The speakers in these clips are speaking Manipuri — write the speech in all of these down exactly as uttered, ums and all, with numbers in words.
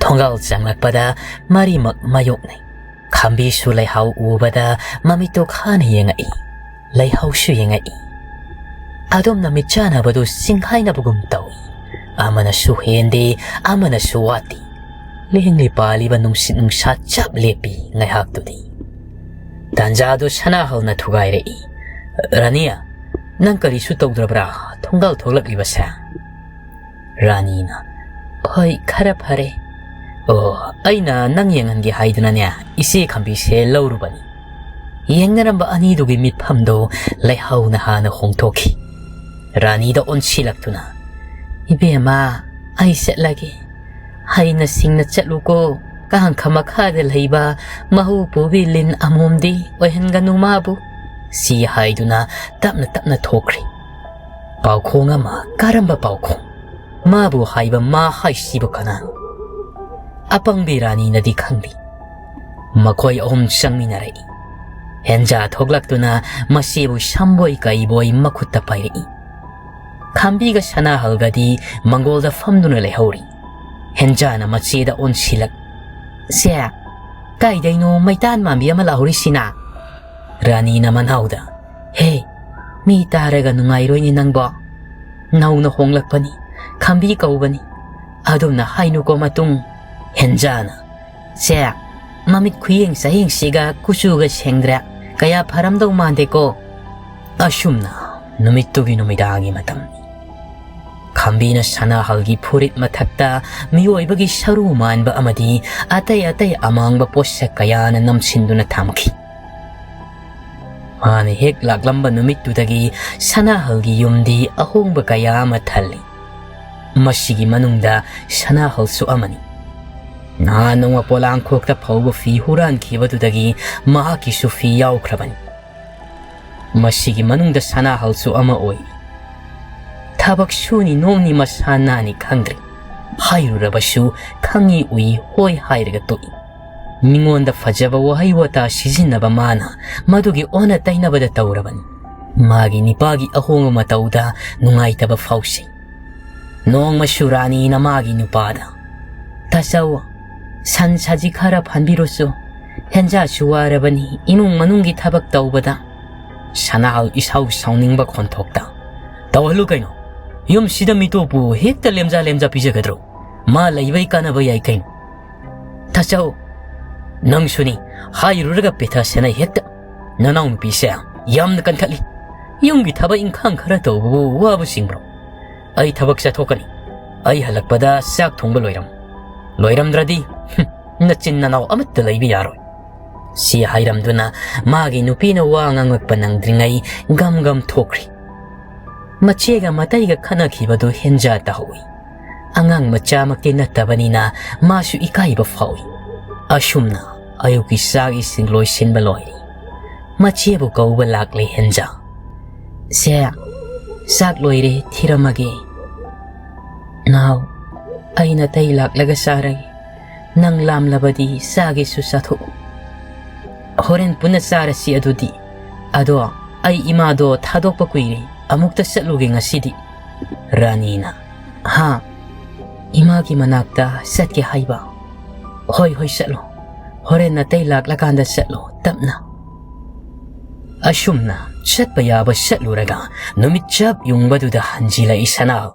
ꯊꯣꯡꯒꯥꯜ ꯆꯪꯂꯛꯄꯗ ꯃꯔꯤꯃꯛ ꯃꯌꯣꯛꯅꯩ꯫ ꯈꯥꯝꯕꯤꯁꯨ ꯂꯩꯍꯥꯎ ꯎꯕꯗ ꯃꯃꯤꯠꯇꯣ ꯈꯥꯅ ꯌꯦꯡꯉꯛꯏ꯫ ꯂꯩꯍꯥꯎꯁꯨ ꯌꯦꯡꯉꯛꯏ꯫ ꯑꯗꯣꯝꯅ ꯃꯤꯠ ꯆꯥꯟꯅꯕꯗꯨ ꯆꯤꯡꯈꯥꯏꯅꯕꯒꯨꯝ ꯇꯧꯏ꯫ ꯑꯃꯅꯁꯨ ꯍꯦꯟꯗꯦ, ꯑꯃꯅꯁꯨ ꯋꯥꯠꯇꯦ꯫ ꯂꯦꯡꯂꯤ ꯄꯥꯜꯂꯤꯕ ꯅꯨꯡꯁꯤꯠ ꯅꯨꯡꯁꯥ ꯆꯞ ꯂꯦꯞꯄꯤ ꯉꯥꯏꯍꯥꯛꯇꯨꯗꯤ꯫ ꯇꯥꯟꯖꯥꯗꯨ ꯁꯅꯥꯍꯜꯅ ꯊꯨꯒꯥꯏꯔꯛꯏ꯫ "ꯔꯥꯅꯤꯌꯥ, ꯅꯪ ꯀꯔꯤꯁꯨ ꯇꯧꯗ꯭ꯔꯕ꯭ꯔꯥ ꯊꯣꯡꯒꯥꯜ ꯊꯣꯛꯂꯛꯂꯤꯕꯁꯦ?" ꯔꯥꯅꯤꯅ, "ꯍꯣꯏ, ꯈꯔ ꯐꯔꯦ꯫ ꯑꯣ, ꯑꯩꯅ ꯅꯪ ꯌꯦꯡꯍꯟꯒꯦ ꯍꯥꯏꯗꯨꯅꯅꯦ ꯏꯆꯦ ꯈꯝꯕꯤꯁꯦ ꯂꯧꯔꯨꯕꯅꯤ꯫" ꯌꯦꯡꯅꯔꯝꯕ ꯑꯅꯤꯗꯨꯒꯤ ꯃꯤꯠꯐꯝꯗꯨ ꯂꯩꯍꯥꯎꯅ ꯍꯥꯟꯅ ꯍꯣꯡꯊꯣꯛꯈꯤ꯫ ꯔꯥꯅꯤꯗ ꯑꯣꯟꯁꯤꯜꯂꯛꯇꯨꯅ, "ꯏꯕꯦꯝꯃ, ꯑꯩ ꯆꯠꯂꯒꯦ꯫ ꯍꯩꯅ ꯁꯤꯡꯅ ꯆꯠꯂꯨꯀꯣ꯫ ꯀꯥꯡꯈ ꯃꯈꯥꯗ ꯂꯩꯕ ꯃꯍꯨ ꯄꯨꯕꯤ ꯂꯤꯟ ꯑꯃꯣꯝꯗꯤ ꯑꯣꯏꯍꯟꯒꯅꯨ ꯃꯥꯕꯨ," ꯁꯤ ꯍꯥꯏꯗꯨꯅ ꯇꯞꯅ ꯇꯞꯅ ꯊꯣꯛꯈ꯭ꯔꯦ꯫ ꯄꯥꯎꯈꯣꯡ ꯑꯃ? ꯀꯔꯝꯕ ꯄꯥꯎꯈꯣꯡ? ꯃꯥꯕꯨ ꯍꯥꯏꯕ ꯃꯥ ꯍꯥꯏꯁꯤꯕꯨ ꯀꯅꯥꯅꯣ? ꯑꯄꯪꯕꯤ ꯔꯥꯅꯤꯅꯗꯤ ꯈꯪꯗꯦ꯫ ꯃꯈꯣꯏ ꯑꯍꯨꯝ ꯆꯪꯃꯤꯟꯅꯔꯛꯏ꯫ ꯍꯦꯟꯖꯥ ꯊꯣꯛꯂꯛꯇꯨꯅ ꯃꯆꯦꯕꯨ ꯁꯝꯕꯣꯏ ꯀꯩꯕꯣꯏ ꯃꯈꯨꯠꯇ ꯄꯥꯏꯔꯛꯏ꯫ ꯈꯥꯝꯕꯤꯒ ꯁꯅꯥꯍꯜꯒꯗꯤ ꯃꯪꯒꯣꯜꯗ ꯐꯝꯗꯨꯅ ꯂꯩꯍꯧꯔꯤ꯫ ꯍꯦꯟꯖꯥꯅ ꯃꯆꯦꯗ ꯑꯣꯟꯁꯤꯜꯂꯛ, "ꯁꯦ, ꯀꯥꯏꯗꯩꯅꯣ ꯃꯩꯇꯥꯟ ꯃꯥꯟꯕꯤ ꯑꯃ ꯂꯥꯛꯍꯧꯔꯤꯁꯤꯅ?" ꯔꯥꯅꯤꯅ ꯃꯅꯥꯎꯗ, "ꯍꯦ, ꯃꯤ ꯇꯥꯔꯒ ꯅꯨꯡꯉꯥꯏꯔꯣꯏꯅꯦ ꯅꯪꯕꯣ꯫ ꯅꯧꯅ ꯍꯣꯡꯂꯛꯄꯅꯤ, ꯈꯥꯝꯕꯤ ꯀꯧꯕꯅꯤ꯫ ꯑꯗꯨꯝꯅ ꯍꯥꯏꯅꯨꯀꯣ ꯃꯇꯨꯡ꯫" ꯍꯦꯟꯖꯥꯅ, "ꯁꯦ, ꯃꯃꯤꯠ ꯈꯨꯌꯦꯡ ꯆꯌꯦꯡꯁꯤꯒ ꯀꯨꯆꯨꯒ ꯁꯦꯡꯗ꯭ꯔꯦ꯫ ꯀꯌꯥ ꯐꯔꯝꯗꯧ ꯃꯥꯟꯗꯦꯀꯣ꯫" ꯑꯁꯨꯝꯅ ꯅꯨꯃꯤꯠꯇꯨꯒꯤ ꯅꯨꯃꯤꯗꯥꯡꯒꯤ ꯃꯇꯝꯅꯤ꯫ ꯈꯥꯝꯕꯤꯅ ꯁꯅꯥꯍꯜꯒꯤ ꯐꯨꯔꯤꯠ ꯃꯊꯛꯇ ꯃꯤꯑꯣꯏꯕꯒꯤ ꯁꯔꯨ ꯃꯥꯟꯕ ꯑꯃꯗꯤ ꯑꯇꯩ ꯑꯇꯩ ꯑꯃꯥꯡꯕ ꯄꯣꯠꯁꯛ ꯀꯌꯥꯅ ꯅꯝꯁꯤꯟꯗꯨꯅ ꯊꯝꯈꯤ꯫ ꯃꯥꯅ ꯍꯦꯛ ꯂꯥꯛꯂꯝꯕ ꯅꯨꯃꯤꯠꯇꯨꯗꯒꯤ ꯁꯅꯥꯍꯜꯒꯤ ꯌꯨꯝꯗꯤ ꯑꯍꯣꯡꯕ ꯀꯌꯥ ꯑꯃ ꯊꯜꯂꯤ꯫ ꯃꯁꯤꯒꯤ ꯃꯅꯨꯡꯗ ꯁꯅꯥꯍꯜꯁꯨ ꯑꯃꯅꯤ꯫ ꯅꯍꯥꯟ ꯅꯣꯡꯃ ꯄꯣꯂꯥꯡꯈꯣꯛꯇ ꯐꯧꯕ ꯐꯤ ꯍꯨꯔꯥꯟꯈꯤꯕꯗꯨꯗꯒꯤ ꯃꯍꯥꯛꯀꯤꯁꯨ ꯐꯤ ꯌꯥꯎꯈ꯭ꯔꯕꯅꯤ꯫ ꯃꯁꯤꯒꯤ ꯃꯅꯨꯡꯗ ꯁꯅꯥꯍꯜꯁꯨ ꯑꯃ ꯑꯣꯏ꯫ ꯊꯕꯛ ꯁꯨꯅꯤ ꯅꯣꯝꯅꯤ ꯃꯁꯥ ꯅꯥꯅꯤ ꯈꯪꯗ꯭ꯔꯤ꯫ ꯍꯥꯏꯔꯨꯔꯕꯁꯨ ꯈꯪꯉꯤ ꯎꯏ ꯍꯣꯏ ꯍꯥꯏꯔꯒ ꯇꯣꯛꯏ꯫ ꯃꯤꯉꯣꯟꯗ ꯐꯖꯕ ꯋꯥꯍꯩ ꯋꯥꯇꯥ ꯁꯤꯖꯤꯟꯅꯕ ꯃꯥꯅ ꯃꯗꯨꯒꯤ ꯑꯣꯟꯅ ꯇꯩꯅꯕꯗ ꯇꯧꯔꯕꯅꯤ꯫ ꯃꯥꯒꯤ ꯅꯤꯄꯥꯒꯤ ꯑꯍꯣꯡꯕ ꯃꯇꯧꯗ ꯅꯨꯡꯉꯥꯏꯇꯕ ꯐꯥꯎꯁꯤ꯫ ꯅꯣꯡꯃꯁꯨ ꯔꯥꯅꯤꯅ ꯃꯥꯒꯤ ꯅꯨꯄꯥꯗ, "ꯇꯥꯆꯧ, ꯁꯟ ꯁꯥꯖꯤ ꯈꯔ ꯐꯥꯟꯕꯤꯔꯨꯆꯣ꯫ ꯍꯦꯟꯖꯥꯁꯨ ꯋꯥꯔꯕꯅꯤ ꯏꯃꯨꯡ ꯃꯅꯨꯡꯒꯤ ꯊꯕꯛ ꯇꯧꯕꯗ"꯫ ꯁꯅꯥꯍꯜ ꯏꯁꯧ ꯁꯥꯎꯅꯤꯡꯕ ꯈꯣꯟꯊꯣꯛꯇ, "ꯇꯧꯍꯜꯂꯨ ꯀꯩꯅꯣ꯫ ꯌꯨꯝꯁꯤꯗ ꯃꯤꯇꯣꯞꯄꯨ ꯍꯦꯛꯇ ꯂꯦꯝꯖꯥ ꯂꯦꯝꯖꯥ ꯄꯤꯖꯒꯗ꯭ꯔꯣ? ꯃꯥ ꯂꯩꯕꯩ ꯀꯥꯟꯅꯕ ꯌꯥꯏ ꯀꯩꯅꯣ"꯫ "ꯇꯥꯆꯧ"꯫ "ꯅꯪꯁꯨꯅꯤ, ꯍꯥꯏꯔꯨꯔꯒ ꯄꯦꯊ ꯁꯦꯟꯅꯩ ꯍꯦꯛꯇ꯫ ꯅꯅꯥꯎꯅꯨꯄꯤꯁꯦ ꯌꯥꯝꯅ ꯀꯟꯈꯠꯂꯤ꯫ ꯌꯨꯝꯒꯤ ꯊꯕꯛ ꯏꯪꯈꯥꯡ ꯈꯔ ꯇꯧꯕꯕꯨ ꯋꯥꯕ ꯆꯤꯡꯕ꯭ꯔꯣ? ꯑꯩ ꯊꯕꯛ ꯆꯠꯊꯣꯛꯀꯅꯤ꯫ ꯑꯩ ꯍꯜꯂꯛꯄꯗ ꯆꯥꯛ ꯊꯣꯡꯕ ꯂꯣꯏꯔꯝ-, ꯂꯣꯏꯔꯝꯗ꯭ꯔꯗꯤ, ꯍꯨꯝ, ꯅꯆꯤꯟ ꯅꯅꯥꯎ ꯑꯃꯠꯇ ꯂꯩꯕ ꯌꯥꯔꯣꯏ"꯫ ꯁꯤ ꯍꯥꯏꯔꯝꯗꯨꯅ ꯃꯥꯒꯤ ꯅꯨꯄꯤꯅ ꯋꯥ ꯉꯥꯡꯂꯛꯄ ꯅꯪꯗ꯭ꯔꯤꯉꯩ ꯒꯝ ꯒꯝ ꯊꯣꯛꯈ꯭ꯔꯤ꯫ ꯃꯆꯦꯒ ꯃꯇꯩꯒ ꯈꯠꯅꯈꯤꯕꯗꯨ ꯍꯦꯟꯖꯥ ꯇꯥꯍꯧꯏ꯫ ꯑꯉꯥꯡ ꯃꯆꯥꯃꯛꯇꯤ ꯅꯠꯇꯕꯅꯤꯅ ꯃꯥꯁꯨ ꯏꯀꯥꯏꯕ ꯐꯥꯎꯏ꯫ ꯑꯁꯨꯝꯅ ꯑꯌꯨꯛꯀꯤ ꯆꯥꯛ ꯏꯁꯤꯡ ꯂꯣꯏꯁꯤꯟꯕ ꯂꯣꯏꯔꯦ꯫ ꯃꯆꯦꯕꯨ ꯀꯧꯕ ꯂꯥꯛꯂꯦ ꯍꯦꯟꯖꯥ꯫ "ꯁꯦ, ꯆꯥꯛ ꯂꯣꯏꯔꯦ, ꯊꯤꯔꯝꯃꯒꯦ"꯫ "ꯅꯥꯎ, ꯑꯩ ꯅꯇꯩ ꯂꯥꯛꯂꯒ ꯆꯥꯔꯒꯦ꯫ ꯅꯪ ꯂꯥꯝꯂꯕꯗꯤ ꯆꯥꯒꯦꯁꯨ ꯆꯥꯊꯣꯛꯎ꯫ ꯍꯣꯔꯦꯟ ꯄꯨꯟꯅ ꯆꯥꯔꯁꯤ ꯑꯗꯨꯗꯤ꯫ ꯑꯗꯣ ꯑꯩ ꯏꯃꯥꯗꯣ ꯊꯥꯗꯣꯛꯄ ꯀꯨꯏꯔꯦ, ꯑꯃꯨꯛꯇ ꯆꯠꯂꯨꯒꯦ ꯉꯁꯤꯗꯤ"꯫ ꯔꯥꯅꯤꯅ, "ꯍꯥ? ꯏꯃꯥꯒꯤ ꯃꯅꯥꯛꯇ ꯆꯠꯀꯦ ꯍꯥꯏꯕ? ꯍꯣꯏ, ꯍꯣꯏ, ꯆꯠꯂꯣ꯫ ꯍꯣꯔꯦꯟ ꯅꯇꯩ ꯂꯥꯛꯂꯀꯥꯟꯗ ꯆꯠꯂꯣ, ꯇꯞꯅ"꯫ ꯑꯁꯨꯝꯅ ꯆꯠꯄ ꯌꯥꯕ ꯆꯠꯂꯨꯔꯒ ꯅꯨꯃꯤꯠ ꯆꯞ ꯌꯨꯡꯕꯗꯨꯗ ꯍꯟꯖꯤꯜꯂꯛꯏ ꯁꯅꯥꯍꯜ꯫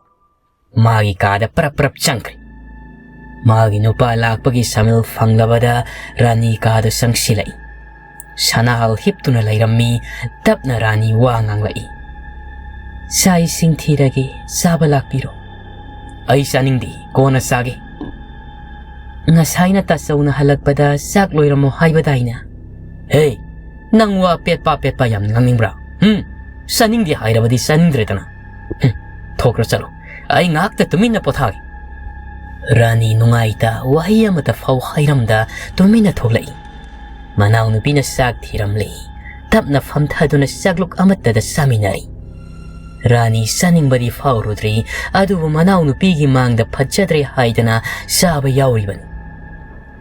ꯃꯥꯒꯤ ꯀꯥꯗ ꯄ꯭ꯔꯞ ꯄ꯭ꯔꯞ ꯆꯪꯈ꯭ꯔꯦ꯫ ꯃꯥꯒꯤ ꯅꯨꯄꯥ ꯂꯥꯛꯄꯒꯤ ꯁꯃꯤꯜ ꯐꯪꯂꯕꯗ ꯔꯥꯅꯤ ꯀꯥꯗ ꯆꯪꯁꯤꯜꯂꯛꯏ꯫ ꯁꯅꯥꯍꯜ ꯍꯤꯞꯇꯨꯅ ꯂꯩꯔꯝꯃꯤ꯫ ꯇꯞꯅ ꯔꯥꯅꯤ ꯋꯥ ꯉꯥꯡꯂꯛꯏ꯫ "ꯆꯥꯛ ꯏꯁꯤꯡ ꯊꯤꯔꯒꯦ, ꯆꯥꯕ ꯂꯥꯛꯄꯤꯔꯣ"꯫ "ꯑꯩ ꯆꯥꯅꯤꯡꯗꯦ, ꯀꯣꯟꯅ ꯆꯥꯒꯦ"꯫ "ꯉꯁꯥꯏꯅ ꯇꯥꯆꯧꯅ ꯍꯜꯂꯛꯄꯗ ꯆꯥꯛ ꯂꯣꯏꯔꯝꯃꯣ ꯍꯥꯏꯕꯗꯥꯏꯅꯦ?" "ꯍꯦ, ꯅꯪ ꯋꯥ ꯄꯦꯠꯄ ꯄꯦꯠꯄ ꯌꯥꯝ ꯉꯥꯡꯅꯤꯡꯕ꯭ꯔꯥ? ꯍꯨꯝ? ꯆꯥꯅꯤꯡꯗꯦ ꯍꯥꯏꯔꯕꯗꯤ ꯆꯥꯅꯤꯡꯗ꯭ꯔꯦꯗꯅ꯫ ꯍꯨꯝ, ꯊꯣꯛꯈ꯭ꯔꯣ ꯆꯠꯂꯣ꯫ ꯑꯩ ꯉꯥꯏꯍꯥꯛꯇ ꯇꯨꯃꯤꯟꯅ ꯄꯣꯊꯥꯒꯦ"꯫ ꯔꯥꯅꯤ ꯅꯨꯡꯉꯥꯏꯇ ꯋꯥꯍꯩ ꯑꯃꯠꯇ ꯐꯥꯎ ꯍꯥꯏꯔꯝꯗ ꯇꯨꯃꯤꯟꯅ ꯊꯣꯛꯂꯛꯏ꯫ ꯃꯅꯥꯎꯅꯨꯄꯤꯅ ꯆꯥꯛ ꯊꯤꯔꯝꯂꯦ꯫ ꯇꯞꯅ ꯐꯝꯊꯗꯨꯅ ꯆꯥꯛꯂꯨꯛ ꯑꯃꯠꯇꯗ ꯆꯥꯃꯤꯟꯅꯔꯦ꯫ ꯔꯥꯅꯤ ꯆꯥꯅꯤꯡꯕꯗꯤ ꯐꯥꯎꯔꯨꯗ꯭ꯔꯤ, ꯑꯗꯨꯕꯨ ꯃꯅꯥꯎꯅꯨꯄꯤꯒꯤ ꯃꯥꯡꯗ ꯐꯠꯖꯗ꯭ꯔꯦ ꯍꯥꯏꯗꯅ ꯆꯥꯕ ꯌꯥꯎꯔꯤꯕꯅꯤ꯫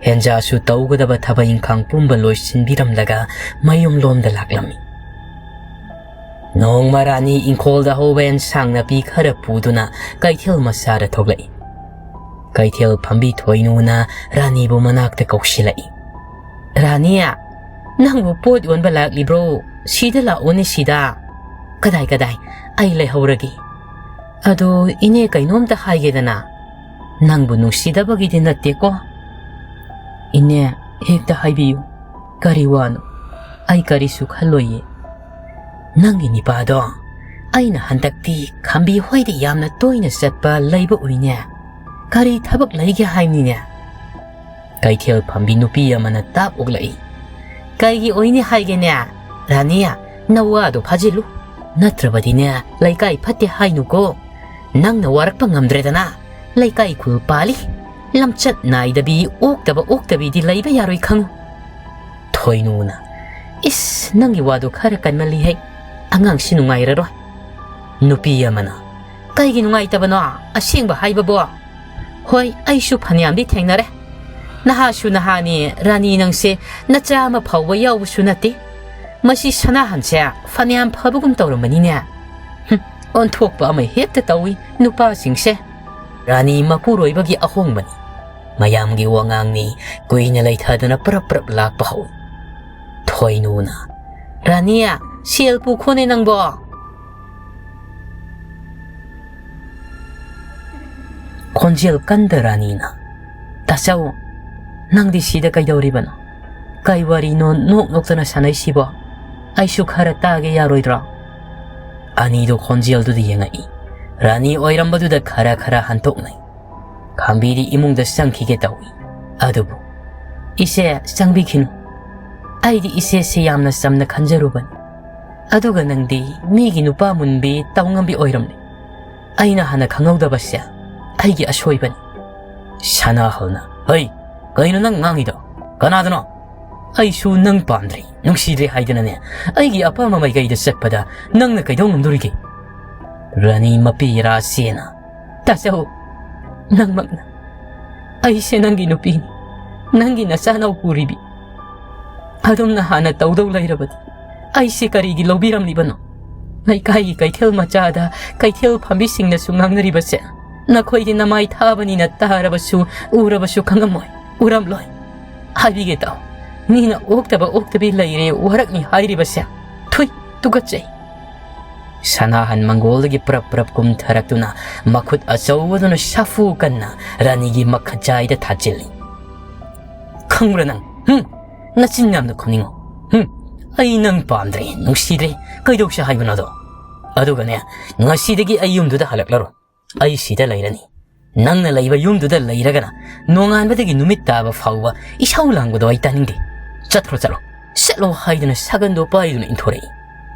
ꯍꯦꯟꯖꯥꯁꯨ ꯇꯧꯒꯗꯕ ꯊꯕꯛ ꯏꯪꯈꯥꯡ ꯄꯨꯝꯕ ꯂꯣꯏꯁꯤꯟꯕꯤꯔꯝꯂꯒ ꯃꯌꯨꯝꯂꯣꯝꯗ ꯂꯥꯛꯂꯝꯃꯤ꯫ ꯅꯣꯡꯃ ꯔꯥꯅꯤ ꯏꯪꯈꯣꯜꯗ ꯍꯧꯕ ꯑꯦꯟꯁꯥꯡ ꯅꯥꯄꯤ ꯈꯔ ꯄꯨꯗꯨꯅ ꯀꯩꯊꯦꯜ ꯃꯆꯥꯗ ꯊꯣꯛꯂꯛꯏ꯫ ꯀꯩꯊꯦꯜ ꯐꯝꯕꯤ ꯊꯣꯏꯅꯨꯅ ꯔꯥꯅꯤꯕꯨ ꯃꯅꯥꯛꯇ ꯀꯧꯁꯤꯜꯂꯛꯏ꯫ "ꯔꯥꯅꯤ, ꯅꯪꯕꯨ ꯄꯣꯠ ꯌꯣꯟꯕ ꯂꯥꯛꯂꯤꯕ꯭ꯔꯣ? ꯁꯤꯗ ꯂꯥꯛꯑꯣꯅꯦ, ꯁꯤꯗ꯫ ꯀꯗꯥꯏ, ꯀꯗꯥꯏ? ꯑꯩ ꯂꯩꯍꯧꯔꯒꯦ꯫ ꯑꯗꯣ ꯏꯅꯦ, ꯀꯩꯅꯣꯝꯇ ꯍꯥꯏꯒꯦꯗꯅ꯫ ꯅꯪꯕꯨ ꯅꯨꯡꯁꯤꯗꯕꯒꯤꯗꯤ ꯅꯠꯇꯦꯀꯣ?" "ꯏꯅꯦ, ꯍꯦꯛꯇ ꯍꯥꯏꯕꯤꯌꯨ꯫ ꯀꯔꯤ ꯋꯥꯅꯣ? ꯑꯩ ꯀꯔꯤꯁꯨ ꯈꯜꯂꯣꯏꯌꯦ꯫ ꯅꯪꯒꯤ ꯅꯤꯄꯥꯗꯣ ꯑꯩꯅ ꯍꯟꯗꯛꯇꯤ ꯈꯝꯕꯤ ꯍꯣꯏꯗ ꯌꯥꯝꯅ ꯇꯣꯏꯅ ꯆꯠꯄ ꯂꯩꯕ ꯎꯏꯅꯦ꯫ ꯀꯔꯤ ꯊꯕꯛ ꯂꯩꯒꯦ ꯍꯥꯏꯅꯤꯅꯦ?" ꯀꯩꯊꯦꯜ ꯐꯝꯕꯤ ꯅꯨꯄꯤ ꯑꯃꯅ ꯇꯥꯞ ꯑꯣꯛꯂꯛꯏ꯫ "ꯀꯩꯒꯤ ꯑꯣꯏꯅꯤ ꯍꯥꯏꯒꯦꯅꯦ? ꯔꯥꯅꯤ, ꯅꯋꯥꯗꯣ ꯐꯥꯖꯤꯜꯂꯨ꯫ ꯅꯠꯇ꯭ꯔꯕꯗꯤꯅꯦ, ꯂꯩꯀꯥꯏ ꯐꯠꯇꯦ ꯍꯥꯏꯅꯨꯀꯣ꯫ ꯅꯪꯅ ꯋꯥꯔꯛꯄ ꯉꯝꯗ꯭ꯔꯦꯗꯅ꯫ ꯂꯩꯀꯥꯏ ꯈꯨꯜ ꯄꯥꯜꯂꯤ꯫ ꯂꯝꯆꯠ ꯅꯥꯏꯗꯕꯤ, ꯑꯣꯛꯇꯕ ꯑꯣꯛꯇꯕꯤꯗꯤ ꯂꯩꯕ ꯌꯥꯔꯣꯏ ꯈꯪꯉꯨ꯫" ꯊꯣꯏꯅꯨꯅ, "ꯏꯁ, ꯅꯪꯒꯤ ꯋꯥꯗꯣ ꯈꯔ ꯀꯟꯃꯜꯂꯤꯍꯦ꯫ ꯑꯉꯥꯡꯁꯤ ꯅꯨꯡꯉꯥꯏꯔꯔꯣꯏ꯫" ꯅꯨꯄꯤ ꯑꯃꯅ, "ꯀꯩꯒꯤ ꯅꯨꯡꯉꯥꯏꯇꯕꯅꯣ? ꯑꯁꯦꯡꯕ ꯍꯥꯏꯕꯕꯣ?" "ꯍꯣꯏ, ꯑꯩꯁꯨ ꯐꯅꯌꯥꯝꯗꯤ ꯊꯦꯡꯅꯔꯦ꯫ ꯅꯍꯥꯁꯨ ꯅꯍꯥꯅꯤ, ꯔꯥꯅꯤ ꯅꯪꯁꯦ ꯅꯆꯥ ꯑꯃ ꯐꯥꯎꯕ ꯌꯥꯎꯕꯁꯨ ꯅꯠꯇꯦ꯫ ꯃꯁꯤ ꯁꯅꯥꯍꯟꯁꯦ ꯐꯅꯌꯥꯝ ꯐꯕꯒꯨꯝ ꯇꯧꯔꯝꯕꯅꯤꯅꯦ꯫ ꯍꯨꯝ, ꯑꯣꯟꯊꯣꯛꯄ ꯑꯃ ꯍꯦꯛꯇ ꯇꯧꯏ ꯅꯨꯄꯥꯁꯤꯡꯁꯦ꯫" ꯔꯥꯅꯤ ꯃꯄꯨꯔꯣꯏꯕꯒꯤ ꯑꯍꯣꯡꯕꯅꯤ꯫ ꯃꯌꯥꯝꯒꯤ ꯋꯥꯉꯥꯡꯅꯤ ꯀꯨꯏꯅ ꯂꯩꯊꯗꯅ ꯄ꯭ꯔꯞ ꯄ꯭ꯔꯞ ꯂꯥꯛꯄ ꯍꯧꯏ꯫ ꯊꯣꯏꯅꯨꯅ, "ꯔꯥꯅꯤ, ꯁꯦꯜ ꯄꯨꯈꯣꯅꯦ ꯅꯪꯕꯣ꯫" ꯈꯣꯟꯖꯦꯜ ꯀꯟꯗ ꯔꯥꯅꯤꯅ, "ꯇꯥꯆꯧ, ꯅꯪꯗꯤ ꯁꯤꯗ ꯀꯩꯗꯧꯔꯤꯕꯅꯣ? ꯀꯩ ꯋꯥꯔꯤꯅꯣ ꯅꯣꯛ ꯅꯣꯛꯇꯅ ꯁꯥꯟꯅꯩꯁꯤꯕꯣ? ꯑꯩꯁꯨ ꯈꯔ ꯇꯥꯒꯦ ꯌꯥꯔꯣꯏꯗ꯭ꯔꯣ?" ꯑꯅꯤꯗꯨ ꯈꯣꯟꯖꯦꯜꯗꯨꯗ ꯌꯦꯡꯉꯛꯏ꯫ ꯔꯥꯅꯤ ꯑꯣꯏꯔꯝꯕꯗꯨꯗ ꯈꯔ ꯈꯔ ꯍꯟꯇꯣꯛꯅꯩ꯫ ꯈꯥꯝꯕꯤꯗꯤ ꯏꯃꯨꯡꯗ ꯆꯪꯈꯤꯒꯦ ꯇꯧꯏ꯫ ꯑꯗꯨꯕꯨ, "ꯏꯆꯦ, ꯆꯪꯕꯤꯈꯤꯅꯨ꯫ ꯑꯩꯗꯤ ꯏꯆꯦꯁꯦ ꯌꯥꯝꯅ ꯆꯝꯅ ꯈꯟꯖꯔꯨꯕꯅꯤ꯫ ꯑꯗꯨꯒ ꯅꯪꯗꯤ ꯃꯤꯒꯤ ꯅꯨꯄꯥ ꯃꯨꯟꯕꯤ ꯇꯧꯉꯝꯕꯤ ꯑꯣꯏꯔꯝꯂꯦ꯫ ꯑꯩꯅ ꯍꯥꯟꯅ ꯈꯪꯍꯧꯗꯕꯁꯦ ꯑꯩꯒꯤ ꯑꯁꯣꯏꯕꯅꯤ꯫" ꯁꯅꯥꯍꯜꯅ, "ꯍꯩ, ꯀꯩꯅꯣ ꯅꯪ ꯉꯥꯡꯉꯤꯗꯣ? ꯀꯅꯥꯗꯅꯣ? ꯑꯩꯁꯨ ꯅꯪ ꯄꯥꯝꯗ꯭ꯔꯦ, ꯅꯨꯡꯁꯤꯗ꯭ꯔꯦ ꯍꯥꯏꯗꯅꯅꯦ, ꯑꯩꯒꯤ ꯑꯄꯥꯝꯕ ꯃꯥꯏꯀꯩꯗ ꯆꯠꯄꯗ ꯅꯪꯅ ꯀꯩꯗꯧ ꯉꯝꯗꯣꯔꯤꯒꯦ?" ꯔꯥꯅꯤ ꯃꯄꯤ ꯔꯥꯁꯦꯅ, "ꯇꯥꯆꯧ, ꯅꯪꯃꯛꯅ, ꯑꯩꯁꯦ ꯅꯪꯒꯤ ꯅꯨꯄꯤꯅꯤ, ꯅꯪꯒꯤ ꯅꯆꯥꯅꯥꯎ ꯄꯨꯔꯤꯕꯤ꯫ ꯑꯗꯨꯝꯅ ꯍꯥꯟꯅ ꯇꯧꯗꯧ ꯂꯩꯔꯕꯗꯤ ꯑꯩꯁꯦ ꯀꯔꯤꯒꯤ ꯂꯧꯕꯤꯔꯝꯂꯤꯕꯅꯣ? ꯂꯩꯀꯥꯏꯒꯤ ꯀꯩꯊꯦꯜ ꯃꯆꯥꯗ ꯀꯩꯊꯦꯜ ꯐꯝꯕꯤꯁꯤꯡꯅꯁꯨ ꯉꯥꯡꯅꯔꯤꯕꯁꯦ ꯅꯈꯣꯏꯗꯤ ꯅꯃꯥꯏ ꯊꯥꯕꯅꯤꯅ ꯇꯥꯔꯕꯁꯨ, ꯎꯔꯕꯁꯨ ꯈꯪꯉꯝꯃꯣꯏ, ꯎꯔꯝꯂꯣꯏ꯫ ꯍꯥꯏꯕꯤꯒꯦ ꯇꯥꯎ, ꯃꯤꯅ ꯑꯣꯛꯇꯕ ꯑꯣꯛꯇꯕꯤ ꯂꯩꯔꯦ ꯋꯥꯔꯛꯅꯤ ꯍꯥꯏꯔꯤꯕꯁꯦ꯫ ꯊꯨꯏ, ꯇꯨꯀꯠꯆꯩ꯫ ꯁꯅꯥꯍꯟ ꯃꯪꯒꯣꯜꯗꯒꯤ ꯄ꯭ꯔꯞ ꯄ꯭ꯔꯞ ꯀꯨꯝꯊꯔꯛꯇꯨꯅ ꯃꯈꯨꯠ ꯑꯆꯧꯕꯗꯨꯅ ꯁꯥꯐꯨ ꯀꯟꯅ ꯔꯥꯅꯤꯒꯤ ꯃꯈꯖꯥꯏꯗ ꯊꯥꯖꯤꯜꯂꯤ꯫ "ꯈꯪꯕ꯭ꯔꯥ ꯅꯪ? ꯍꯨꯝ? ꯅꯆꯤꯟ ꯌꯥꯝꯅ ꯈꯨꯝꯅꯤꯡꯉꯣ꯫ ꯍꯨꯝ? ꯑꯩ ꯅꯪ ꯄꯥꯝꯗ꯭ꯔꯦ, ꯅꯨꯡꯁꯤꯗ꯭ꯔꯦ, ꯀꯩꯗꯧꯁꯦ ꯍꯥꯏꯕꯅꯣꯗꯣ? ꯑꯗꯨꯒꯅꯦ, ꯉꯁꯤꯗꯒꯤ ꯑꯩ ꯌꯨꯝꯗꯨꯗ ꯍꯜꯂꯛꯂꯔꯣꯏ꯫ ꯑꯩ ꯁꯤꯗ ꯂꯩꯔꯅꯤ꯫ ꯅꯪꯅ ꯂꯩꯕ ꯌꯨꯝꯗꯨꯗ ꯂꯩꯔꯒꯅ ꯅꯣꯡꯉꯥꯟꯕꯗꯒꯤ ꯅꯨꯃꯤꯠ ꯇꯥꯕ ꯐꯥꯎꯕ ꯏꯁꯧ ꯂꯥꯡꯕꯗꯣ ꯑꯩ ꯇꯥꯅꯤꯡꯗꯦ꯫ ꯆꯠꯈ꯭ꯔꯣ, ꯆꯠꯂꯣ, ꯆꯠꯂꯣ" ꯍꯥꯏꯗꯨꯅ ꯁꯥꯒꯟꯗꯣ ꯄꯥꯏꯗꯨꯅ ꯏꯟꯊꯣꯔꯛꯏ꯫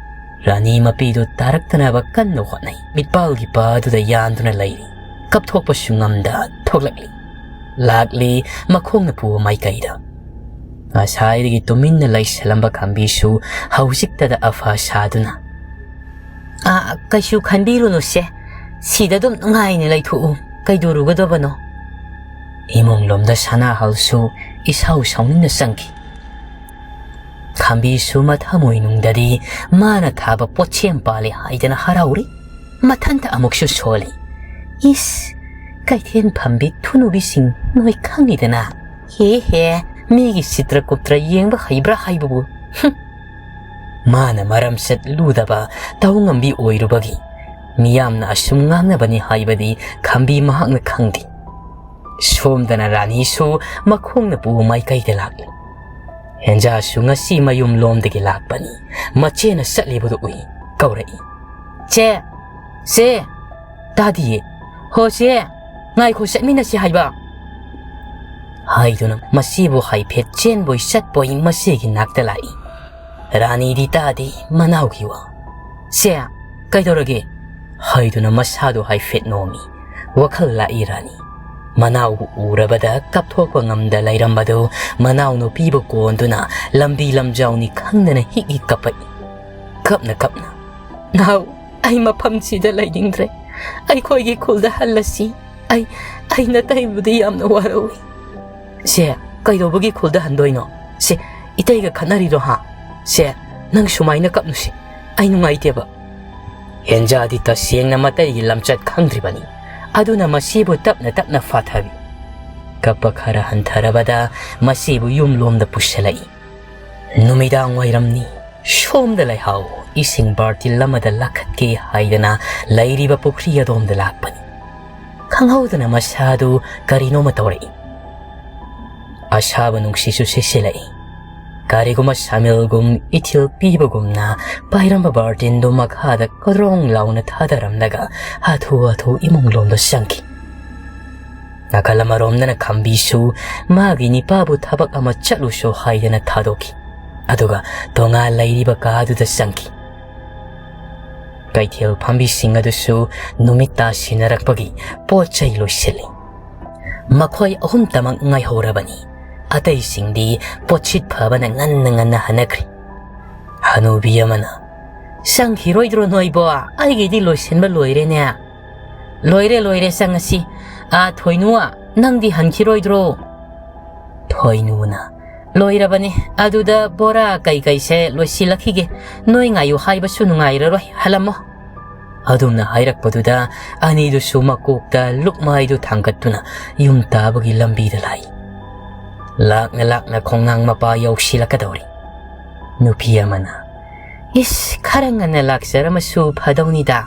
ꯔꯥꯅꯤ ꯃꯄꯤꯗꯨ ꯇꯥꯔꯛꯇꯅꯕ ꯀꯟꯅ ꯍꯣꯠꯅꯩ꯫ ꯃꯤꯠꯄꯥꯜꯒꯤ ꯄꯥꯗꯨꯗ ꯌꯥꯟꯗꯨꯅ ꯂꯩꯔꯤ꯫ ꯀꯞꯊꯣꯛꯄꯁꯨ ꯉꯝꯗ ꯊꯣꯛꯂꯛꯂꯤ꯫ ꯂꯥꯛꯂꯤ ꯃꯈꯣꯡꯅ ꯄꯨꯕ ꯃꯥꯏꯀꯩꯗ꯫ ꯉꯁꯥꯏꯗꯒꯤ ꯇꯨꯃꯤꯟꯅ ꯂꯩꯁꯜꯂꯝꯕ ꯈꯝꯕꯤꯁꯨ ꯍꯧꯖꯤꯛꯇꯗ ꯑꯐ ꯁꯥꯗꯨꯅ, "ꯑꯥ, ꯀꯩꯁꯨ ꯈꯟꯕꯤꯔꯨꯅꯨꯁꯦ꯫ ꯁꯤꯗ ꯑꯗꯨꯝ ꯅꯨꯡꯉꯥꯏꯅ ꯂꯩꯊꯣꯛꯎ꯫ ꯀꯩꯗꯧꯔꯨꯒꯗꯕꯅꯣ?" ꯏꯃꯨꯡꯂꯣꯝꯗ ꯁꯅꯥꯍꯜꯁꯨ ꯏꯁꯥꯎ ꯁꯥꯎꯅꯤꯡꯅ ꯆꯪꯈꯤ꯫ ꯈꯝꯕꯤꯁꯨ ꯃꯊꯃꯣꯏꯅꯨꯡꯗꯗꯤ ꯃꯥꯅ ꯊꯥꯕ ꯄꯣꯠꯁꯦꯝ ꯄꯥꯜꯂꯦ ꯍꯥꯏꯗꯅ ꯍꯔꯥꯎꯔꯤ꯫ ꯃꯊꯟꯇ ꯑꯃꯨꯛꯁꯨ ꯁꯣꯜꯂꯤ꯫ "ꯏꯁ, ꯀꯩꯊꯦꯜ ꯐꯝꯕꯤ ꯊꯨꯅꯨꯕꯤꯁꯤꯡ ꯅꯣꯏ ꯈꯪꯉꯤꯗꯅ꯫ ꯍꯦ ꯍꯦ, ꯃꯤꯒꯤ ꯆꯤꯇ꯭ꯔꯀꯨꯞꯇ꯭ꯔ ꯌꯦꯡꯕ ꯍꯩꯕ꯭ꯔꯥ ꯍꯥꯏꯕꯕꯨ꯫ ꯍꯨꯝ!" ꯃꯥꯅ ꯃꯔꯝ ꯆꯠꯂꯨꯗꯕ ꯇꯧ ꯉꯝꯕꯤ ꯑꯣꯏꯔꯨꯕꯒꯤ ꯃꯤꯌꯥꯝꯅ ꯑꯁꯨꯝ ꯉꯥꯡꯅꯕꯅꯤ ꯍꯥꯏꯕꯗꯤ ꯈꯝꯕꯤ ꯃꯍꯥꯛꯅ ꯈꯪꯗꯦ꯫ ꯁꯣꯝꯗꯅ ꯔꯥꯅꯤꯁꯨ ꯃꯈꯣꯡꯅ ꯄꯨꯕ ꯃꯥꯏꯀꯩꯗ ꯂꯥꯛꯂꯤ꯫ ꯍꯦꯟꯖꯥꯁꯨ ꯉꯁꯤ ꯃꯌꯨꯝ ꯂꯣꯝꯗꯒꯤ ꯂꯥꯛꯄꯅꯤ꯫ ꯃꯆꯦꯅ ꯆꯠꯂꯤꯕꯗꯨ ꯎꯏ꯫ ꯀꯧꯔꯛꯏ꯫ "ꯆꯦ! ꯆꯦ! ꯇꯥꯗꯤꯌꯦ꯫ ꯍꯣ ꯆꯦ! ꯉꯥꯏꯈꯣ, ꯆꯠꯃꯤꯟꯅꯁꯤ ꯍꯥꯏꯕ!" ꯍꯥꯏꯗꯨꯅ ꯃꯆꯦꯕꯨ ꯍꯥꯏꯐꯦꯠ ꯆꯦꯟꯕꯣꯏ ꯆꯠꯄꯣꯏ ꯃꯆꯦꯒꯤ ꯅꯥꯛꯇ ꯂꯥꯛꯏ꯫ ꯔꯥꯅꯤꯗꯤ ꯇꯥꯗꯦ ꯃꯅꯥꯎꯒꯤ ꯋꯥ꯫ "ꯆꯦ, ꯀꯩꯗꯧꯔꯒꯦ?" ꯍꯥꯏꯗꯨꯅ ꯃꯁꯥꯗꯨ ꯍꯥꯏꯐꯦꯠ ꯅꯣꯝꯃꯤ꯫ ꯋꯥꯈꯜ ꯂꯥꯛꯏ ꯔꯥꯅꯤ꯫ ꯃꯅꯥꯎꯕꯨ ꯎꯔꯕꯗ ꯀꯞꯊꯣꯛꯄ ꯉꯝꯗ ꯂꯩꯔꯝꯕꯗꯨ ꯃꯅꯥꯎꯅꯨꯄꯤꯕꯨ ꯀꯣꯟꯗꯨꯅ ꯂꯝꯕꯤ ꯂꯝꯖꯥꯎꯅꯤ ꯈꯪꯗꯅ ꯍꯤꯛ ꯍꯤꯛ ꯀꯞꯄꯛꯏ꯫ ꯀꯞꯅ ꯀꯞꯅ, "ꯅꯥꯎ, ꯑꯩ ꯃꯐꯝꯁꯤꯗ ꯂꯩꯅꯤꯡꯗ꯭ꯔꯦ꯫ ꯑꯩꯈꯣꯏꯒꯤ ꯈꯨꯜꯗ ꯍꯜꯂꯁꯤ꯫ ꯑꯩ, ꯑꯩ ꯅꯇꯩꯕꯨꯗꯤ ꯌꯥꯝꯅ ꯋꯥꯔꯧꯏ꯫" "ꯁꯦ, ꯀꯩꯗꯧꯕꯒꯤ ꯈꯨꯜꯗ ꯍꯟꯗꯣꯏꯅꯣ? ꯁꯦ, ꯏꯇꯩꯒ ꯈꯠꯅꯔꯤꯔꯣ ꯍꯥ? ꯁꯦ, ꯅꯪ ꯁꯨꯃꯥꯏꯅ ꯀꯞꯅꯨꯁꯦ꯫ ꯑꯩ ꯅꯨꯡꯉꯥꯏꯇꯦꯕ꯫" ꯍꯦꯟꯖꯥꯗꯤ ꯇꯁꯦꯡꯅ ꯃꯇꯩꯒꯤ ꯂꯝꯆꯠ ꯈꯪꯗ꯭ꯔꯤꯕꯅꯤ꯫ ꯑꯗꯨꯅ ꯃꯁꯤꯕꯨ ꯇꯞꯅ ꯇꯞꯅ ꯐꯥꯊꯕꯤ꯫ ꯀꯞꯄ ꯈꯔ ꯍꯟꯊꯔꯕꯗ ꯃꯁꯤꯕꯨ ꯌꯨꯝꯂꯣꯝꯗ ꯄꯨꯁꯤꯜꯂꯛꯏ꯫ ꯅꯨꯃꯤꯗꯥꯡ ꯋꯥꯏꯔꯝꯅꯤ꯫ ꯁꯣꯝꯗ ꯂꯩꯍꯥꯎ, ꯏꯁꯤꯡ ꯕꯥꯔꯇꯤꯜ ꯑꯃꯗ ꯂꯥꯈꯠꯀꯦ ꯍꯥꯏꯗꯅ ꯂꯩꯔꯤꯕ ꯄꯨꯈ꯭ꯔꯤ ꯑꯗꯣꯝꯗ ꯂꯥꯛꯄꯅꯤ꯫ ꯈꯪꯍꯧꯗꯅ ꯃꯁꯥꯗꯨ ꯀꯔꯤꯅꯣꯃ ꯇꯧꯔꯛꯏ꯫ ꯑꯁꯥꯕ ꯅꯨꯡꯁꯤꯠꯁꯨ ꯁꯤꯠꯆꯤꯜꯂꯛꯏ꯫ ꯀꯔꯤꯒꯨꯝꯕ ꯁꯥꯃꯤꯜꯒꯨꯝ ꯏꯊꯤꯜ ꯄꯤꯕꯒꯨꯝꯅ ꯄꯥꯏꯔꯝꯕ ꯕꯥꯔꯇꯤꯟꯗꯨ ꯃꯈꯥꯗ ꯀꯗ꯭ꯔꯣꯡ ꯂꯥꯎꯅ ꯊꯥꯗꯔꯝꯂꯒ ꯍꯥꯊꯨ ꯍꯥꯊꯨ ꯏꯃꯨꯡꯂꯣꯝꯗ ꯆꯪꯈꯤ꯫ ꯅꯥꯀꯜ ꯑꯃꯔꯣꯝꯗꯅ ꯈꯝꯕꯤꯁꯨ ꯃꯥꯒꯤ ꯅꯤꯄꯥꯕꯨ ꯊꯕꯛ ꯑꯃ ꯆꯠꯂꯨꯁꯣ ꯍꯥꯏꯗꯅ ꯊꯥꯗꯣꯛꯈꯤ꯫ ꯑꯗꯨꯒ ꯇꯣꯉꯥꯟ ꯂꯩꯔꯤꯕ ꯀꯥꯗꯨꯗ ꯆꯪꯈꯤ꯫ ꯀꯩꯊꯦꯜ ꯐꯝꯕꯤꯁꯤꯡ ꯑꯗꯨꯁꯨ ꯅꯨꯃꯤꯠ ꯇꯥꯁꯤꯟꯅꯔꯛꯄꯒꯤ ꯄꯣꯠ ꯆꯩ ꯂꯣꯏꯁꯤꯜꯂꯤ꯫ ꯃꯈꯣꯏ ꯑꯍꯨꯝꯇꯃꯛ ꯉꯥꯏꯍꯧꯔꯕꯅꯤ꯫ ꯑꯇꯩꯁꯤꯡꯗꯤ ꯄꯣꯠꯁꯤꯠ ꯐꯕꯅ ꯉꯟꯅ ꯉꯟꯅ ꯍꯟꯅꯈ꯭ꯔꯦ꯫ ꯍꯅꯨꯕꯤ ꯑꯃꯅ, "ꯆꯪꯈꯤꯔꯣꯏꯗ꯭ꯔꯣ ꯅꯣꯏꯕꯣ? ꯑꯩꯒꯤꯗꯤ ꯂꯣꯏꯁꯤꯟꯕ ꯂꯣꯏꯔꯦꯅꯦ꯫" "ꯂꯣꯏꯔꯦ, ꯂꯣꯏꯔꯦ, ꯆꯪꯉꯁꯤ꯫ ꯑꯥ, ꯊꯣꯏꯅꯨ, ꯅꯪꯗꯤ ꯍꯟꯈꯤꯔꯣꯏꯗ꯭ꯔꯣ?" ꯊꯣꯏꯅꯨꯅ, "ꯂꯣꯏꯔꯕꯅꯤ, ꯑꯗꯨꯗ ꯕꯣꯔꯥ ꯀꯩꯀꯩꯁꯦ ꯂꯣꯏꯁꯤꯜꯂꯛꯈꯤꯒꯦ꯫ ꯅꯣꯏ ꯉꯥꯏꯌꯨ ꯍꯥꯏꯕꯁꯨ ꯅꯨꯡꯉꯥꯏꯔꯔꯣꯏ, ꯍꯜꯂꯝꯃꯣ꯫" ꯑꯗꯨꯝꯅ ꯍꯥꯏꯔꯛꯄꯗꯨꯗ ꯑꯅꯤꯗꯨꯁꯨ ꯃꯀꯣꯛꯇ ꯂꯨꯛꯃꯥꯏꯗꯨ ꯊꯥꯡꯒꯠꯇꯨꯅ ꯌꯨꯝ ꯇꯥꯕꯒꯤ ꯂꯝꯕꯤꯗ ꯂꯥꯛꯏ꯫ ꯂꯥꯛꯅ ꯂꯥꯛꯅ ꯈꯣꯡꯅꯥꯡ ꯃꯄꯥ ꯌꯧꯁꯤꯜꯂꯛꯀꯗꯧꯔꯤ꯫ ꯅꯨꯄꯤ ꯑꯃꯅ, "ꯏꯁ, ꯈꯔ ꯉꯟꯅ ꯂꯥꯛꯆꯔꯝꯃꯁꯨ ꯐꯗꯧꯅꯤꯗ꯫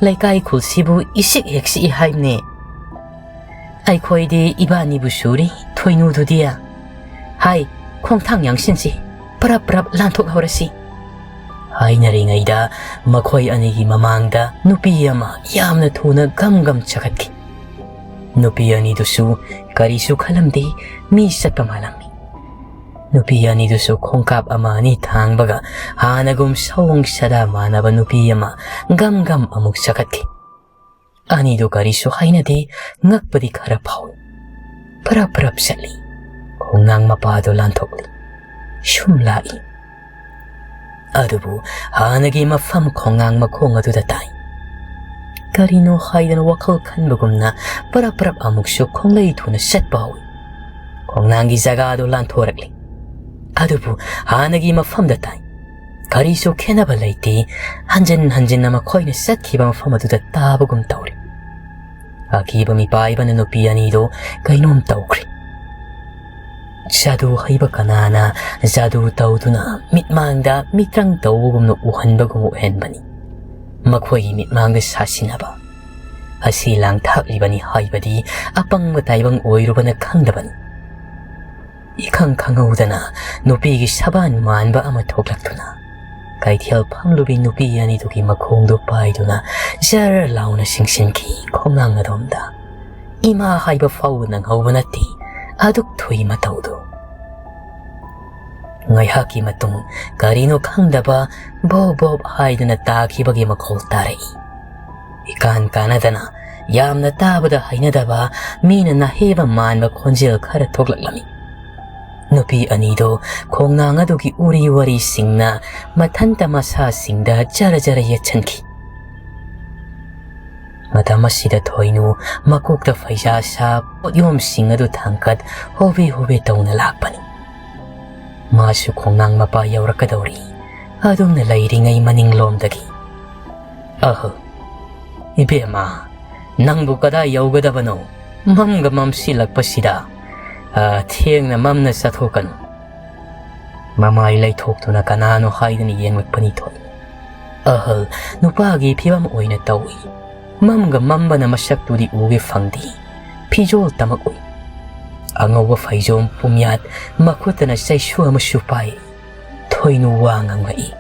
ꯂꯩꯀꯥꯏ ꯈꯨꯜꯁꯤꯕꯨ ꯏꯁꯤꯛ ꯍꯦꯛ ꯁꯤꯛꯏ ꯍꯥꯏꯕꯅꯦ꯫ ꯑꯩꯈꯣꯏꯗꯤ ꯏꯕꯥꯅꯤꯕꯨ ꯁꯨꯔꯤ, ꯊꯣꯏꯅꯨꯗꯨꯗꯤ꯫ ꯍꯥꯏ, ꯈꯣꯡꯊꯥꯡ ꯌꯥꯡꯁꯤꯟꯁꯤ, ꯄꯔꯞ ꯄꯔꯞ ꯂꯥꯟꯊꯣꯛꯍꯧꯔꯁꯤ꯫" ꯍꯥꯏꯅꯔꯤꯉꯩꯗ ꯃꯈꯣꯏ ꯑꯅꯤꯒꯤ ꯃꯃꯥꯡꯗ ꯅꯨꯄꯤ ꯑꯃ ꯌꯥꯝꯅ ꯊꯨꯅ ꯒꯝ ꯒꯝ ꯆꯈꯠꯈꯤ꯫ ꯅꯨꯄꯤ ꯑꯅꯤꯗꯨꯁꯨ ꯀꯔꯤꯁꯨ ꯈꯜꯂꯝꯗꯦ, ꯃꯤ ꯆꯠꯄ ꯃꯥꯜꯂꯝꯃꯤ꯫ ꯅꯨꯄꯤ ꯑꯅꯤꯗꯨꯁꯨ ꯈꯣꯡꯀꯥꯞ ꯑꯃ ꯑꯅꯤ ꯊꯥꯡꯕꯒ ꯍꯥꯟꯅꯒꯨꯝ ꯁꯑꯣꯡ ꯁꯥꯗꯥ ꯃꯥꯟꯅꯕ ꯅꯨꯄꯤ ꯑꯃ ꯒꯝ ꯒꯝ ꯑꯃꯨꯛ ꯆꯈꯠꯈꯤ꯫ ꯑꯅꯤꯗꯨ ꯀꯔꯤꯁꯨ ꯍꯥꯏꯅꯗꯦ, ꯉꯛꯄꯗꯤ ꯈꯔ ꯐꯥꯎꯏ꯫ ꯄꯔꯞ ꯄꯔꯞ ꯆꯠꯂꯤ꯫ ꯈꯣꯡꯅꯥꯡ ꯃꯄꯥꯗꯨ ꯂꯥꯟꯊꯣꯛꯂꯤ꯫ ꯁꯨꯝ ꯂꯥꯛꯏ꯫ ꯑꯗꯨꯕꯨ ꯍꯥꯟꯅꯒꯤ ꯃꯐꯝ ꯈꯣꯡꯅꯥꯡ ꯃꯈꯣꯡ ꯑꯗꯨꯗ ꯇꯥꯏ꯫ ꯀꯔꯤꯅꯣ ꯍꯥꯏꯗꯅ ꯋꯥꯈꯜ ꯈꯟꯕꯒꯨꯝꯅ ꯄꯔꯞ ꯄꯔꯞ ꯑꯃꯨꯛꯁꯨ ꯈꯣꯡꯂꯩ ꯊꯨꯅ ꯆꯠꯄ ꯍꯧꯏ꯫ ꯈꯣꯡꯅꯥꯡꯒꯤ ꯖꯒꯥꯗꯨ ꯂꯥꯟꯊꯣꯔꯛꯂꯤ꯫ ꯑꯗꯨꯕꯨ ꯍꯥꯟꯅꯒꯤ ꯃꯐꯝꯗ ꯇꯥꯏ꯫ ꯀꯔꯤꯁꯨ ꯈꯦꯠꯅꯕ ꯂꯩꯇꯦ꯫ ꯍꯟꯖꯤꯟ ꯍꯟꯖꯤꯟꯅ ꯃꯈꯣꯏꯅ ꯆꯠꯈꯤꯕ ꯃꯐꯝ ꯑꯗꯨꯗ ꯇꯥꯕꯒꯨꯝ ꯇꯧꯔꯤ꯫ ꯑꯀꯤꯕ ꯃꯤꯄꯥꯏꯕꯅ ꯅꯨꯄꯤ ꯑꯅꯤꯗꯨ ꯀꯩꯅꯣꯝ ꯇꯧꯈ꯭ꯔꯦ꯫ ꯖꯥꯗꯨ ꯍꯩꯕ ꯀꯅꯥꯅ ꯖꯥꯗꯨ ꯇꯧꯗꯨꯅ ꯃꯤꯠꯃꯥꯡꯗ ꯃꯤꯇ꯭ꯔꯪ ꯇꯧꯕꯒꯨꯝꯅ ꯎꯍꯟꯕꯒꯨꯝ ꯎꯍꯟꯕꯅꯤ꯫ ꯃꯈꯣꯏꯒꯤ ꯃꯤꯠꯃꯥꯡꯗ ꯁꯥꯁꯤꯟꯅꯕ ꯑꯁꯤ ꯂꯥꯡꯊꯥꯛꯂꯤꯕꯅꯤ ꯍꯥꯏꯕꯗꯤ ꯑꯄꯪꯕ ꯇꯥꯏꯕꯪ ꯑꯣꯏꯔꯨꯕꯅ ꯈꯪꯗꯕꯅꯤ꯫ ꯏꯈꯪ ꯈꯪꯍꯧꯗꯅ ꯅꯨꯄꯤꯒꯤ ꯁꯕꯥꯟ ꯃꯥꯟꯕ ꯑꯃ ꯊꯣꯛꯂꯛꯇꯨꯅ ꯀꯩꯊꯦꯜ ꯐꯝꯂꯨꯕꯤ ꯅꯨꯄꯤ ꯑꯅꯤꯗꯨꯒꯤ ꯃꯈꯣꯡꯗꯨ ꯄꯥꯏꯗꯨꯅ ꯖꯔ ꯂꯥꯎꯅ ꯁꯤꯡꯁꯤꯟꯈꯤ ꯈꯣꯡꯅꯥꯡ ꯑꯗꯣꯝꯗ꯫ ꯏꯃꯥ ꯍꯥꯏꯕ ꯐꯥꯎꯕ ꯅꯪꯍꯧꯕ ꯅꯠꯇꯦ ꯑꯗꯨꯛ ꯊꯨꯏ ꯃꯇꯧꯗꯨ꯫ ꯉꯥꯏꯍꯥꯛꯀꯤ ꯃꯇꯨꯡ ꯀꯔꯤꯅꯣ ꯈꯪꯗꯕ ꯕꯣꯞ ꯕꯣꯞ ꯍꯥꯏꯗꯨꯅ ꯇꯥꯈꯤꯕꯒꯤ ꯃꯈꯣꯜ ꯇꯥꯔꯛꯏ꯫ ꯏꯀꯥꯟ ꯀꯥꯟꯅꯗꯅ ꯌꯥꯝꯅ ꯇꯥꯕꯗ ꯍꯩꯅꯗꯕ ꯃꯤꯅ ꯅꯥꯍꯦꯕ ꯃꯥꯟꯕ ꯈꯣꯟꯖꯦꯜ ꯈꯔ ꯊꯣꯛꯂꯛꯂꯝꯃꯤ꯫ ꯅꯨꯄꯤ ꯑꯅꯤꯗꯣ ꯈꯣꯡꯅꯥꯡ ꯑꯗꯨꯒꯤ ꯎꯔꯤ ꯋꯥꯔꯤꯁꯤꯡꯅ ꯃꯊꯟꯇ ꯃꯁꯥꯁꯤꯡꯗ ꯖꯔ ꯖꯔ ꯌꯦꯠꯁꯟꯈꯤ꯫ ꯃꯇꯝ ꯑꯁꯤꯗ ꯊꯣꯏꯅꯨ ꯃꯀꯣꯛꯇ ꯐꯩꯖꯥ ꯁꯥ ꯄꯣꯠꯌꯣꯝꯁꯤꯡ ꯑꯗꯨ ꯊꯥꯡꯀꯠ ꯍꯣꯕꯦ ꯍꯣꯕꯦ ꯇꯧꯅ ꯂꯥꯛꯄꯅꯤ꯫ ꯃꯥꯁꯨ ꯈꯣꯡꯅꯥꯡ ꯃꯄꯥ ꯌꯧꯔꯛꯀꯗꯧꯔꯤ꯫ ꯑꯗꯨꯝꯅ ꯂꯩꯔꯤꯉꯩ ꯃꯅꯤꯡꯂꯣꯝꯗꯒꯤ, "ꯑꯍ, ꯏꯕꯦꯝꯃ, ꯅꯪꯕꯨ ꯀꯗꯥꯏ ꯌꯧꯒꯗꯕꯅꯣ? ꯃꯝꯒ ꯃꯝꯁꯤꯜꯂꯛꯄꯁꯤꯗ, ꯑ, ꯊꯦꯡꯅ ꯃꯝꯅ ꯆꯠꯊꯣꯛꯀꯅꯨ"꯫ ꯃꯃꯥꯏ ꯂꯩꯊꯣꯛꯇꯨꯅ ꯀꯅꯥꯅꯣ ꯍꯥꯏꯗꯨꯅ ꯌꯦꯡꯂꯛꯄꯅꯤ ꯊꯣꯏ꯫ ꯑꯍꯜ ꯅꯨꯄꯥꯒꯤ ꯐꯤꯕꯝ ꯑꯣꯏꯅ ꯇꯧꯏ꯫ ꯃꯝꯒ ꯃꯝꯕꯅ ꯃꯁꯛꯇꯨꯗꯤ ꯎꯒꯦ ꯐꯪꯗꯦ꯫ ꯐꯤꯖꯣꯜ ꯇꯃꯛ ꯎꯏ꯫ ꯑꯉꯧꯕ ꯐꯩꯖꯣꯝ ꯄꯨꯝꯌꯥꯠ, ꯃꯈꯨꯠꯇꯅ ꯆꯩꯁꯨ ꯑꯃꯁꯨ ꯄꯥꯏ꯫ ꯊꯣꯏꯅꯨ ꯋꯥ ꯉꯥꯡꯂꯛꯏ꯫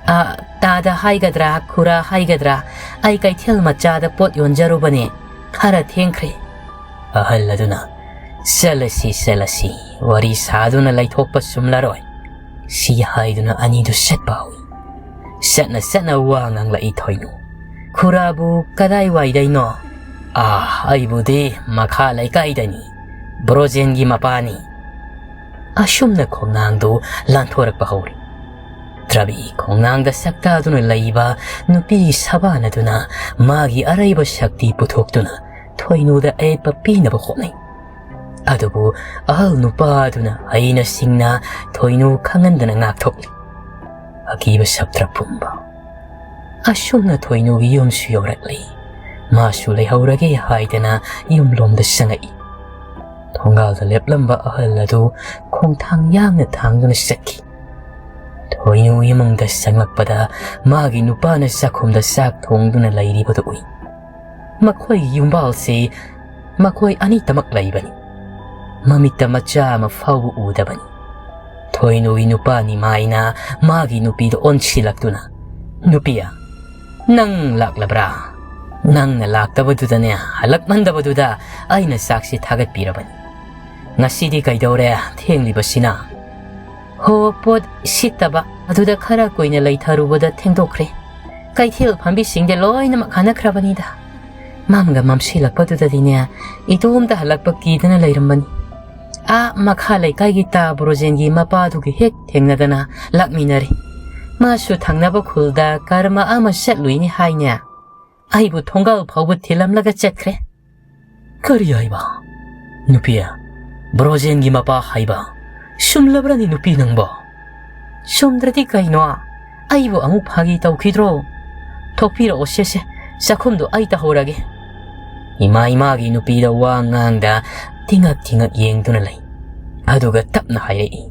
"ꯑ, ꯇꯥꯗ ꯍꯥꯏꯒꯗ꯭ꯔꯥ, ꯈꯨꯔꯥ ꯍꯥꯏꯒꯗ꯭ꯔꯥ, ꯑꯩ ꯀꯩꯊꯦꯜ ꯃꯆꯥꯗ ꯄꯣꯠ ꯌꯣꯟꯖꯔꯨꯕꯅꯦ, ꯈꯔ ꯊꯦꯡꯈ꯭ꯔꯦ"꯫ ꯑꯍꯜ ꯑꯗꯨꯅ, "ꯆꯠꯂꯁꯤ, ꯆꯠꯂꯁꯤ, ꯋꯥꯔꯤ ꯁꯥꯗꯨꯅ ꯂꯩꯊꯣꯛꯄ ꯆꯨꯝꯂꯔꯣꯏ"꯫ ꯁꯤ ꯍꯥꯏꯗꯨꯅ ꯑꯅꯤꯗꯨ ꯆꯠꯄ ꯍꯧꯏ꯫ ꯆꯠꯅ ꯆꯠꯅ ꯋꯥ ꯉꯥꯡꯂꯛꯏ ꯊꯣꯏꯅꯨ꯫ "ꯈꯨꯔꯥꯕꯨ ꯀꯗꯥꯏꯋꯥꯏꯗꯩꯅꯣ?" "ꯑꯥ, ꯑꯩꯕꯨꯗꯤ ꯃꯈꯥ ꯂꯩꯀꯥꯏꯗꯅꯤ, ꯕ꯭ꯔꯣꯖꯦꯟꯒꯤ ꯃꯄꯥꯅꯤ"꯫ ꯑꯁꯨꯝꯅ ꯈꯣꯡꯅꯥꯡꯗꯨ ꯂꯥꯟꯊꯣꯔꯛꯄ ꯍꯧꯔꯤ꯫ ꯇ꯭ꯔꯕꯤ ꯈꯣꯡꯅꯥꯡꯗ ꯁꯛꯇꯥꯗꯨꯅ ꯂꯩꯕ ꯅꯨꯄꯤ ꯁꯕꯥꯟ ꯑꯗꯨꯅ ꯃꯥꯒꯤ ꯑꯔꯩꯕ ꯁꯛꯇꯤ ꯄꯨꯊꯣꯛꯇꯨꯅ ꯊꯣꯏꯅꯨꯗ ꯑꯌꯦꯠꯄ ꯄꯤꯅꯕ ꯍꯣꯠꯅꯩ꯫ ꯑꯗꯨꯕꯨ ꯑꯍꯜ ꯅꯨꯄꯥ ꯑꯗꯨꯅ ꯍꯩꯅ ꯁꯤꯡꯅ ꯊꯣꯏꯅꯨ ꯈꯪꯍꯟꯗꯅ ꯉꯥꯛꯊꯣꯛꯂꯤ꯫ ꯑꯀꯤꯕ ꯁꯛꯇ꯭ꯔ ꯄꯨꯝꯕ꯫ ꯑꯁꯨꯝꯅ ꯊꯣꯏꯅꯨꯒꯤ ꯌꯨꯝꯁꯨ ꯌꯧꯔꯛꯂꯤ꯫ ꯃꯥꯁꯨ ꯂꯩꯍꯧꯔꯒꯦ ꯍꯥꯏꯗꯅ ꯌꯨꯝꯂꯣꯝꯗ ꯆꯪꯉꯛꯏ꯫ ꯊꯣꯡꯒꯥꯜꯗ ꯂꯦꯞꯂꯝꯕ ꯑꯍꯜ ꯑꯗꯨ ꯈꯣꯡꯊꯥꯡ ꯌꯥꯡꯅ ꯊꯥꯡꯗꯨꯅ ꯆꯠꯈꯤ꯫ ꯊꯣꯏꯅꯨ ꯏꯃꯨꯡꯗ ꯆꯪꯂꯛꯄꯗ ꯃꯥꯒꯤ ꯅꯨꯄꯥꯅ ꯆꯥꯛꯈꯨꯝꯗ ꯆꯥꯛ ꯊꯣꯡꯗꯨꯅ ꯂꯩꯔꯤꯕꯗꯨ ꯎꯏ꯫ ꯃꯈꯣꯏꯒꯤ ꯌꯨꯝꯕꯥꯜꯁꯤ ꯃꯈꯣꯏ ꯑꯅꯤꯇꯃꯛ ꯂꯩꯕꯅꯤ꯫ ꯃꯃꯤꯠꯇ ꯃꯆꯥ ꯑꯃ ꯐꯥꯎꯕ ꯎꯗꯕꯅꯤ꯫ ꯊꯣꯏꯅꯨꯒꯤ ꯅꯨꯄꯥ ꯅꯤꯃꯥꯏꯅ ꯃꯥꯒꯤ ꯅꯨꯄꯤꯗ ꯑꯣꯟꯁꯤꯜꯂꯛꯇꯨꯅ, "ꯅꯨꯄꯤꯌꯥ, ꯅꯪ ꯂꯥꯛꯂꯕ꯭ꯔꯥ? ꯅꯪꯅ ꯂꯥꯛꯇꯕꯗꯨꯗꯅꯦ, ꯍꯜꯂꯛꯃꯟꯗꯕꯗꯨꯗ ꯑꯩꯅ ꯆꯥꯛꯁꯤ ꯊꯥꯒꯠꯄꯤꯔꯕꯅꯤ꯫ ꯉꯁꯤꯗꯤ ꯀꯩꯗꯧꯔꯦ ꯊꯦꯡꯂꯤꯕꯁꯤꯅ?" "ꯍꯣ, ꯄꯣꯠ ꯁꯤꯠꯇꯕ, ꯑꯗꯨꯗ ꯈꯔ ꯀꯨꯏꯅ ꯂꯩꯊꯔꯨꯕꯗ ꯊꯦꯡꯗꯣꯛꯈ꯭ꯔꯦ꯫ ꯀꯩꯊꯦꯜ ꯐꯝꯕꯤꯁꯤꯡꯗꯤ ꯂꯣꯏꯅꯃꯛ ꯍꯥꯟꯅꯈ꯭ꯔꯕꯅꯤꯗ꯫ ꯃꯝꯒ ꯃꯝꯁꯤꯜꯂꯛꯄꯗꯨꯗꯗꯤꯅꯦ, ꯏꯇꯣꯝꯇ ꯍꯜꯂꯛꯄ ꯀꯤꯗꯅ ꯂꯩꯔꯝꯕꯅꯤ꯫ ꯑꯥ ꯃꯈꯥ ꯂꯩꯀꯥꯏꯒꯤ ꯇꯥ ꯕ꯭ꯔꯣꯖꯦꯟꯒꯤ ꯃꯄꯥꯗꯨꯒꯤ ꯍꯦꯛ ꯊꯦꯡꯅꯗꯅ ꯂꯥꯛꯃꯤꯟꯅꯔꯦ꯫ ꯃꯥꯁꯨ ꯊꯪꯅꯕ ꯈꯨꯜꯗ ꯀꯔꯃ ꯑꯃ ꯆꯠꯂꯨꯏꯅꯤ ꯍꯥꯏꯅꯦ꯫ ꯑꯩꯕꯨ ꯊꯣꯡꯒꯥꯜ ꯐꯥꯎꯕ ꯊꯤꯜꯂꯝꯂꯒ ꯆꯠꯈ꯭ꯔꯦ꯫" "ꯀꯔꯤ ꯍꯥꯏꯕ? ꯅꯨꯄꯤ, ꯕ꯭ꯔꯣꯖꯦꯟꯒꯤ ꯃꯄꯥ ꯍꯥꯏꯕ ꯆꯨꯝꯂꯕ꯭ꯔꯅꯤ ꯅꯨꯄꯤ ꯅꯪꯕꯣ?" "ꯆꯨꯝꯗ꯭ꯔꯗꯤ ꯀꯩꯅꯣ? ꯑꯩꯕꯨ ꯑꯃꯨꯛ ꯐꯥꯒꯤ ꯇꯧꯈꯤꯗ꯭ꯔꯣ? ꯊꯣꯛꯄꯤꯔꯛꯑꯣ ꯁꯦꯁꯦ, ꯆꯥꯛꯈꯨꯝꯗꯣ ꯑꯩ ꯇꯧꯍꯧꯔꯒꯦ꯫" ꯏꯃꯥ ꯏꯃꯥꯒꯤ ꯅꯨꯄꯤꯗ ꯋꯥ ꯉꯥꯡꯗ ꯇꯤꯉꯛ ꯇꯤꯉꯛ ꯌꯦꯡꯗꯨꯅ ꯂꯩ꯫ ꯑꯗꯨꯒ ꯇꯞꯅ ꯍꯥꯏꯔꯛꯏ,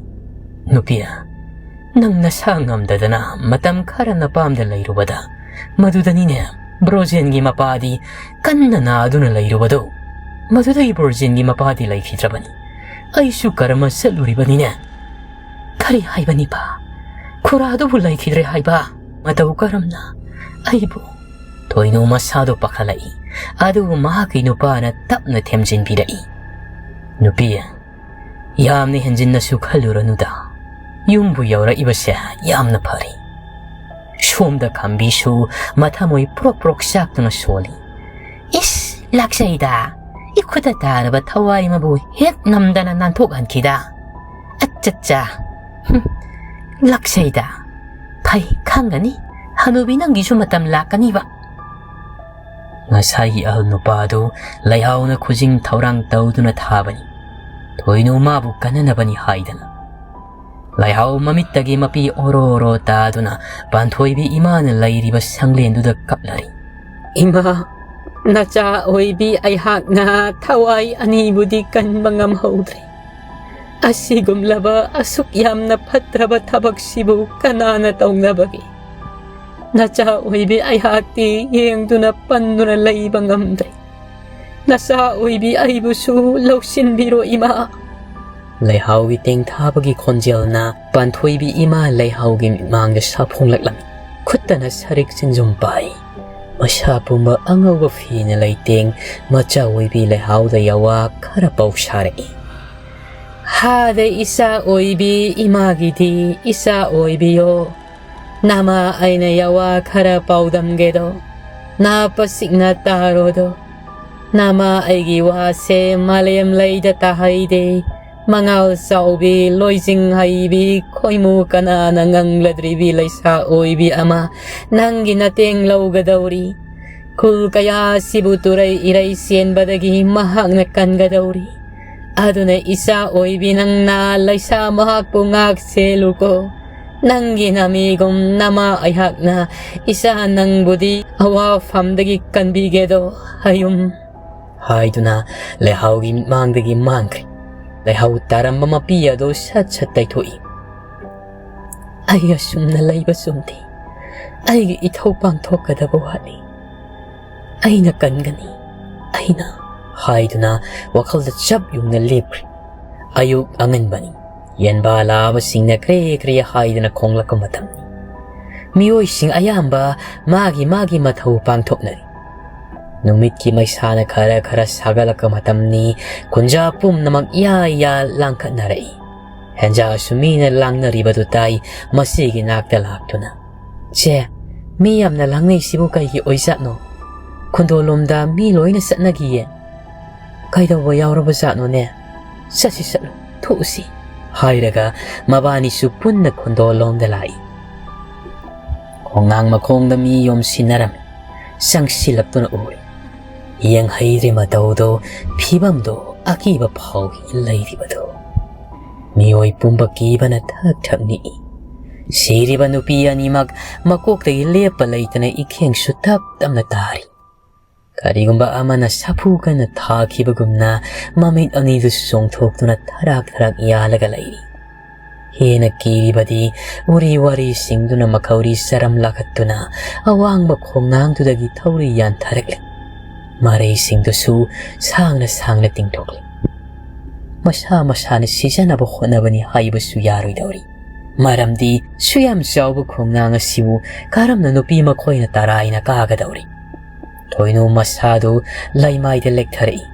"ꯅꯨꯄꯤ, ꯅꯪ ꯅꯁꯥ ꯉꯝꯗꯗꯅ ꯃꯇꯝ ꯈꯔ ꯅꯄꯥꯝꯗ ꯂꯩꯔꯨꯕꯗ, ꯃꯗꯨꯗꯅꯤꯅꯦ ꯕ꯭ꯔꯣꯖꯦꯟꯒꯤ ꯃꯄꯥꯗꯤ ꯀꯟꯅ ꯅꯥꯗꯨꯅ ꯂꯩꯔꯨꯕꯗꯣ꯫ ꯃꯗꯨꯗꯒꯤ ꯕ꯭ꯔꯣꯖꯦꯟꯒꯤ ꯃꯄꯥꯗꯤ ꯂꯩꯈꯤꯗ꯭ꯔꯕꯅꯤ꯫ ꯑꯩꯁꯨ ꯀꯔꯃ ꯆꯠꯂꯨꯔꯤꯕꯅꯤꯅꯦ꯫" "ꯀꯔꯤ ꯍꯥꯏꯕꯅꯤꯕ? ꯈꯨꯔꯥꯗꯨꯕꯨ ꯂꯩꯈꯤꯗ꯭ꯔꯦ ꯍꯥꯏꯕ? ꯃꯇꯧ ꯀꯔꯝꯅ? ꯑꯩꯕꯨ?" ꯊꯣꯏꯅꯨ ꯃꯁꯥꯗꯣ ꯄꯥꯈꯠꯂꯛꯏ꯫ ꯑꯗꯨꯕꯨ ꯃꯍꯥꯛꯀꯤ ꯅꯨꯄꯥꯅ ꯇꯞꯅ ꯊꯦꯝꯖꯤꯟꯕꯤꯔꯛꯏ, "ꯅꯨꯄꯤ, ꯌꯥꯝꯅ ꯍꯦꯟꯖꯤꯟꯅꯁꯨ ꯈꯜꯂꯨꯔꯅꯨꯗ꯫ ꯌꯨꯝꯕꯨ ꯌꯧꯔꯛꯏꯕꯁꯦ ꯌꯥꯝꯅ ꯐꯔꯦ꯫" ꯁꯣꯝꯗ ꯈꯝꯕꯤꯁꯨ ꯃꯊꯃꯣꯏ ꯄ꯭ꯔꯣꯛ ꯄ꯭ꯔꯣꯛ ꯆꯥꯛꯇꯨꯅ ꯁꯣꯜꯂꯤ꯫ "ꯏꯁ, ꯂꯥꯛꯆꯩꯗ꯫ ꯏꯈꯨꯠꯇ ꯇꯥꯔꯕ ꯊꯋꯥꯏ ꯑꯃꯕꯨ ꯍꯦꯛ ꯅꯝꯗꯅ ꯅꯥꯟꯊꯣꯛꯍꯟꯈꯤꯗ꯫ ꯑꯠꯆꯠꯆꯥ꯫ ꯍꯨꯝ, ꯂꯥꯛꯆꯩꯗ꯫ ꯐꯩ, ꯈꯪꯒꯅꯤ꯫ ꯍꯅꯨꯕꯤ ꯅꯪꯒꯤꯁꯨ ꯃꯇꯝ ꯂꯥꯛꯀꯅꯤꯕ꯫" ꯉꯁꯥꯏꯒꯤ ꯑꯍꯜ ꯅꯨꯄꯥ ꯑꯗꯨ ꯂꯩꯍꯥꯎꯅ ꯈꯨꯖꯤꯡ ꯊꯧꯔꯥꯡ ꯇꯧꯗꯨꯅ ꯊꯥꯕꯅꯤ꯫ ꯊꯣꯏꯅꯨ ꯃꯥꯕꯨ ꯀꯟꯅꯅꯕꯅꯤ ꯍꯥꯏꯗꯅ꯫ ꯂꯩꯍꯥꯎ ꯃꯃꯤꯠꯇꯒꯤ ꯃꯄꯤ ꯑꯣꯔꯣ ꯑꯣꯔꯣ ꯇꯥꯗꯨꯅ ꯄꯥꯟꯊꯣꯏꯕꯤ ꯏꯃꯥꯅ ꯂꯩꯔꯤꯕ ꯁꯪꯂꯦꯟꯗꯨꯗ ꯀꯞꯂꯔꯤ꯫ "ꯏꯃꯥ, ꯅꯆꯥ ꯑꯣꯏꯕꯤ ꯑꯩꯍꯥꯛꯅ ꯊꯋꯥꯏ ꯑꯅꯤꯕꯨꯗꯤ ꯀꯟꯕ ꯉꯝꯍꯧꯗ꯭ꯔꯦ꯫ ꯑꯁꯤꯒꯨꯝꯂꯕ ꯑꯁꯨꯛ ꯌꯥꯝꯅ ꯐꯠꯇ꯭ꯔꯕ ꯊꯕꯛꯁꯤꯕꯨ ꯀꯅꯥꯅ ꯇꯧꯅꯕꯒꯦ? ꯅꯆꯥ ꯑꯣꯏꯕꯤ ꯑꯩꯍꯥꯛꯇꯤ ꯌꯦꯡꯗꯨꯅ ꯄꯟꯗꯨꯅ ꯂꯩꯕ ꯉꯝꯗ꯭ꯔꯦ꯫ ꯅꯆꯥ ꯑꯣꯏꯕꯤ ꯑꯩꯕꯨꯁꯨ ꯂꯧꯁꯤꯟꯕꯤꯔꯣ, ꯏꯃꯥ꯫ ꯂꯩꯍꯥꯎꯒꯤ ꯇꯦꯡꯊꯥꯕꯒꯤ ꯈꯣꯟꯖꯦꯜꯅ ꯄꯥꯟꯊꯣꯏꯕꯤ ꯏꯃꯥ ꯂꯩꯍꯥꯎꯒꯤ ꯃꯤꯠꯃꯥꯡꯗ ꯁꯥꯐꯣꯡꯂꯛꯂꯝꯃꯤ꯫ ꯈꯨꯠꯇꯅ ꯁꯔꯤꯛ ꯆꯤꯡꯖꯨꯝ ꯄꯥꯏ꯫ ꯃꯁꯥ ꯄꯨꯝꯕ ꯑꯉꯧꯕ ꯐꯤꯅ ꯂꯩꯇꯦꯡ ꯃꯆꯥ ꯑꯣꯏꯕꯤ ꯂꯩꯍꯥꯎꯗ ꯌꯥꯋꯥ ꯈꯔ ꯄꯥꯎ ꯁꯥꯔꯛꯏ꯫ ꯍꯥꯗ ꯏꯆꯥ ꯑꯣꯏꯕꯤ ꯏꯃꯥꯒꯤꯗꯤ ꯏꯆꯥ ꯑꯣꯏꯕꯤꯌꯣ꯫ ꯅꯃꯥ ꯑꯩꯅ ꯌꯥꯋꯥ ꯈꯔ ꯄꯥꯎꯗꯝꯒꯦꯗꯣ꯫ ꯅꯥ ꯄꯁꯤꯛꯅ ꯇꯥꯔꯣꯗꯣ꯫ ꯅꯃꯥ ꯑꯩꯒꯤ ꯋꯥꯁꯦ ꯃꯥꯂꯦꯝ ꯂꯩꯗ ꯇꯥꯍꯩꯗꯦ꯫ ꯃꯉꯥꯜ ꯆꯥꯎꯕꯤ, ꯂꯣꯏꯖꯤꯡ ꯍꯩꯕꯤ, ꯈꯣꯏꯃꯨ ꯀꯅꯥꯅ ꯉꯪꯂꯗ꯭ꯔꯤꯕꯤ ꯂꯩꯁꯥ ꯑꯣꯏꯕꯤ ꯑꯃ ꯅꯪꯒꯤ ꯅꯇꯦꯡ ꯂꯧꯒꯗꯧꯔꯤ꯫ ꯈꯨꯜ ꯀꯌꯥꯁꯤꯕꯨ ꯇꯨꯔꯩ ꯏꯔꯩ ꯆꯦꯟꯕꯗꯒꯤ ꯃꯍꯥꯛꯅ ꯀꯟꯒꯗꯧꯔꯤ꯫ ꯑꯗꯨꯅ ꯏꯆꯥ ꯑꯣꯏꯕꯤ ꯅꯪꯅ ꯂꯩꯁꯥ ꯃꯍꯥꯛꯄꯨ ꯉꯥꯛ ꯁꯦꯜꯂꯨꯀꯣ꯫ ꯅꯪꯒꯤ ꯅꯃꯤꯒꯨꯝ ꯅꯃꯥ ꯑꯩꯍꯥꯛꯅ ꯏꯆꯥ ꯅꯪꯕꯨꯗꯤ ꯑꯋꯥꯐꯝꯗꯒꯤ ꯀꯟꯕꯤꯒꯦꯗꯣ ꯍꯌꯨꯝ꯫ ꯍꯥꯏꯗꯨꯅ ꯂꯩꯍꯥꯎꯒꯤ ꯃꯤꯠꯃꯥꯡꯗꯒꯤ ꯃꯥꯡꯈ꯭ꯔꯦ꯫ ꯂꯩꯍꯥꯎ ꯇꯥꯔꯝꯕ ꯃꯄꯤ ꯑꯗꯨ ꯁꯠ ꯁꯠ ꯇꯩꯊꯣꯛꯏ꯫ ꯑꯩ ꯑꯁꯨꯝꯅ ꯂꯩꯕ ꯆꯨꯝꯗꯦ꯫ ꯑꯩꯒꯤ ꯏꯊꯧ ꯄꯥꯡꯊꯣꯛꯀꯗꯕ ꯋꯥꯠꯂꯤ꯫ ꯑꯩꯅ ꯀꯟꯒꯅꯤ, ꯑꯩꯅ꯫ ꯍꯥꯏꯗꯨꯅ ꯋꯥꯈꯜꯗ ꯆꯞ ꯌꯨꯡꯅ ꯂꯦꯞꯈ꯭ꯔꯦ꯫ ꯑꯌꯨꯛ ꯑꯉꯟꯕꯅꯤ꯫ ꯌꯦꯟꯕꯥ ꯂꯥꯕꯁꯤꯡꯅ ꯀ꯭ꯔꯦ ꯀ꯭ꯔꯦ ꯍꯥꯏꯗꯨꯅ ꯈꯣꯡꯂꯛꯄ ꯃꯇꯝꯅꯤ꯫ ꯃꯤꯑꯣꯏꯁꯤꯡ ꯑꯌꯥꯝꯕ ꯃꯥꯒꯤ ꯃꯥꯒꯤ ꯃꯊꯧ ꯄꯥꯡꯊꯣꯛꯅꯔꯤ꯫ ꯅꯨꯃꯤꯠꯀꯤ ꯃꯩꯁꯥꯅ ꯈꯔ ꯈꯔ ꯁꯥꯒꯠꯂꯛꯄ ꯃꯇꯝꯅꯤ꯫ ꯈꯨꯟꯖꯥ ꯄꯨꯝꯅꯃꯛ ꯏꯌꯥ ꯏꯌꯥ ꯂꯥꯡꯈꯠꯅꯔꯛꯏ꯫ ꯍꯦꯟꯖꯥꯁꯨ ꯃꯤꯅ ꯂꯥꯡꯅꯔꯤꯕꯗꯨ ꯇꯥꯏ꯫ ꯃꯁꯤꯒꯤ ꯅꯥꯛꯇ ꯂꯥꯛꯇꯨꯅ, "ꯆꯦ, ꯃꯤ ꯌꯥꯝꯅ ꯂꯥꯡꯅꯩꯁꯤꯕꯨ ꯀꯩꯒꯤ ꯑꯣꯏꯖꯥꯠꯅꯣ? ꯈꯨꯟꯗꯣꯜꯂꯣꯝꯗ ꯃꯤ ꯂꯣꯏꯅ ꯆꯠꯅꯈꯤꯌꯦ꯫ ꯀꯩꯗꯧꯕ ꯌꯥꯎꯔꯕ ꯖꯥꯠꯅꯣꯅꯦ? ꯆꯠꯁꯤ ꯆꯠꯂꯨ, ꯊꯣꯛꯎꯁꯤ"꯫ ꯍꯥꯏꯔꯒ ꯃꯕꯥꯅꯤꯁꯨ ꯄꯨꯟꯅ ꯈꯨꯟꯗꯣꯜꯂꯣꯝꯗ ꯂꯥꯛꯏ꯫ ꯈꯣꯡꯅꯥꯡ ꯃꯈꯣꯡꯗ ꯃꯤ ꯌꯣꯝꯁꯤꯟꯅꯔꯝꯃꯤ꯫ ꯆꯪꯁꯤꯜꯂꯛꯇꯨꯅ ꯎꯔꯦ꯫ ꯌꯦꯡꯍꯩꯗ꯭ꯔꯤ ꯃꯇꯧꯗꯣ, ꯐꯤꯕꯝꯗꯣ ꯑꯀꯤꯕ ꯐꯥꯎꯏ ꯂꯩꯔꯤꯕꯗꯣ꯫ ꯃꯤꯑꯣꯏ ꯄꯨꯝꯕ ꯀꯤꯕꯅ ꯊꯛ ꯊꯛ ꯅꯤꯛꯏ꯫ ꯁꯤꯔꯤꯕ ꯅꯨꯄꯤ ꯑꯅꯤꯃꯛ ꯃꯀꯣꯛꯇꯒꯤ ꯂꯦꯞꯄ ꯂꯩꯇꯅ ꯏꯈꯦꯡꯁꯨ ꯇꯞ ꯇꯞꯅ ꯇꯥꯔꯤ꯫ ꯀꯔꯤꯒꯨꯝꯕ ꯑꯃꯅ ꯁꯥꯐꯨ ꯀꯟꯅ ꯊꯥꯈꯤꯕꯒꯨꯝꯅ ꯃꯃꯤꯠ ꯑꯅꯤꯗꯨ ꯆꯣꯡꯊꯣꯛꯇꯨꯅ ꯊꯔꯥꯛ ꯊꯔꯥꯛ ꯌꯥꯜꯂꯒ ꯂꯩꯔꯤ꯫ ꯍꯦꯟꯅ ꯀꯤꯔꯤꯕꯗꯤ ꯎꯔꯤ ꯋꯥꯔꯤꯁꯤꯡꯗꯨꯅ ꯃꯈꯧꯔꯤ ꯆꯔꯝ ꯂꯥꯈꯠꯇꯨꯅ ꯑꯋꯥꯡꯕ ꯈꯣꯡꯅꯥꯡꯗꯨꯗꯒꯤ ꯊꯧꯔꯤ ꯌꯥꯟꯊꯔꯛꯂꯤ꯫ ꯃꯔꯩꯁꯤꯡꯗꯨꯁꯨ ꯁꯥꯡꯅ ꯁꯥꯡꯅ ꯇꯤꯡꯊꯣꯛꯂꯤ꯫ ꯃꯁꯥ ꯃꯁꯥꯅ ꯁꯤꯖꯅꯕ ꯍꯣꯠꯅꯕꯅꯤ ꯍꯥꯏꯕꯁꯨ ꯌꯥꯔꯣꯏꯗꯧꯔꯤ꯫ ꯃꯔꯝꯗꯤ ꯁꯨꯌꯥꯝ ꯆꯥꯎꯕ ꯈꯣꯡꯅꯥꯡ ꯑꯁꯤꯕꯨ ꯀꯔꯝꯅ ꯅꯨꯄꯤ ꯃꯈꯣꯏꯅ ꯇꯔꯥꯏꯅ ꯀꯥꯒꯗꯧꯔꯤ? ꯊꯣꯏꯅꯨ ꯃꯁꯥꯗꯨ ꯂꯩꯃꯥꯏꯗ ꯂꯦꯛꯊꯔꯛꯏ꯫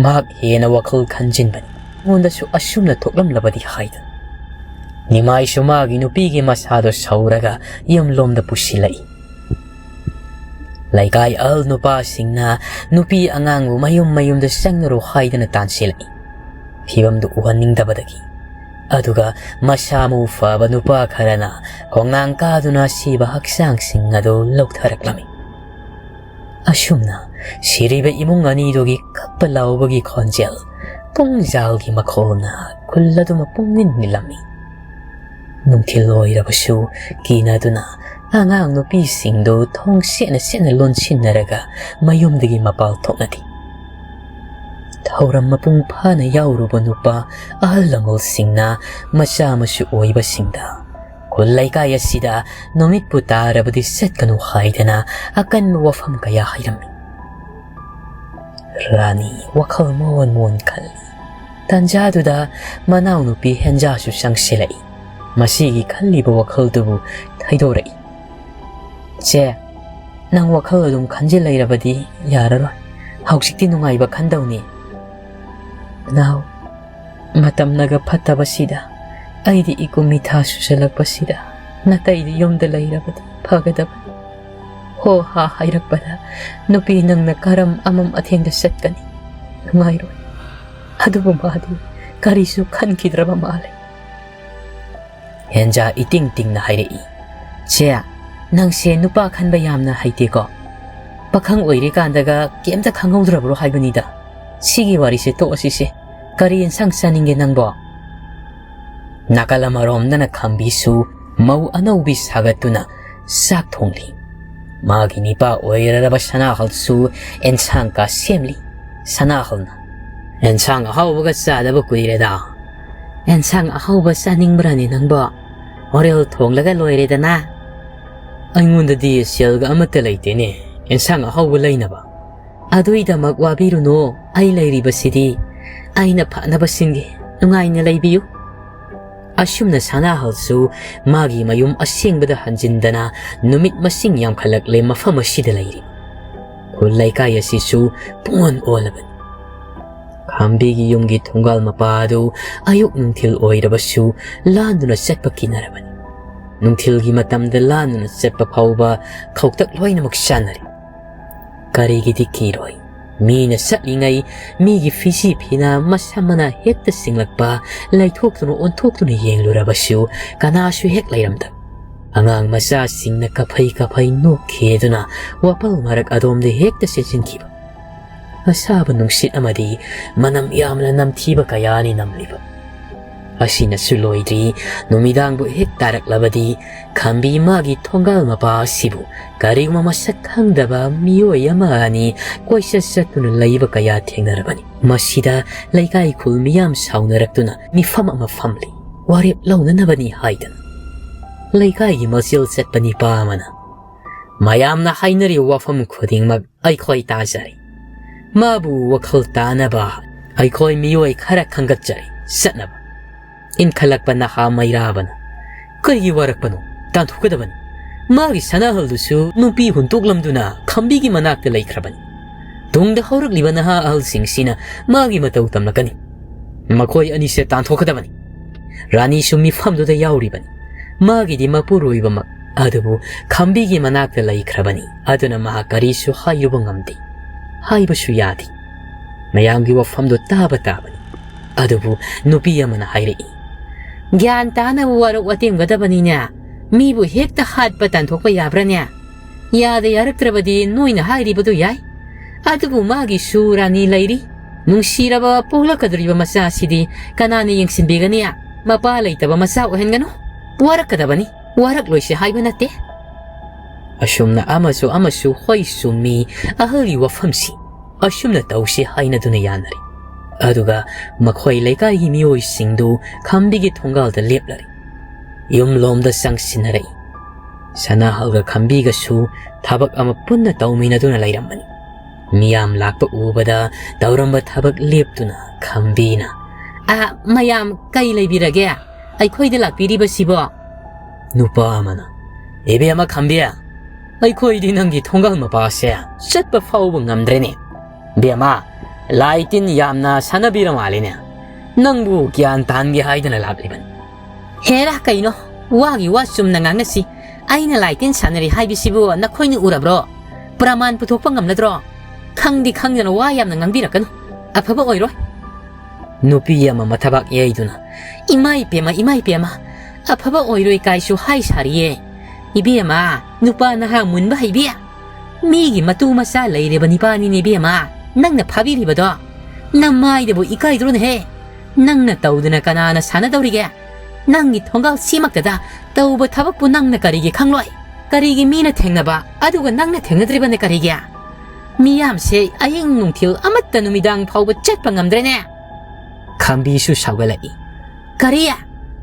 ꯃꯍꯥꯛ ꯍꯦꯟꯅ ꯋꯥꯈꯜ ꯈꯟꯖꯤꯟꯕꯅꯤ꯫ ꯑꯩꯉꯣꯟꯗꯁꯨ ꯑꯁꯨꯝꯅ ꯊꯣꯛꯂꯝꯂꯕꯗꯤ ꯍꯥꯏꯗꯨꯅ꯫ ꯅꯤꯃꯥꯏꯁꯨ ꯃꯥꯒꯤ ꯅꯨꯄꯤꯒꯤ ꯃꯁꯥꯗꯣ ꯁꯧꯔꯒ ꯌꯨꯝꯂꯣꯝꯗ ꯄꯨꯁꯤꯜꯂꯛꯏ꯫ ꯂꯩꯀꯥꯏ ꯑꯍꯜ ꯅꯨꯄꯥꯁꯤꯡꯅ ꯅꯨꯄꯤ ꯑꯉꯥꯡꯕꯨ ꯃꯌꯨꯝ ꯃꯌꯨꯝꯗ ꯆꯪꯅꯔꯨ ꯍꯥꯏꯗꯅ ꯇꯥꯟꯁꯤꯜꯂꯛꯏ꯫ ꯐꯤꯕꯝꯗꯨ ꯎꯍꯟꯅꯤꯡꯗꯕꯗꯒꯤ꯫ ꯑꯗꯨꯒ ꯃꯁꯥ ꯃꯎ ꯐꯕ ꯅꯨꯄꯥ ꯈꯔꯅ ꯈꯣꯡꯅꯥꯡ ꯀꯥꯗꯨꯅ ꯁꯤꯕ ꯍꯛꯆꯥꯡꯁꯤꯡ ꯑꯗꯨ ꯂꯧꯊꯔꯛꯂꯝꯃꯤ꯫ ꯑꯁꯨꯝꯅ ꯁꯤꯔꯤꯕ ꯏꯃꯨꯡ ꯑꯅꯤꯗꯨꯒꯤ ꯀꯞꯄ ꯂꯥꯎꯕꯒꯤ ꯈꯣꯟꯖꯦꯜ ꯄꯨꯡꯖꯥꯜꯒꯤ ꯃꯈꯣꯜꯅ ꯈꯨꯜ ꯑꯗꯨꯃ ꯄꯨꯡꯅꯤꯟ ꯅꯤꯜꯂꯝꯃꯤ꯫ ꯅꯨꯡꯊꯤꯜ ꯑꯣꯏꯔꯕꯁꯨ ꯀꯤꯅꯗꯨꯅ ꯑꯉꯥꯡ ꯅꯨꯄꯤꯁꯤꯡꯗꯨ ꯊꯣꯡ ꯁꯦꯠꯅ ꯁꯦꯠꯅ ꯂꯣꯟꯁꯤꯟꯅꯔꯒ ꯃꯌꯨꯝꯗꯒꯤ ꯃꯄꯥꯜ ꯊꯣꯛꯅꯗꯦ꯫ ꯊꯧꯔꯝ ꯃꯄꯨꯡ ꯐꯥꯅ ꯌꯥꯎꯔꯨꯕ ꯅꯨꯄꯥ ꯑꯍꯜ ꯂꯃꯟꯁꯤꯡꯅ ꯃꯆꯥ ꯃꯁꯨ ꯑꯣꯏꯕꯁꯤꯡꯗ ꯈꯨꯜ ꯂꯩꯀꯥꯏ ꯑꯁꯤꯗ ꯅꯨꯃꯤꯠꯄꯨ ꯇꯥꯔꯕꯗꯤ ꯆꯠꯀꯅꯨ ꯍꯥꯏꯗꯅ ꯑꯀꯟꯕ ꯋꯥꯐꯝ ꯀꯌꯥ ꯍꯥꯏꯔꯝꯃꯤ꯫ ꯔꯥꯅꯤ ꯋꯥꯈꯜ ꯃꯑꯣꯟ ꯃꯑꯣꯟ ꯈꯜꯂꯤ꯫ ꯇꯥꯟꯖꯥꯗꯨꯗ ꯃꯅꯥꯎꯅꯨꯄꯤ ꯍꯦꯟꯖꯥꯁꯨ ꯆꯪꯁꯤꯜꯂꯛꯏ꯫ ꯃꯁꯤꯒꯤ ꯈꯜꯂꯤꯕ ꯋꯥꯈꯜꯗꯨꯕꯨ ꯊꯩꯗꯣꯔꯛꯏ꯫ "ꯆꯦ, ꯅꯪ ꯋꯥꯈꯜ ꯑꯗꯨꯝ ꯈꯟꯖꯤꯜ ꯂꯩꯔꯕꯗꯤ ꯌꯥꯔꯔꯣꯏ꯫ ꯍꯧꯖꯤꯛꯇꯤ ꯅꯨꯡꯉꯥꯏꯕ ꯈꯟꯗꯧꯅꯤ꯫ ꯅꯥꯎ, ꯃꯇꯝꯅꯒ ꯐꯠꯇꯕꯁꯤꯗ, ꯑꯩꯗꯤ ꯏꯀꯨꯝ ꯏꯊꯥ ꯁꯨꯖꯜꯂꯛꯄꯁꯤꯗ ꯅꯇꯩꯗꯤ ꯌꯨꯝꯗ ꯂꯩꯔꯕꯗꯤ ꯐꯒꯗꯕꯅꯤ꯫ ꯍꯣ ꯍꯥ ꯍꯥꯏꯔꯛꯄꯗ ꯅꯨꯄꯤ ꯅꯪꯅ ꯀꯔꯝ ꯑꯃꯝ ꯑꯊꯦꯡꯗ ꯆꯠꯀꯅꯤ? ꯅꯨꯡꯉꯥꯏꯔꯣꯏ꯫" ꯑꯗꯨꯕꯨ ꯃꯥꯗꯤ ꯀꯔꯤꯁꯨ ꯈꯟꯈꯤꯗ꯭ꯔꯕ ꯃꯥꯜꯂꯦ꯫ ꯍꯦꯟꯖꯥ ꯏꯇꯤꯡ ꯇꯤꯡꯅ ꯍꯥꯏꯔꯛꯏ꯫ "ꯆꯦ, ꯅꯪꯁꯦ ꯅꯨꯄꯥ ꯈꯟꯕ ꯌꯥꯝꯅ ꯍꯩꯇꯦꯀꯣ꯫ ꯄꯥꯈꯪ ꯑꯣꯏꯔꯤꯀꯥꯟꯗꯒ ꯀꯩꯝꯇ ꯈꯪꯍꯧꯗ꯭ꯔꯕ꯭ꯔꯣ ꯍꯥꯏꯕꯅꯤꯗ꯫ ꯁꯤꯒꯤ ꯋꯥꯔꯤꯁꯦ ꯇꯣꯛꯑꯁꯤꯁꯦ꯫ ꯀꯔꯤ ꯌꯦꯟꯁꯥꯡ ꯆꯥꯅꯤꯡꯒꯦ ꯅꯪꯕꯣ?" ꯅꯥꯀꯜ ꯑꯃꯔꯣꯝꯗꯅ ꯈꯝꯕꯤꯁꯨ ꯃꯧ ꯑꯅꯧꯕꯤ ꯁꯥꯒꯠꯇꯨꯅ ꯆꯥꯛ ꯊꯣꯡꯂꯤ꯫ ꯃꯥꯒꯤ ꯅꯤꯄꯥ ꯑꯣꯏꯔꯔꯕ ꯁꯅꯥꯍꯜꯁꯨ ꯑꯦꯟꯁꯥꯡ ꯀꯥ ꯁꯦꯝꯂꯤ꯫ ꯁꯅꯥꯍꯜꯅ, "ꯑꯦꯟꯁꯥꯡ ꯑꯍꯥꯎꯕꯒ ꯆꯥꯗꯕ ꯀꯨꯏꯔꯦꯗ꯫ ꯑꯦꯟꯁꯥꯡ ꯑꯍꯥꯎꯕ ꯆꯥꯅꯤꯡꯕ꯭ꯔꯥꯅꯦ ꯅꯪꯕꯣ? ꯍꯣꯔꯦꯜ ꯊꯣꯡꯂꯒ ꯂꯣꯏꯔꯦꯗꯅ꯫ ꯑꯩꯉꯣꯟꯗꯗꯤ ꯁꯦꯜꯒ ꯑꯃꯠꯇ ꯂꯩꯇꯦꯅꯦ ꯑꯦꯟꯁꯥꯡ ꯑꯍꯥꯎꯕ ꯂꯩꯅꯕ꯫ ꯑꯗꯨꯏꯗꯃꯛ ꯋꯥꯕꯤꯔꯨꯅꯨ, ꯑꯩ ꯂꯩꯔꯤꯕꯁꯤꯗꯤ꯫ ꯑꯩꯅ ꯐꯅꯕ ꯁꯤꯟꯒꯦ, ꯅꯨꯡꯉꯥꯏꯅ ꯂꯩꯕꯤꯌꯨ"꯫ ꯑꯁꯨꯝꯅ ꯁꯅꯥꯍꯜꯁꯨ ꯃꯥꯒꯤ ꯃꯌꯨꯝ ꯑꯁꯦꯡꯕꯗ ꯍꯟꯖꯤꯟꯗꯅ ꯅꯨꯃꯤꯠ ꯃꯁꯤꯡ ꯌꯥꯝꯈꯠꯂꯛꯂꯦ ꯃꯐꯝ ꯑꯁꯤꯗ ꯂꯩꯔꯤ꯫ ꯈꯨꯜ ꯂꯩꯀꯥꯏ ꯑꯁꯤꯁꯨ ꯄꯨꯡꯑꯣꯟ ꯑꯣꯜꯂꯕꯅꯤ꯫ ꯈꯥꯝꯕꯤꯒꯤ ꯌꯨꯝꯒꯤ ꯊꯣꯡꯒꯥꯜ ꯃꯄꯥ ꯑꯗꯨ ꯑꯌꯨꯛ ꯅꯨꯡꯊꯤꯜ ꯑꯣꯏꯔꯕꯁꯨ ꯂꯥꯟꯗꯨꯅ ꯆꯠꯄ ꯀꯤꯅꯔꯕꯅꯤ꯫ ꯅꯨꯡꯊꯤꯜꯒꯤ ꯃꯇꯝꯗ ꯂꯥꯟꯗꯨꯅ ꯆꯠꯄ ꯐꯥꯎꯕ ꯈꯧꯇꯛ ꯂꯣꯏꯅꯃꯛ ꯆꯥꯟꯅꯔꯤ꯫ ꯀꯔꯤꯒꯤꯗꯤ ꯀꯤꯔꯣꯏ? ꯃꯤꯅ ꯆꯠꯂꯤꯉꯩ ꯃꯤꯒꯤ ꯐꯤꯖꯤ ꯐꯤꯅ ꯃꯁꯝ ꯃꯅꯥ ꯍꯦꯛꯇ ꯆꯤꯡꯂꯛꯄ, ꯂꯩꯊꯣꯛꯇꯨꯅ ꯑꯣꯟꯊꯣꯛꯇꯨꯅ ꯌꯦꯡꯂꯨꯔꯕꯁꯨ ꯀꯅꯥꯁꯨ ꯍꯦꯛ ꯂꯩꯔꯝꯗꯕ꯫ ꯑꯉꯥꯡ ꯃꯆꯥꯁꯤꯡꯅ ꯀꯐꯩ ꯀꯐꯩ ꯅꯣꯛꯈꯤꯗꯨꯅ ꯋꯥꯄꯜ ꯃꯔꯛ ꯑꯗꯣꯝꯗ ꯍꯦꯛꯇ ꯆꯦꯟꯁꯤꯟꯈꯤꯕ꯫ ꯑꯁꯥꯕ ꯅꯨꯡꯁꯤꯠ ꯑꯃꯗꯤ ꯃꯅꯝ ꯌꯥꯝꯅ ꯅꯝꯊꯤꯕ ꯀꯌꯥꯅꯤ ꯅꯝꯂꯤꯕ꯫ ꯑꯁꯤꯅꯁꯨ ꯂꯣꯏꯗ꯭ꯔꯤ, ꯅꯨꯃꯤꯗꯥꯡꯕꯨ ꯍꯦꯛ ꯇꯥꯔꯛꯂꯕꯗꯤ ꯈꯥꯝꯕꯤ ꯃꯥꯒꯤ ꯊꯣꯡꯒꯥꯜ ꯃꯄꯥ ꯑꯁꯤꯕꯨ ꯀꯔꯤꯒꯨꯝꯕ ꯃꯁꯛ ꯈꯪꯗꯕ ꯃꯤꯑꯣꯏ ꯑꯃ ꯑꯅꯤ ꯀꯣꯏꯆꯠ ꯆꯠꯇꯨꯅ ꯂꯩꯕ ꯀꯌꯥ ꯊꯦꯡꯅꯔꯕꯅꯤ꯫ ꯃꯁꯤꯗ ꯂꯩꯀꯥꯏ ꯈꯨꯜ ꯃꯤꯌꯥꯝ ꯁꯥꯎꯅꯔꯛꯇꯨꯅ ꯃꯤꯐꯝ ꯑꯃ ꯐꯝꯂꯤ꯫ ꯋꯥꯔꯦꯞ ꯂꯧꯅꯅꯕꯅꯤ ꯍꯥꯏꯗꯅ ꯂꯩꯀꯥꯏꯒꯤ ꯃꯆꯦꯜ ꯆꯠꯄ ꯅꯤꯄꯥ ꯑꯃꯅ, "ꯃꯌꯥꯝꯅ ꯍꯥꯏꯅꯔꯤꯕ ꯋꯥꯐꯝ ꯈꯨꯗꯤꯡꯃꯛ ꯑꯩꯈꯣꯏ ꯇꯥꯖꯔꯦ꯫ ꯃꯥꯕꯨ ꯋꯥꯈꯜ ꯇꯥꯅꯕ ꯑꯩꯈꯣꯏ ꯃꯤꯑꯣꯏ ꯈꯔ ꯈꯟꯒꯠꯆꯔꯦ ꯆꯠꯅꯕ꯫ ꯏꯟꯈꯠꯂꯛꯄ ꯅꯍꯥ ꯃꯩꯔꯥꯕꯅ ꯀꯔꯤꯒꯤ ꯋꯥꯔꯛꯄꯅꯣ? ꯇꯥꯟꯊꯣꯛꯀꯗꯕꯅꯤ꯫ ꯃꯥꯒꯤ ꯁꯅꯥꯍꯜꯗꯨꯁꯨ ꯅꯨꯄꯤ ꯍꯨꯟꯗꯣꯛꯂꯝꯗꯨꯅ ꯈꯥꯝꯕꯤꯒꯤ ꯃꯅꯥꯛꯇ ꯂꯩꯈ꯭ꯔꯕꯅꯤ꯫ ꯇꯨꯡꯗ ꯍꯧꯔꯛꯂꯤꯕ ꯅꯍꯥ ꯑꯍꯜꯁꯤꯡꯁꯤꯅ ꯃꯥꯒꯤ ꯃꯇꯧ ꯇꯝꯂꯛꯀꯅꯤ꯫ ꯃꯈꯣꯏ ꯑꯅꯤꯁꯦ ꯇꯥꯟꯊꯣꯛꯀꯗꯕꯅꯤ꯫ ꯔꯥꯅꯤꯁꯨ ꯃꯤꯐꯝꯗꯨꯗ ꯌꯥꯎꯔꯤꯕꯅꯤ꯫ ꯃꯥꯒꯤꯗꯤ ꯃꯄꯨꯔꯣꯏꯕꯃꯛ ꯑꯗꯨꯕꯨ ꯈꯥꯝꯕꯤꯒꯤ ꯃꯅꯥꯛꯇ ꯂꯩꯈ꯭ꯔꯕꯅꯤ꯫ ꯑꯗꯨꯅ ꯃꯍꯥꯛ ꯀꯔꯤꯁꯨ ꯍꯥꯏꯔꯨꯕ ꯉꯝꯗꯦ, ꯍꯥꯏꯕꯁꯨ ꯌꯥꯗꯦ꯫ ꯃꯌꯥꯝꯒꯤ ꯋꯥꯐꯝꯗꯨ ꯇꯥꯕ ꯇꯥꯕꯅꯤ"꯫ ꯑꯗꯨꯕꯨ ꯅꯨꯄꯤ ꯑꯃꯅ ꯍꯥꯏꯔꯛꯏ, "ꯒ꯭ꯌꯥꯟ ꯇꯥꯅꯕ ꯋꯥꯔꯣꯛ ꯋꯥꯇꯦꯝꯒꯗꯕꯅꯤꯅꯦ꯫ ꯃꯤꯕꯨ ꯍꯦꯛꯇ ꯍꯥꯠꯄ ꯇꯥꯟꯊꯣꯛꯄ ꯌꯥꯕ꯭ꯔꯥꯅꯦ? ꯌꯥꯗ ꯌꯥꯔꯛꯇ꯭ꯔꯕꯗꯤ ꯅꯣꯏꯅ ꯍꯥꯏꯔꯤꯕꯗꯨ ꯌꯥꯏ꯫ ꯑꯗꯨꯕꯨ ꯃꯥꯒꯤꯁꯨ ꯔꯥꯅꯤ ꯂꯩꯔꯤ꯫ ꯅꯨꯡꯁꯤꯔꯕ ꯄꯣꯛꯂꯛꯀꯗꯧꯔꯤꯕ ꯃꯆꯥꯁꯤꯗꯤ ꯀꯅꯥꯅ ꯌꯦꯡꯁꯤꯟꯕꯤꯒꯅꯤ? ꯃꯄꯥ ꯂꯩꯇꯕ ꯃꯆꯥ ꯑꯣꯏꯍꯟꯒꯅꯨ꯫ ꯋꯥꯔꯛꯀꯗꯕꯅꯤ, ꯋꯥꯔꯛꯂꯣꯏꯁꯦ ꯍꯥꯏꯕ ꯅꯠꯇꯦ"꯫ ꯑꯁꯨꯝꯅ ꯑꯃꯁꯨ ꯑꯃꯁꯨ "ꯍꯣꯏ, ꯆꯨꯝꯃꯤ, ꯑꯍꯜꯒꯤ ꯋꯥꯐꯝꯁꯤ, ꯑꯁꯨꯝꯅ ꯇꯧꯁꯤ" ꯍꯥꯏꯅꯗꯨꯅ ꯌꯥꯅꯔꯦ꯫ ꯑꯗꯨꯒ ꯃꯈꯣꯏ ꯂꯩꯀꯥꯏꯒꯤ ꯃꯤꯑꯣꯏꯁꯤꯡꯗꯨ ꯈꯝꯕꯤꯒꯤ ꯊꯣꯡꯒꯥꯜꯗ ꯂꯦꯞꯂꯔꯦ꯫ ꯌꯨꯝꯂꯣꯝꯗ ꯆꯪꯁꯤꯟꯅꯔꯛꯏ꯫ ꯁꯅꯥꯍꯜꯒ ꯈꯝꯕꯤꯒꯁꯨ ꯊꯕꯛ ꯑꯃ ꯄꯨꯟꯅ ꯇꯧꯃꯤꯟꯅꯗꯨꯅ ꯂꯩꯔꯝꯕꯅꯤ꯫ ꯃꯤꯌꯥꯝ ꯂꯥꯛꯄ ꯎꯕꯗ ꯇꯧꯔꯝꯕ ꯊꯕꯛ ꯂꯦꯞꯇꯨꯅ ꯈꯝꯕꯤꯅ, "ꯑ, ꯃꯌꯥꯝ ꯀꯩ ꯂꯩꯕꯤꯔꯒꯦ? ꯑꯩꯈꯣꯏꯗ ꯂꯥꯛꯄꯤꯔꯤꯕꯁꯤꯕꯣ?" ꯅꯨꯄꯥ ꯑꯃꯅ, "ꯏꯕꯦꯝꯃ ꯈꯝꯕꯤ, ꯑꯩꯈꯣꯏꯗꯤ ꯅꯪꯒꯤ ꯊꯣꯡꯒꯥꯜ ꯃꯄꯥꯁꯦ ꯆꯠꯄ ꯐꯥꯎꯕ ꯉꯝꯗ꯭ꯔꯦꯅꯦ꯫ ꯏꯕꯦꯝꯃ, ꯂꯥꯏ ꯇꯤꯟ ꯌꯥꯝꯅ ꯁꯥꯟꯅꯕꯤꯔ ꯃꯥꯜꯂꯦꯅꯦ꯫ ꯅꯪꯕꯨ ꯒ꯭ꯌꯥꯟ ꯇꯥꯍꯟꯒꯦ ꯍꯥꯏꯗꯅ ꯂꯥꯛꯂꯤꯕꯅꯤ꯫" "ꯍꯦꯔꯥ, ꯀꯩꯅꯣ? ꯋꯥꯒꯤ ꯋꯥ ꯆꯨꯝꯅ ꯉꯥꯡꯅꯁꯤ꯫ ꯑꯩꯅ ꯂꯥꯏ ꯇꯤꯟ ꯁꯥꯟꯅꯔꯤ ꯍꯥꯏꯕꯁꯤꯕꯨ ꯅꯈꯣꯏꯅ ꯎꯔꯕ꯭ꯔꯣ? ꯄ꯭ꯔꯃꯥꯟ ꯄꯨꯊꯣꯛꯄ ꯉꯝꯂꯗ꯭ꯔꯣ? ꯈꯪꯗꯤ ꯈꯪꯗꯅ ꯋꯥ ꯌꯥꯝꯅ ꯉꯥꯡꯕꯤꯔꯛꯀꯅꯨ꯫ ꯑꯐꯕ ꯑꯣꯏꯔꯣꯏ꯫" ꯅꯨꯄꯤ ꯑꯃ ꯃꯊꯕꯥꯛ ꯌꯩꯗꯨꯅ, "ꯏꯃꯥ ꯏꯄꯦꯝꯃ, ꯏꯃꯥ ꯏꯄꯦꯝꯃ, ꯑꯐꯕ ꯑꯣꯏꯔꯣꯏ ꯀꯥꯏꯁꯨ ꯍꯥꯏ ꯁꯥꯔꯤꯌꯦ꯫ ꯏꯕꯦꯝꯃ, ꯅꯨꯄꯥ ꯅꯍꯥ ꯃꯨꯟꯕ ꯍꯩꯕꯤ, ꯃꯤꯒꯤ ꯃꯇꯨ ꯃꯆꯥ ꯂꯩꯔꯕ ꯅꯤꯄꯥꯅꯤꯅꯦ ꯏꯕꯦꯝꯃ, ꯅꯪꯅ ꯐꯥꯕꯤꯔꯤꯕꯗꯣ꯫ ꯅꯃꯥꯏꯗꯕꯨ ꯏꯀꯥꯏꯗ꯭ꯔꯣꯅꯦꯍꯦ? ꯅꯪꯅ ꯇꯧꯗꯅ ꯀꯅꯥꯅ ꯁꯥꯟꯅꯗꯧꯔꯤꯒꯦ? ꯅꯪꯒꯤ ꯊꯣꯡꯒꯥꯜ ꯁꯤꯃꯛꯇꯗ ꯇꯧꯕ ꯊꯕꯛꯄꯨ ꯅꯪꯅ ꯀꯔꯤꯒꯤ ꯈꯪꯂꯣꯏ? ꯀꯔꯤꯒꯤ ꯃꯤꯅ ꯊꯦꯡꯅꯕ, ꯑꯗꯨꯒ ꯅꯪꯅ ꯊꯦꯡꯅꯗ꯭ꯔꯤꯕꯅ ꯀꯔꯤꯒꯤ? ꯃꯤꯌꯥꯝꯁꯦ ꯑꯍꯤꯡ ꯅꯨꯡꯊꯤꯜ ꯑꯃꯠꯇ ꯅꯨꯃꯤꯗꯥꯡ ꯐꯥꯎꯕ ꯆꯠꯄ ꯉꯝꯗ꯭ꯔꯦꯅꯦ꯫" ꯈꯝꯕꯤꯁꯨ ꯁꯥꯎꯒꯠꯂꯛꯏ꯫ "ꯀꯔꯤ?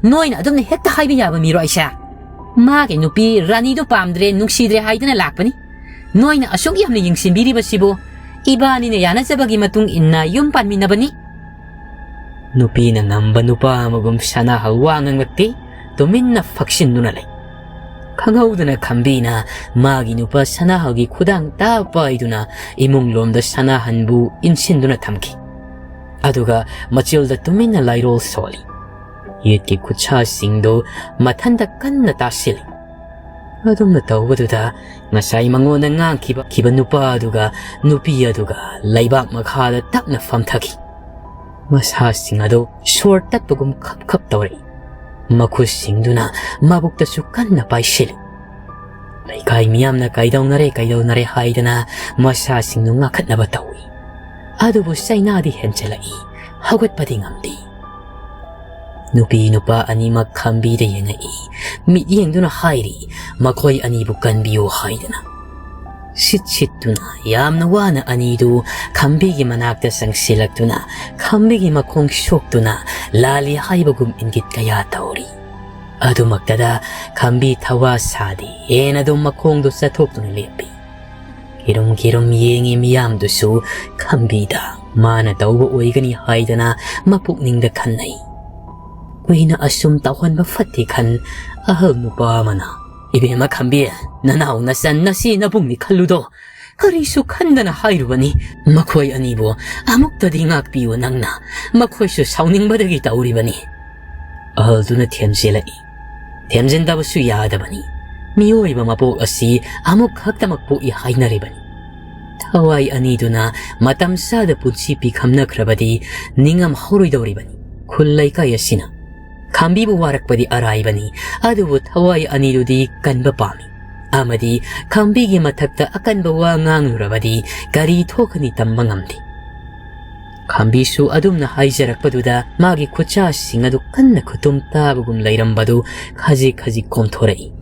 ꯅꯣꯏꯅ ꯑꯗꯨꯝꯅ ꯍꯦꯛꯇ ꯍꯥꯏꯕ ꯌꯥꯕ ꯃꯤꯔꯣ ꯑꯩꯁꯦ? ꯃꯥꯒꯤ ꯅꯨꯄꯤ ꯔꯥꯅꯤꯗꯨ ꯄꯥꯝꯗ꯭ꯔꯦ, ꯅꯨꯡꯁꯤꯗ꯭ꯔꯦ ꯍꯥꯏꯗꯅ ꯂꯥꯛꯄꯅꯤ꯫ ꯅꯣꯏꯅ ꯑꯁꯨꯛ ꯌꯥꯝꯅ ꯌꯦꯡꯁꯤꯟꯕꯤꯔꯤꯕꯁꯤꯕꯨ ꯏꯕꯥꯅꯤꯅ ꯌꯥꯅꯖꯕꯒꯤ ꯃꯇꯨꯡ ꯏꯟꯅ ꯌꯨꯝ ꯄꯥꯟꯃꯤꯟꯅꯕꯅꯤ꯫" ꯅꯨꯄꯤꯅ ꯉꯝꯕ ꯅꯨꯄꯥ ꯑꯃꯒꯨꯝ ꯁꯅꯥꯍꯜ ꯋꯥ ꯉꯥꯡꯂꯛꯇꯦ, ꯇꯨꯃꯤꯟꯅ ꯐꯛꯁꯤꯟꯗꯨꯅ ꯂꯩ꯫ ꯈꯪꯍꯧꯗꯅ ꯈꯝꯕꯤꯅ ꯃꯥꯒꯤ ꯅꯨꯄꯥ ꯁꯅꯥꯍꯜꯒꯤ ꯈꯨꯗꯥꯡ ꯇꯥ ꯄꯥꯏꯗꯨꯅ ꯏꯃꯨꯡꯂꯣꯝꯗ ꯁꯅꯥꯍꯟꯕꯨ ꯏꯟꯁꯤꯟꯗꯨꯅ ꯊꯝꯈꯤ꯫ ꯑꯗꯨꯒ ꯃꯆꯤꯜꯗ ꯇꯨꯃꯤꯟꯅ ꯂꯥꯏꯔꯣꯜ ꯁꯣꯜꯂꯤ꯫ ꯌꯦꯠꯀꯤ ꯈꯨꯠꯁꯥꯁꯤꯡꯗꯨ ꯃꯊꯟꯇ ꯀꯟꯅ ꯇꯥꯁꯤꯜꯂꯤ꯫ ꯑꯗꯨꯝꯅ ꯇꯧꯕꯗꯨꯗ ꯉꯁꯥꯏ ꯃꯉꯣꯟꯗ ꯉꯥꯡꯈꯤꯕ, ꯈꯤꯕ ꯅꯨꯄꯥ ꯑꯗꯨꯒ ꯅꯨꯄꯤ ꯑꯗꯨꯒ ꯂꯩꯕꯥꯛ ꯃꯈꯥꯗ ꯇꯞꯅ ꯐꯝꯊꯈꯤ꯫ ꯃꯁꯥꯁꯤꯡ ꯑꯗꯨ ꯁꯣꯔ ꯇꯠꯄꯒꯨꯝ ꯈꯞ ꯈꯞ ꯇꯧꯔꯛꯏ꯫ ꯃꯈꯨꯠꯁꯤꯡꯗꯨꯅ ꯃꯕꯨꯛꯇꯁꯨ ꯀꯟꯅ ꯄꯥꯏꯁꯤꯜꯂꯤ꯫ ꯂꯩꯀꯥꯏ ꯃꯤꯌꯥꯝꯅ "ꯀꯩꯗꯧꯅꯔꯦ, ꯀꯩꯗꯧꯅꯔꯦ?" ꯍꯥꯏꯗꯅ ꯃꯁꯥꯁꯤꯡꯗꯨ ꯉꯥꯈꯠꯅꯕ ꯇꯧꯏ꯫ ꯑꯗꯨꯕꯨ ꯆꯩꯅꯥꯗꯤ ꯍꯦꯟꯖꯜꯂꯛꯏ, ꯍꯧꯒꯠꯄꯗꯤ ꯉꯝꯗꯦ꯫ ꯅꯨꯄꯤ ꯅꯨꯄꯥ ꯑꯅꯤꯃꯛ ꯈꯝꯕꯤꯗ ꯌꯦꯡꯉꯛꯏ꯫ ꯃꯤꯠꯌꯦꯡꯗꯨꯅ ꯍꯥꯏꯔꯤ, ꯃꯈꯣꯏ ꯑꯅꯤꯕꯨ ꯀꯟꯕꯤꯌꯨ ꯍꯥꯏꯗꯅ꯫ ꯁꯤꯠ ꯁꯤꯠꯇꯨꯅ ꯌꯥꯝꯅ ꯋꯥꯅ ꯑꯅꯤꯗꯨ ꯈꯝꯕꯤꯒꯤ ꯃꯅꯥꯛꯇ ꯆꯪꯁꯤꯜꯂꯛꯇꯨꯅ ꯈꯝꯕꯤꯒꯤ ꯃꯈꯣꯡ ꯁꯣꯛꯇꯨꯅ ꯂꯥꯜꯂꯤ ꯍꯥꯏꯕꯒꯨꯝ ꯏꯪꯒꯤꯠ ꯀꯌꯥ ꯇꯧꯔꯤ꯫ ꯑꯗꯨꯃꯛꯇꯗ ꯈꯝꯕꯤ ꯊꯋꯥ ꯁꯥꯗꯦ꯫ ꯍꯦꯟꯅ ꯑꯗꯨꯝ ꯃꯈꯣꯡꯗꯨ ꯆꯠꯊꯣꯛꯇꯨꯅ ꯂꯦꯞꯄꯤ꯫ ꯀꯤꯔꯨꯝ ꯀꯤꯔꯨꯝ ꯌꯦꯡꯉꯤ ꯃꯤꯌꯥꯝꯗꯨꯁꯨ ꯈꯝꯕꯤꯗ ꯃꯥꯅ ꯇꯧꯕ ꯑꯣꯏꯒꯅꯤ ꯍꯥꯏꯗꯅ ꯃꯄꯨꯛꯅꯤꯡꯗ ꯈꯟꯅꯩ꯫ ꯀꯨꯏꯅ ꯑꯁꯨꯝ ꯇꯧꯍꯟꯕ ꯐꯠꯇꯦ ꯈꯟ ꯑꯍꯜ ꯅꯨꯄꯥ ꯑꯃꯅ, "ꯏꯕꯦꯝꯃ ꯈꯝꯕꯤ, ꯅꯅꯥꯎ ꯅꯆꯟ ꯅꯁꯤ ꯅꯕꯨꯡꯅꯤ ꯈꯜꯂꯨꯗꯣ꯫ ꯀꯔꯤꯁꯨ ꯈꯟꯗꯅ ꯍꯥꯏꯔꯨꯕꯅꯤ꯫ ꯃꯈꯣꯏ ꯑꯅꯤꯕꯨ ꯑꯃꯨꯛꯇꯗꯤ ꯉꯥꯛꯄꯤꯌꯨ ꯅꯪꯅ꯫ ꯃꯈꯣꯏꯁꯨ ꯁꯥꯎꯅꯤꯡꯕꯗꯒꯤ ꯇꯧꯔꯤꯕꯅꯤ꯫" ꯑꯍꯜꯗꯨꯅ ꯊꯦꯝꯖꯤꯜꯂꯛꯏ꯫ ꯊꯦꯝꯖꯤꯟꯗꯕꯁꯨ ꯌꯥꯗꯕꯅꯤ꯫ ꯃꯤꯑꯣꯏꯕ ꯃꯄꯣꯛ ꯑꯁꯤ ꯑꯃꯨꯛ ꯈꯛꯇꯃꯛ ꯄꯣꯛꯏ ꯍꯥꯏꯅꯔꯤꯕꯅꯤ꯫ ꯊꯋꯥꯏ ꯑꯅꯤꯗꯨꯅ ꯃꯇꯝ ꯆꯥꯗ ꯄꯨꯟꯁꯤ ꯄꯤꯈꯝꯅꯈ꯭ꯔꯕꯗꯤ ꯅꯤꯡꯉꯝ ꯍꯧꯔꯣꯏꯗꯧꯔꯤꯕꯅꯤ꯫ ꯈꯨꯜ ꯂꯩꯀꯥꯏ ꯑꯁꯤꯅ ꯈꯝꯕꯤꯕꯨ ꯋꯥꯔꯛꯄꯗꯤ ꯑꯔꯥꯏꯕꯅꯤ, ꯑꯗꯨꯕꯨ ꯊꯋꯥꯏ ꯑꯅꯤꯗꯨꯗꯤ ꯀꯟꯕ ꯄꯥꯝꯃꯤ꯫ ꯑꯃꯗꯤ ꯈꯝꯕꯤꯒꯤ ꯃꯊꯛꯇ ꯑꯀꯟꯕ ꯋꯥ ꯉꯥꯡꯂꯨꯔꯕꯗꯤ ꯀꯔꯤ ꯊꯣꯛꯀꯅꯤ ꯇꯝꯕ ꯉꯝꯗꯦ꯫ ꯈꯝꯕꯤꯁꯨ ꯑꯗꯨꯝꯅ ꯍꯥꯏꯖꯔꯛꯄꯗꯨꯗ ꯃꯥꯒꯤ ꯈꯨꯠꯁꯥꯁꯤꯡ ꯑꯗꯨ ꯀꯟꯅ ꯈꯨꯇꯨꯝ ꯇꯥꯕꯒꯨꯝ ꯂꯩꯔꯝꯕꯗꯨ ꯈꯖꯤꯛ ꯈꯖꯤꯛ ꯀꯣꯝꯊꯣꯔꯛꯏ꯫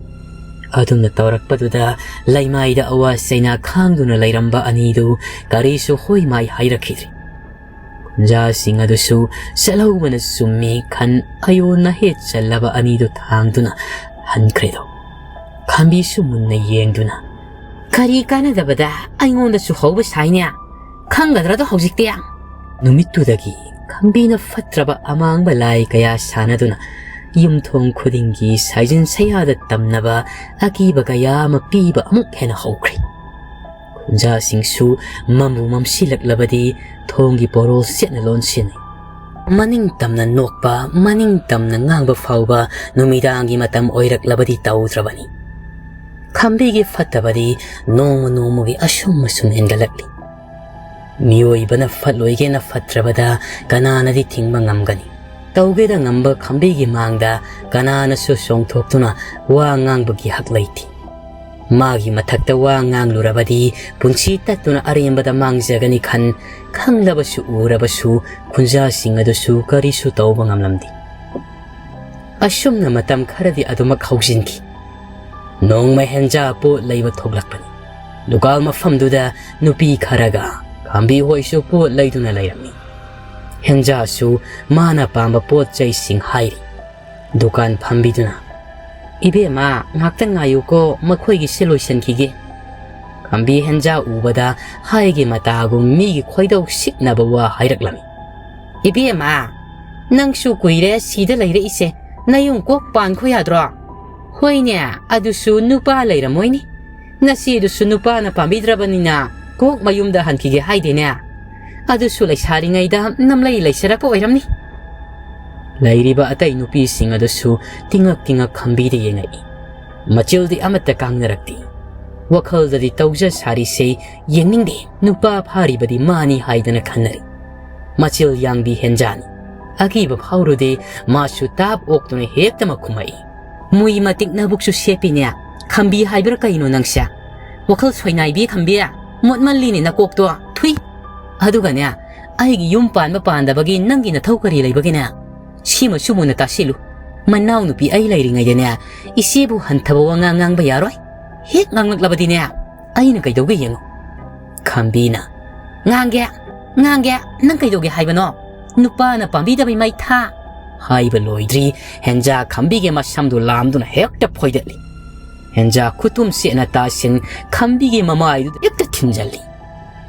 ꯑꯗꯨꯝꯅ ꯇꯧꯔꯛꯄꯗꯨꯗ ꯂꯩꯃꯥꯏꯗ ꯑꯋꯥ ꯆꯩꯅꯥ ꯈꯥꯡꯗꯨꯅ ꯂꯩꯔꯝꯕ ꯑꯅꯤꯗꯨ ꯀꯔꯤꯁꯨ ꯍꯣꯏ ꯃꯥꯏ ꯍꯥꯏꯔꯛꯈꯤꯗ꯭ꯔꯦ꯫ ꯈꯨꯟꯖꯥꯁꯤꯡ ꯑꯗꯨꯁꯨ ꯆꯠꯍꯧꯕꯅ ꯆꯨꯝꯃꯤ ꯈꯟ ꯑꯌꯣꯟ ꯅꯍꯦꯠ ꯆꯜꯂꯕ ꯑꯅꯤꯗꯨ ꯊꯥꯡꯗꯨꯅ ꯍꯟꯈ꯭ꯔꯦꯗꯣ꯫ ꯈꯝꯕꯤꯁꯨ ꯃꯨꯟꯅ ꯌꯦꯡꯗꯨꯅ, "ꯀꯔꯤ ꯀꯥꯟꯅꯗꯕꯗ ꯑꯩꯉꯣꯟꯗꯁꯨ ꯍꯧꯕ ꯁꯥꯏꯅꯦ? ꯈꯪꯒꯗ꯭ꯔꯗꯣ ꯍꯧꯖꯤꯛꯇꯤ?" ꯅꯨꯃꯤꯠꯇꯨꯗꯒꯤ ꯈꯝꯕꯤꯅ ꯐꯠꯇ꯭ꯔꯕ ꯑꯃꯥꯡꯕ ꯂꯥꯏ ꯀꯌꯥ ꯁꯥꯟꯅꯗꯨꯅ ꯌꯨꯝꯊꯣꯡ ꯈꯨꯗꯤꯡꯒꯤ ꯁꯥꯏꯖꯤꯟ ꯁꯌꯥꯗ ꯇꯝꯅꯕ ꯑꯀꯤꯕ ꯀꯌꯥ ꯑꯃ ꯄꯤꯕ ꯑꯃꯨꯛ ꯍꯦꯟꯅ ꯍꯧꯈ꯭ꯔꯦ꯫ ꯈꯨꯟꯖꯥꯁꯤꯡꯁꯨ ꯃꯝꯕꯨ ꯃꯝꯁꯤꯜꯂꯛꯂꯕꯗꯤ ꯊꯣꯡꯒꯤ ꯄꯣꯔꯣꯜ ꯆꯦꯠꯅ ꯂꯣꯟꯁꯤꯟꯅꯩ꯫ ꯃꯅꯤꯡ ꯇꯝꯅ ꯅꯣꯛꯄ, ꯃꯅꯤꯡ ꯇꯝꯅ ꯉꯥꯡꯕ ꯐꯥꯎꯕ ꯅꯨꯃꯤꯗꯥꯡꯒꯤ ꯃꯇꯝ ꯑꯣꯏꯔꯛꯂꯕꯗꯤ ꯇꯧꯗ꯭ꯔꯕꯅꯤ꯫ ꯈꯝꯕꯤꯒꯤ ꯐꯠꯇꯕꯗꯤ ꯅꯣꯡꯃ ꯅꯣꯡꯃꯒꯤ ꯑꯁꯨꯝ ꯑꯁꯨꯝ ꯍꯦꯟꯒꯠꯂꯛꯂꯤ꯫ ꯃꯤꯑꯣꯏꯕꯅ ꯐꯠꯂꯣꯏꯒꯦꯅ ꯐꯠꯇ꯭ꯔꯕꯗ ꯀꯅꯥꯅꯗꯤ ꯊꯤꯡꯕ ꯉꯝꯒꯅꯤ? ꯇꯧꯒꯦꯗ ꯉꯝꯕ ꯈꯝꯕꯤꯒꯤ ꯃꯥꯡꯗ ꯀꯅꯥꯅꯁꯨ ꯆꯣꯡꯊꯣꯛꯇꯨꯅ ꯋꯥ ꯉꯥꯡꯕꯒꯤ ꯍꯛ ꯂꯩꯇꯦ꯫ ꯃꯥꯒꯤ ꯃꯊꯛꯇ ꯋꯥ ꯉꯥꯡꯂꯨꯔꯕꯗꯤ ꯄꯨꯟꯁꯤ ꯇꯠꯇꯨꯅ ꯑꯔꯦꯝꯕꯗ ꯃꯥꯡꯖꯒꯅꯤ ꯈꯟ ꯈꯪꯂꯕꯁꯨ ꯎꯔꯕꯁꯨ ꯈꯨꯟꯖꯥꯁꯤꯡ ꯑꯗꯨꯁꯨ ꯀꯔꯤꯁꯨ ꯇꯧꯕ ꯉꯝꯂꯝꯗꯦ꯫ ꯑꯁꯨꯝꯅ ꯃꯇꯝ ꯈꯔꯗꯤ ꯑꯗꯨꯃꯛ ꯍꯧꯖꯤꯟꯈꯤ꯫ ꯅꯣꯡꯃ ꯍꯦꯟꯖꯥ ꯄꯣꯠ ꯂꯩꯕ ꯊꯣꯛꯂꯛꯄꯅꯤ꯫ ꯗꯨꯀꯥꯟ ꯃꯐꯝꯗꯨꯗ ꯅꯨꯄꯤ ꯈꯔꯒ ꯈꯥꯝꯕꯤ ꯍꯣꯏꯁꯨ ꯄꯣꯠ ꯂꯩꯗꯨꯅ ꯂꯩꯔꯝꯃꯤ꯫ ꯍꯦꯟꯖꯥꯁꯨ ꯃꯥꯅ ꯄꯥꯝꯕ ꯄꯣꯠ ꯆꯩꯁꯤꯡ ꯍꯥꯏꯔꯤ꯫ ꯗꯨꯀꯥꯟ ꯐꯝꯕꯤꯗꯨꯅ, "ꯏꯕꯦꯝꯃ, ꯉꯥꯛꯇꯪ ꯉꯥꯏꯌꯨꯀꯣ, ꯃꯈꯣꯏꯒꯤꯁꯦ ꯂꯣꯏꯁꯤꯟꯈꯤꯒꯦ"꯫ ꯈꯥꯝꯕꯤ ꯍꯦꯟꯖꯥ ꯎꯕꯗ ꯍꯥꯏꯒꯤ ꯃꯇꯥꯒꯨꯝ ꯃꯤꯒꯤ ꯈꯣꯏꯗꯧ ꯁꯤꯛꯅꯕ ꯋꯥ ꯍꯥꯏꯔꯛꯂꯝꯃꯤ꯫ "ꯏꯕꯦꯝꯃ, ꯅꯪꯁꯨ ꯀꯨꯏꯔꯦ ꯁꯤꯗ ꯂꯩꯔꯛꯏꯁꯦ, ꯅꯌꯨꯝ ꯀꯣꯛ ꯄꯥꯟꯈꯣ ꯌꯥꯗ꯭ꯔꯣ? ꯍꯣꯏꯅꯦ, ꯑꯗꯨꯁꯨ ꯅꯨꯄꯥ ꯂꯩꯔꯝꯃꯣꯏꯅꯦ꯫ ꯅꯆꯦꯗꯨꯁꯨ ꯅꯨꯄꯥꯅ ꯄꯥꯝꯕꯤꯗ꯭ꯔꯕꯅꯤꯅ ꯀꯣꯛ ꯃꯌꯨꯝꯗ ꯍꯟꯈꯤꯒꯦ ꯍꯥꯏꯗꯦꯅꯦ꯫ ꯑꯗꯨꯁꯨ ꯂꯩꯁꯥꯔꯤꯉꯩꯗ ꯅꯝꯂꯩ ꯂꯩꯁꯔꯛꯄ ꯑꯣꯏꯔꯝꯅꯤ"꯫ ꯂꯩꯔꯤꯕ ꯑꯇꯩ ꯅꯨꯄꯤꯁꯤꯡ ꯑꯗꯨꯁꯨ ꯇꯤꯉꯛ ꯇꯤꯉꯛ ꯈꯥꯝꯕꯤꯗ ꯌꯦꯡꯉꯛꯏ꯫ ꯃꯆꯤꯜꯗꯤ ꯑꯃꯠꯇ ꯀꯥꯡꯅꯔꯛꯇꯦ꯫ ꯋꯥꯈꯜꯗꯗꯤ ꯇꯧꯖ ꯁꯥꯔꯤꯁꯦ ꯌꯦꯡꯅꯤꯡꯗꯦ, ꯅꯨꯄꯥ ꯐꯥꯔꯤꯕꯗꯤ ꯃꯥꯅꯤ ꯍꯥꯏꯗꯅ ꯈꯟꯅꯔꯤ꯫ ꯃꯆꯤꯜ ꯌꯥꯡꯕꯤ ꯍꯦꯟꯖꯥꯅꯤ꯫ ꯑꯀꯤꯕ ꯐꯥꯎꯔꯨꯗꯦ, ꯃꯥꯁꯨ ꯇꯥꯞ ꯑꯣꯛꯇꯨꯅ ꯍꯦꯛꯇꯃꯛ ꯈꯨꯝꯃꯛꯏ꯫ "ꯃꯨꯏ ꯃꯇꯤꯛ ꯅꯕꯨꯛꯁꯨ ꯁꯦꯞꯄꯤꯅꯦ꯫ ꯈꯥꯝꯕꯤ ꯍꯥꯏꯕ꯭ꯔꯥ ꯀꯩꯅꯣ ꯅꯪꯁꯦ? ꯋꯥꯈꯜ ꯁꯣꯏꯅꯥꯏꯕꯤ ꯈꯥꯝꯕꯤ? ꯃꯣꯠꯃꯜꯂꯤꯅꯦ ꯅꯀꯣꯛꯇꯣ꯫ ꯊꯨꯏ! ꯑꯗꯨꯒꯅꯦ, ꯑꯩꯒꯤ ꯌꯨꯝ ꯄꯥꯟꯕ ꯄꯥꯟꯗꯕꯒꯤ ꯅꯪꯒꯤ ꯅꯊꯧ ꯀꯔꯤ ꯂꯩꯕꯒꯦꯅꯦ? ꯁꯤꯃꯁꯨ ꯃꯨꯟꯅ ꯇꯥꯁꯤꯜꯂꯨ꯫ ꯃꯅꯥꯎꯅꯨꯄꯤ ꯑꯩ ꯂꯩꯔꯤꯉꯩꯗꯅꯦ, ꯏꯆꯦꯕꯨ ꯍꯟꯊꯕ ꯋꯥꯉꯥꯡ ꯉꯥꯡꯕ ꯌꯥꯔꯣꯏ꯫ ꯍꯦꯛ ꯉꯥꯡꯂꯛꯂꯕꯗꯤꯅꯦ, ꯑꯩꯅ ꯀꯩꯗꯧꯒꯦ ꯌꯦꯡꯉꯨ"꯫ ꯈꯥꯝꯕꯤꯅ, "ꯉꯥꯡꯒꯦ, ꯉꯥꯡꯒꯦ, ꯅꯪ ꯀꯩꯗꯧꯒꯦ ꯍꯥꯏꯕꯅꯣ? ꯅꯨꯄꯥꯅ ꯄꯥꯝꯕꯤꯗꯕꯩ ꯃꯩ ꯊꯥ"꯫ ꯍꯥꯏꯕ ꯂꯣꯏꯗ꯭ꯔꯤ, ꯍꯦꯟꯖꯥ ꯈꯥꯝꯕꯤꯒꯤ ꯃꯁꯝꯗꯨ ꯂꯥꯝꯗꯨꯅ ꯍꯦꯛꯇ ꯐꯣꯏꯗꯠꯂꯤ꯫ ꯍꯦꯟꯖꯥ ꯈꯨꯇꯨꯝ ꯆꯦꯠꯅ ꯇꯥꯁꯤꯟ ꯈꯥꯝꯕꯤꯒꯤ ꯃꯃꯥꯏꯗꯨꯗ ꯍꯦꯛꯇ ꯊꯤꯟꯖꯜꯂꯤ꯫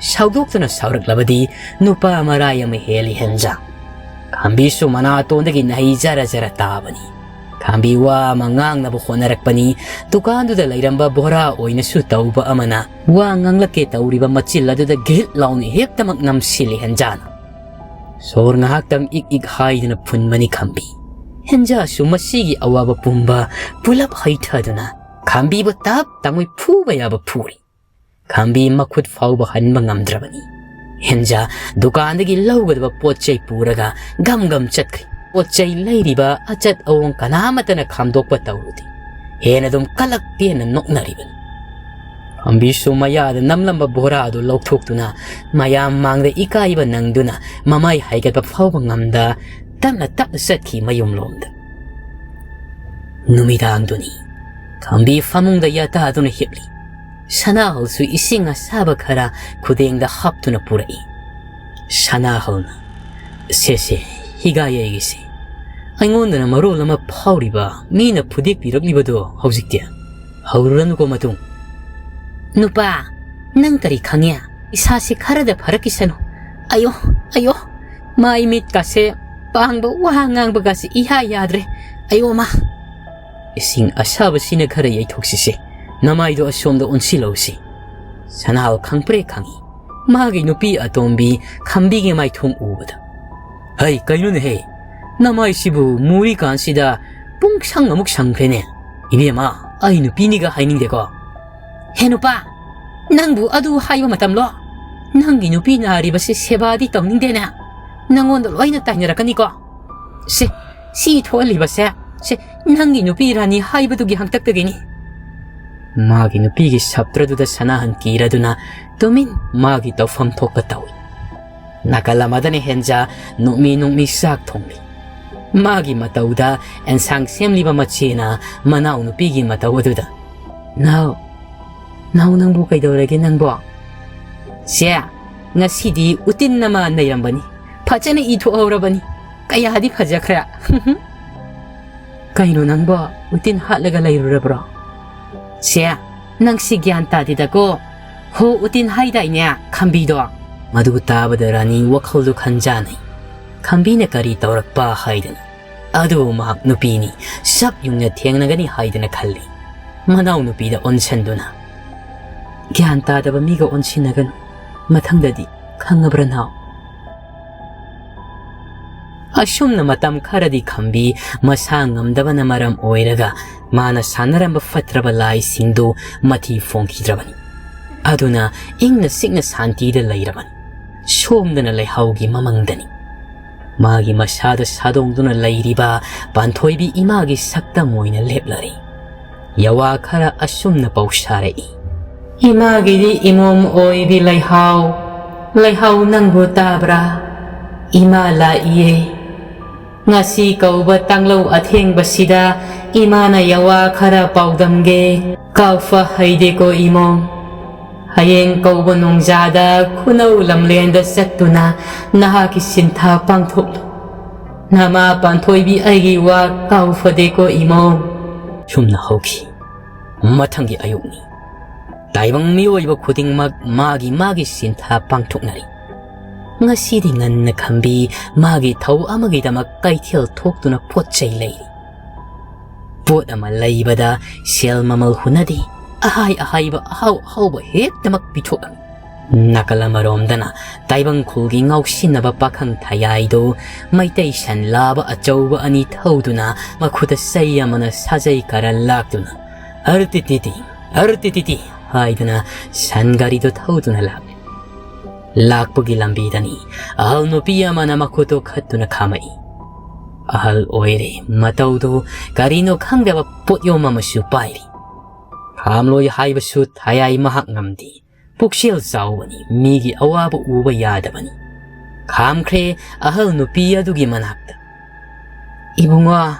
ꯁꯥꯎꯗꯣꯛꯇꯨꯅ ꯁꯥꯎꯔꯛꯂꯕꯗꯤ ꯅꯨꯄꯥ ꯃꯔꯥꯏ ꯑꯃ ꯍꯦꯜꯂꯤ ꯍꯦꯟꯖꯥ꯫ ꯈꯥꯝꯕꯤꯁꯨ ꯃꯅꯥꯇꯣꯟꯗꯒꯤ ꯅꯍꯩ ꯖꯔ ꯖꯔ ꯇꯥꯕꯅꯤ꯫ ꯈꯥꯝꯕꯤ ꯋꯥ ꯑꯃ ꯉꯥꯡꯅꯕ ꯍꯣꯠꯅꯔꯛꯄꯅꯤ꯫ ꯗꯨꯀꯥꯟꯗꯨꯗ ꯂꯩꯔꯝꯕ ꯕꯣꯔꯥ ꯑꯣꯏꯅꯁꯨ ꯇꯧꯕ ꯑꯃꯅ ꯋꯥ ꯉꯥꯡꯂꯛꯀꯦ ꯇꯧꯔꯤꯕ ꯃꯆꯤꯜ ꯑꯗꯨꯗ ꯒꯤꯠ ꯂꯥꯎꯅ ꯍꯦꯛꯇꯃꯛ ꯅꯝꯁꯤꯜꯂꯤ ꯍꯦꯟꯖꯥꯅ꯫ ꯁꯣꯔ ꯉꯥꯏꯍꯥꯛꯇꯪ ꯏꯛ ꯏꯛ ꯍꯥꯏꯗꯨꯅ ꯐꯨꯟꯕꯅꯤ ꯈꯥꯝꯕꯤ꯫ ꯍꯦꯟꯖꯥꯁꯨ ꯃꯁꯤꯒꯤ ꯑꯋꯥꯕ ꯄꯨꯝꯕ ꯄꯨꯂꯞ ꯍꯩꯊꯗꯨꯅ ꯈꯥꯝꯕꯤꯕꯨ ꯇꯞ ꯇꯥꯡꯉꯣꯏ ꯐꯨꯕ ꯌꯥꯕ ꯐꯨꯔꯤ꯫ ꯈꯥꯝꯕꯤ ꯃꯈꯨꯠ ꯐꯥꯎꯕ ꯍꯟꯕ ꯉꯝꯗ꯭ꯔꯕꯅꯤ꯫ ꯍꯦꯟꯖꯥ ꯗꯨꯀꯥꯟꯗꯒꯤ ꯂꯧꯒꯗꯕ ꯄꯣꯠ ꯆꯩ ꯄꯨꯔꯒ ꯒꯝ ꯒꯝ ꯆꯠꯈ꯭ꯔꯤ꯫ ꯄꯣꯠ ꯆꯩ ꯂꯩꯔꯤꯕ ꯑꯆꯠ ꯑꯑꯣꯡ ꯀꯅꯥꯃꯠꯇꯅ ꯈꯥꯝꯗꯣꯛꯄ ꯇꯧꯔꯨꯗꯦ꯫ ꯍꯦꯟꯅ ꯑꯗꯨꯝ ꯀꯂꯛ ꯄꯦꯟꯅ ꯅꯣꯛꯅꯔꯤꯕꯅꯤ꯫ ꯈꯥꯝꯕꯤꯁꯨ ꯃꯌꯥꯗ ꯅꯝꯂꯝꯕ ꯕꯣꯔꯥ ꯑꯗꯨ ꯂꯧꯊꯣꯛꯇꯨꯅ ꯃꯌꯥꯝ ꯃꯥꯡꯗ ꯏꯀꯥꯏꯕ ꯅꯪꯗꯨꯅ ꯃꯃꯥꯏ ꯍꯥꯏꯒꯠꯄ ꯐꯥꯎꯕ ꯉꯝꯗ ꯇꯞꯅ ꯇꯞꯅ ꯆꯠꯈꯤ ꯃꯌꯨꯝꯂꯣꯝꯗ꯫ ꯅꯨꯃꯤꯗꯥꯡꯗꯨꯅꯤ꯫ ꯈꯝꯕꯤ ꯐꯃꯨꯡꯗ ꯌꯥꯇꯥꯗꯨꯅ ꯍꯤꯞꯂꯤ꯫ ꯁꯅꯥꯍꯜꯁꯨ ꯏꯁꯤꯡ ꯑꯁꯥꯕ ꯈꯔ ꯈꯨꯗꯦꯡꯗ ꯍꯥꯞꯇꯨꯅ ꯄꯨꯔꯛꯏ꯫ ꯁꯅꯥꯍꯜꯅ, "ꯁꯦ, ꯁꯦ, ꯍꯤꯒꯥꯏ ꯑꯩꯒꯤꯁꯦ꯫ ꯑꯩꯉꯣꯟꯗꯅ ꯃꯔꯣꯜ ꯑꯃ ꯐꯥꯎꯔꯤꯕ, ꯃꯤꯅ ꯐꯨꯗꯦꯛꯄꯤꯔꯛꯂꯤꯕꯗꯣ ꯍꯧꯖꯤꯛꯇꯤ꯫ ꯍꯧꯔꯨꯔꯅꯨꯀꯣ ꯃꯇꯨꯡ꯫" "ꯅꯨꯄꯥ, ꯅꯪ ꯀꯔꯤ ꯈꯪꯉꯦ? ꯏꯁꯥꯁꯤ ꯈꯔꯗ ꯐꯔꯛꯈꯤꯁꯅꯨ꯫ ꯑꯌꯣ, ꯑꯌꯣ, ꯃꯥꯏ ꯃꯤꯠꯀꯥꯁꯦ ꯄꯥꯡꯕ, ꯋꯥ ꯉꯥꯡꯕꯒꯥꯁꯦ ꯏꯌꯥ ꯌꯥꯗ꯭ꯔꯦ꯫ ꯑꯌꯣ ꯃꯥ!" "ꯏꯁꯤꯡ ꯑꯁꯥꯕꯁꯤꯅ ꯈꯔ ꯌꯩꯊꯣꯛꯁꯤꯁꯦ꯫ ꯅꯃꯥꯏꯗꯣ ꯑꯁꯣꯝꯗ ꯑꯣꯟꯁꯤꯜꯂꯧꯁꯤ꯫" ꯁꯅꯥꯍꯜ ꯈꯪꯄ꯭ꯔꯦꯛ ꯈꯪꯏ꯫ ꯃꯥꯒꯤ ꯅꯨꯄꯤ ꯑꯇꯣꯝꯕꯤ ꯈꯝꯕꯤꯒꯤ ꯃꯥꯏꯊꯣꯡ ꯎꯕꯗ, "ꯍꯩ, ꯀꯩꯅꯣꯅꯦꯍꯦ? ꯅꯃꯥꯏꯁꯤꯕꯨ ꯃꯨꯔꯤꯀꯥꯟꯁꯤꯗ ꯄꯨꯡꯁꯪ ꯑꯃꯨꯛ ꯁꯪꯈ꯭ꯔꯦꯅꯦ꯫ ꯏꯕꯦꯝꯃ, ꯑꯩ ꯅꯨꯄꯤꯅꯤꯒ ꯍꯥꯏꯅꯤꯡꯗꯦꯀꯣ꯫" "ꯍꯦ ꯅꯨꯄꯥ, ꯅꯪꯕꯨ ꯑꯗꯨ ꯍꯥꯏꯕ ꯃꯇꯝꯂꯣ? ꯅꯪꯒꯤ ꯅꯨꯄꯤ ꯅꯥꯔꯤꯕꯁꯦ ꯁꯦꯕꯥꯗꯤ ꯇꯧꯅꯤꯡꯗꯦꯅꯦ꯫ ꯅꯪꯉꯣꯟꯗ ꯂꯣꯏꯅ ꯇꯥꯏꯅꯔꯛꯀꯅꯤꯀꯣ꯫ ꯁꯦ, ꯁꯤ ꯊꯣꯛꯍꯜꯂꯤꯕꯁꯦ, ꯁꯦ, ꯅꯪꯒꯤ ꯅꯨꯄꯤ ꯔꯥꯅꯤ ꯍꯥꯏꯕꯗꯨꯒꯤ ꯍꯪꯇꯛꯇꯒꯤꯅꯤ꯫" ꯃꯥꯒꯤ ꯅꯨꯄꯤꯒꯤ ꯁꯞꯇ꯭ꯔꯗꯨꯗ ꯁꯅꯥꯍꯟ ꯀꯤꯔꯗꯨꯅ ꯇꯨꯃꯤꯟ ꯃꯥꯒꯤ ꯇꯧꯐꯝ ꯊꯣꯛꯄ ꯇꯧꯏ꯫ ꯅꯥꯀꯜ ꯑꯃꯗꯅ ꯍꯦꯟꯖꯥ ꯅꯣꯛꯃꯤ ꯅꯣꯛꯃꯤ ꯆꯥꯛ ꯊꯣꯡꯂꯤ꯫ ꯃꯥꯒꯤ ꯃꯇꯧꯗ ꯑꯦꯟꯁꯥꯡ ꯁꯦꯝꯂꯤꯕ ꯃꯆꯦꯅ ꯃꯅꯥꯎꯅꯨꯄꯤꯒꯤ ꯃꯇꯧ ꯑꯗꯨꯗ, "ꯅꯥꯎ, ꯅꯥꯎ, ꯅꯪꯕꯨ ꯀꯩꯗꯧꯔꯒꯦ ꯅꯪꯕꯣ?" "ꯆꯦ, ꯉꯁꯤꯗꯤ ꯎꯇꯤꯟ ꯑꯃ ꯅꯩꯔꯝꯕꯅꯤ꯫ ꯐꯖꯅ ꯏ ꯊꯣꯛꯍꯧꯔꯕꯅꯤ꯫ ꯀꯌꯥꯗꯤ ꯐꯖꯈ꯭ꯔꯦ꯫" "ꯀꯩꯅꯣ ꯅꯪꯕꯣ, ꯎꯇꯤꯟ ꯍꯥꯠꯂꯒ ꯂꯩꯔꯨꯔꯕ꯭ꯔꯣ?" "ꯆꯦ, ꯅꯪꯁꯤ ꯒ꯭ꯌꯥꯟ ꯇꯥꯗꯦꯗꯀꯣ꯫ ꯍꯣ, ꯎꯇꯤꯟ ꯍꯥꯏꯗꯥꯏꯅꯦ, ꯈꯝꯕꯤꯗꯣ?" ꯃꯗꯨ ꯇꯥꯕꯗ ꯔꯥꯅꯤ ꯋꯥꯈꯜꯗꯨ ꯈꯟꯖꯥꯅꯩ꯫ ꯈꯝꯕꯤꯅ ꯀꯔꯤ ꯇꯧꯔꯛꯄ ꯍꯥꯏꯗꯅ꯫ ꯑꯗꯨꯕꯨ ꯃꯍꯥꯛ ꯅꯨꯄꯤꯅꯤ, ꯁꯛ ꯌꯨꯡꯅ ꯊꯦꯡꯅꯒꯅꯤ ꯍꯥꯏꯗꯅ ꯈꯜꯂꯤ꯫ ꯃꯅꯥꯎ ꯅꯨꯄꯤꯗ ꯑꯣꯟꯁꯤꯟꯗꯨꯅ, "ꯒ꯭ꯌꯥꯟ ꯇꯥꯗꯕ ꯃꯤꯒ ꯑꯣꯟꯁꯤꯟꯅꯒꯅꯨ꯫ ꯃꯊꯪꯗꯗꯤ, ꯈꯪꯉꯕ꯭ꯔꯥ ꯅꯥꯎ?" ꯑꯁꯨꯝꯅ ꯃꯇꯝ ꯈꯔꯗꯤ ꯈꯝꯕꯤ ꯃꯁꯥ ꯉꯝꯗꯕꯅ ꯃꯔꯝ ꯑꯣꯏꯔꯒ ꯃꯥꯅ ꯁꯥꯟꯅꯔꯝꯕ ꯐꯠꯇ꯭ꯔꯕ ꯂꯥꯏꯁꯤꯡꯗꯨ ꯃꯊꯤ ꯐꯣꯡꯈꯤꯗ꯭ꯔꯕꯅꯤ꯫ ꯑꯗꯨꯅ ꯏꯪꯅ ꯆꯤꯛꯅ ꯁꯥꯟꯇꯤꯗ ꯂꯩꯔꯕꯅꯤ꯫ ꯁꯣꯝꯗꯅ ꯂꯩꯍꯥꯎꯒꯤ ꯃꯃꯪꯗꯅꯤ꯫ ꯃꯥꯒꯤ ꯃꯁꯥꯗ ꯁꯥꯗꯣꯡꯗꯨꯅ ꯂꯩꯔꯤꯕ ꯄꯥꯟꯊꯣꯏꯕꯤ ꯏꯃꯥꯒꯤ ꯁꯛꯇꯝ ꯑꯣꯏꯅ ꯂꯦꯞꯂꯔꯤ꯫ ꯌꯥꯋꯥ ꯈꯔ ꯑꯁꯨꯝꯅ ꯄꯥꯎꯁꯥꯔꯛꯏ꯫ "ꯏꯃꯥꯒꯤꯗꯤ ꯏꯃꯣꯝ ꯑꯣꯏꯕꯤ ꯂꯩꯍꯥꯎ, ꯂꯩꯍꯥꯎ ꯅꯪꯕꯨ ꯇꯥꯕ꯭ꯔꯥ? ꯏꯃꯥ ꯂꯥꯛꯏꯌꯦ꯫ "ꯉꯁꯤ ꯀꯧꯕ ꯇꯥꯡꯂꯧ ꯑꯊꯦꯡꯕꯁꯤꯗ ꯏꯃꯥꯅ ꯌꯥꯋꯥ ꯈꯔ ꯄꯥꯎꯗꯝꯒꯦ꯫ ꯀꯥꯎꯐ ꯍꯩꯗꯦꯀꯣ ꯏꯃꯣꯝ꯫ ꯍꯌꯦꯡ ꯀꯧꯕ ꯅꯣꯡꯖꯥꯗ ꯈꯨꯅꯧ ꯂꯝꯂꯦꯟꯗ ꯆꯠꯇꯨꯅ ꯅꯍꯥꯛꯀꯤ ꯁꯤꯟꯊꯥ ꯄꯥꯡꯊꯣꯛꯂꯨ꯫ ꯅꯃꯥ ꯄꯥꯟꯊꯣꯏꯕꯤ ꯑꯩꯒꯤ ꯋꯥ ꯀꯥꯎꯐꯗꯦꯀꯣ ꯏꯃꯣꯝ"꯫ ꯁꯨꯝꯅ ꯍꯧꯈꯤ꯫ ꯃꯊꯪꯒꯤ ꯑꯌꯨꯛꯅꯤ꯫ ꯇꯥꯏꯕꯪ ꯃꯤꯑꯣꯏꯕ ꯈꯨꯗꯤꯡꯃꯛ ꯃꯥꯒꯤ ꯃꯥꯒꯤ ꯁꯤꯟꯊꯥ ꯄꯥꯡꯊꯣꯛꯅꯔꯤ꯫ ꯉꯁꯤꯗꯤ ꯉꯟꯅ ꯈꯝꯕꯤ ꯃꯥꯒꯤ ꯊꯧ ꯑꯃꯒꯤꯗꯃꯛ ꯀꯩꯊꯦꯜ ꯊꯣꯛꯇꯨꯅ ꯄꯣꯠ ꯆꯩ ꯂꯩꯔꯤ꯫ ꯄꯣꯠ ꯑꯃ ꯂꯩꯕꯗ ꯁꯦꯜ ꯃꯃꯜ ꯍꯨꯟꯅꯗꯦ, ꯑꯍꯥꯏ ꯑꯍꯥꯏꯕ ꯑꯍꯥꯎ ꯑꯍꯥꯎꯕ ꯍꯦꯛꯇꯃꯛ ꯄꯤꯊꯣꯛꯂꯝꯃꯤ꯫ ꯅꯥꯀꯜ ꯑꯃꯔꯣꯝꯗꯅ ꯇꯥꯏꯕꯪ ꯈꯨꯜꯒꯤ ꯉꯥꯎꯁꯤꯟꯅꯕ ꯄꯥꯈꯪ ꯊꯌꯥꯏꯗꯨ ꯃꯩꯇꯩ ꯁꯟ ꯂꯥꯕ ꯑꯆꯧꯕ ꯑꯅꯤ ꯊꯧꯗꯨꯅ ꯃꯈꯨꯠꯇ ꯆꯩ ꯑꯃꯅ ꯁꯥꯖꯩ ꯀꯔꯟ ꯂꯥꯛꯇꯨꯅ "ꯑꯔꯇꯤꯇꯤꯇꯤ, ꯑꯔꯇꯤꯇꯤꯇꯤ" ꯍꯥꯏꯗꯨꯅ ꯁꯟ ꯒꯥꯔꯤꯗꯨ ꯊꯧꯗꯨꯅ ꯂꯥꯛꯂꯦ꯫ ꯂꯥꯛꯄꯒꯤ ꯂꯝꯕꯤꯗꯅꯤ ꯑꯍꯜ ꯅꯨꯄꯤ ꯑꯃꯅ ꯃꯈꯨꯠꯇꯨ ꯈꯠꯇꯨꯅ ꯈꯥꯝꯃꯛꯏ꯫ ꯑꯍꯜ ꯑꯣꯏꯔꯦ, ꯃꯇꯧꯗꯨ ꯀꯔꯤꯅꯣ ꯈꯪꯗꯕ ꯄꯣꯠꯌꯣꯝ ꯑꯃꯁꯨ ꯄꯥꯏꯔꯤ꯫ ꯈꯥꯝꯂꯣꯏ ꯍꯥꯏꯕꯁꯨ ꯊꯌꯥꯏ ꯃꯍꯥꯛ ꯉꯝꯗꯦ꯫ ꯄꯨꯛꯆꯦꯜ ꯆꯥꯎꯕꯅꯤ, ꯃꯤꯒꯤ ꯑꯋꯥꯕ ꯎꯕ ꯌꯥꯗꯕꯅꯤ꯫ ꯈꯥꯝꯈ꯭ꯔꯦ ꯑꯍꯜ ꯅꯨꯄꯤ ꯑꯗꯨꯒꯤ ꯃꯅꯥꯛꯇ꯫ "ꯏꯕꯨꯡꯉꯣ,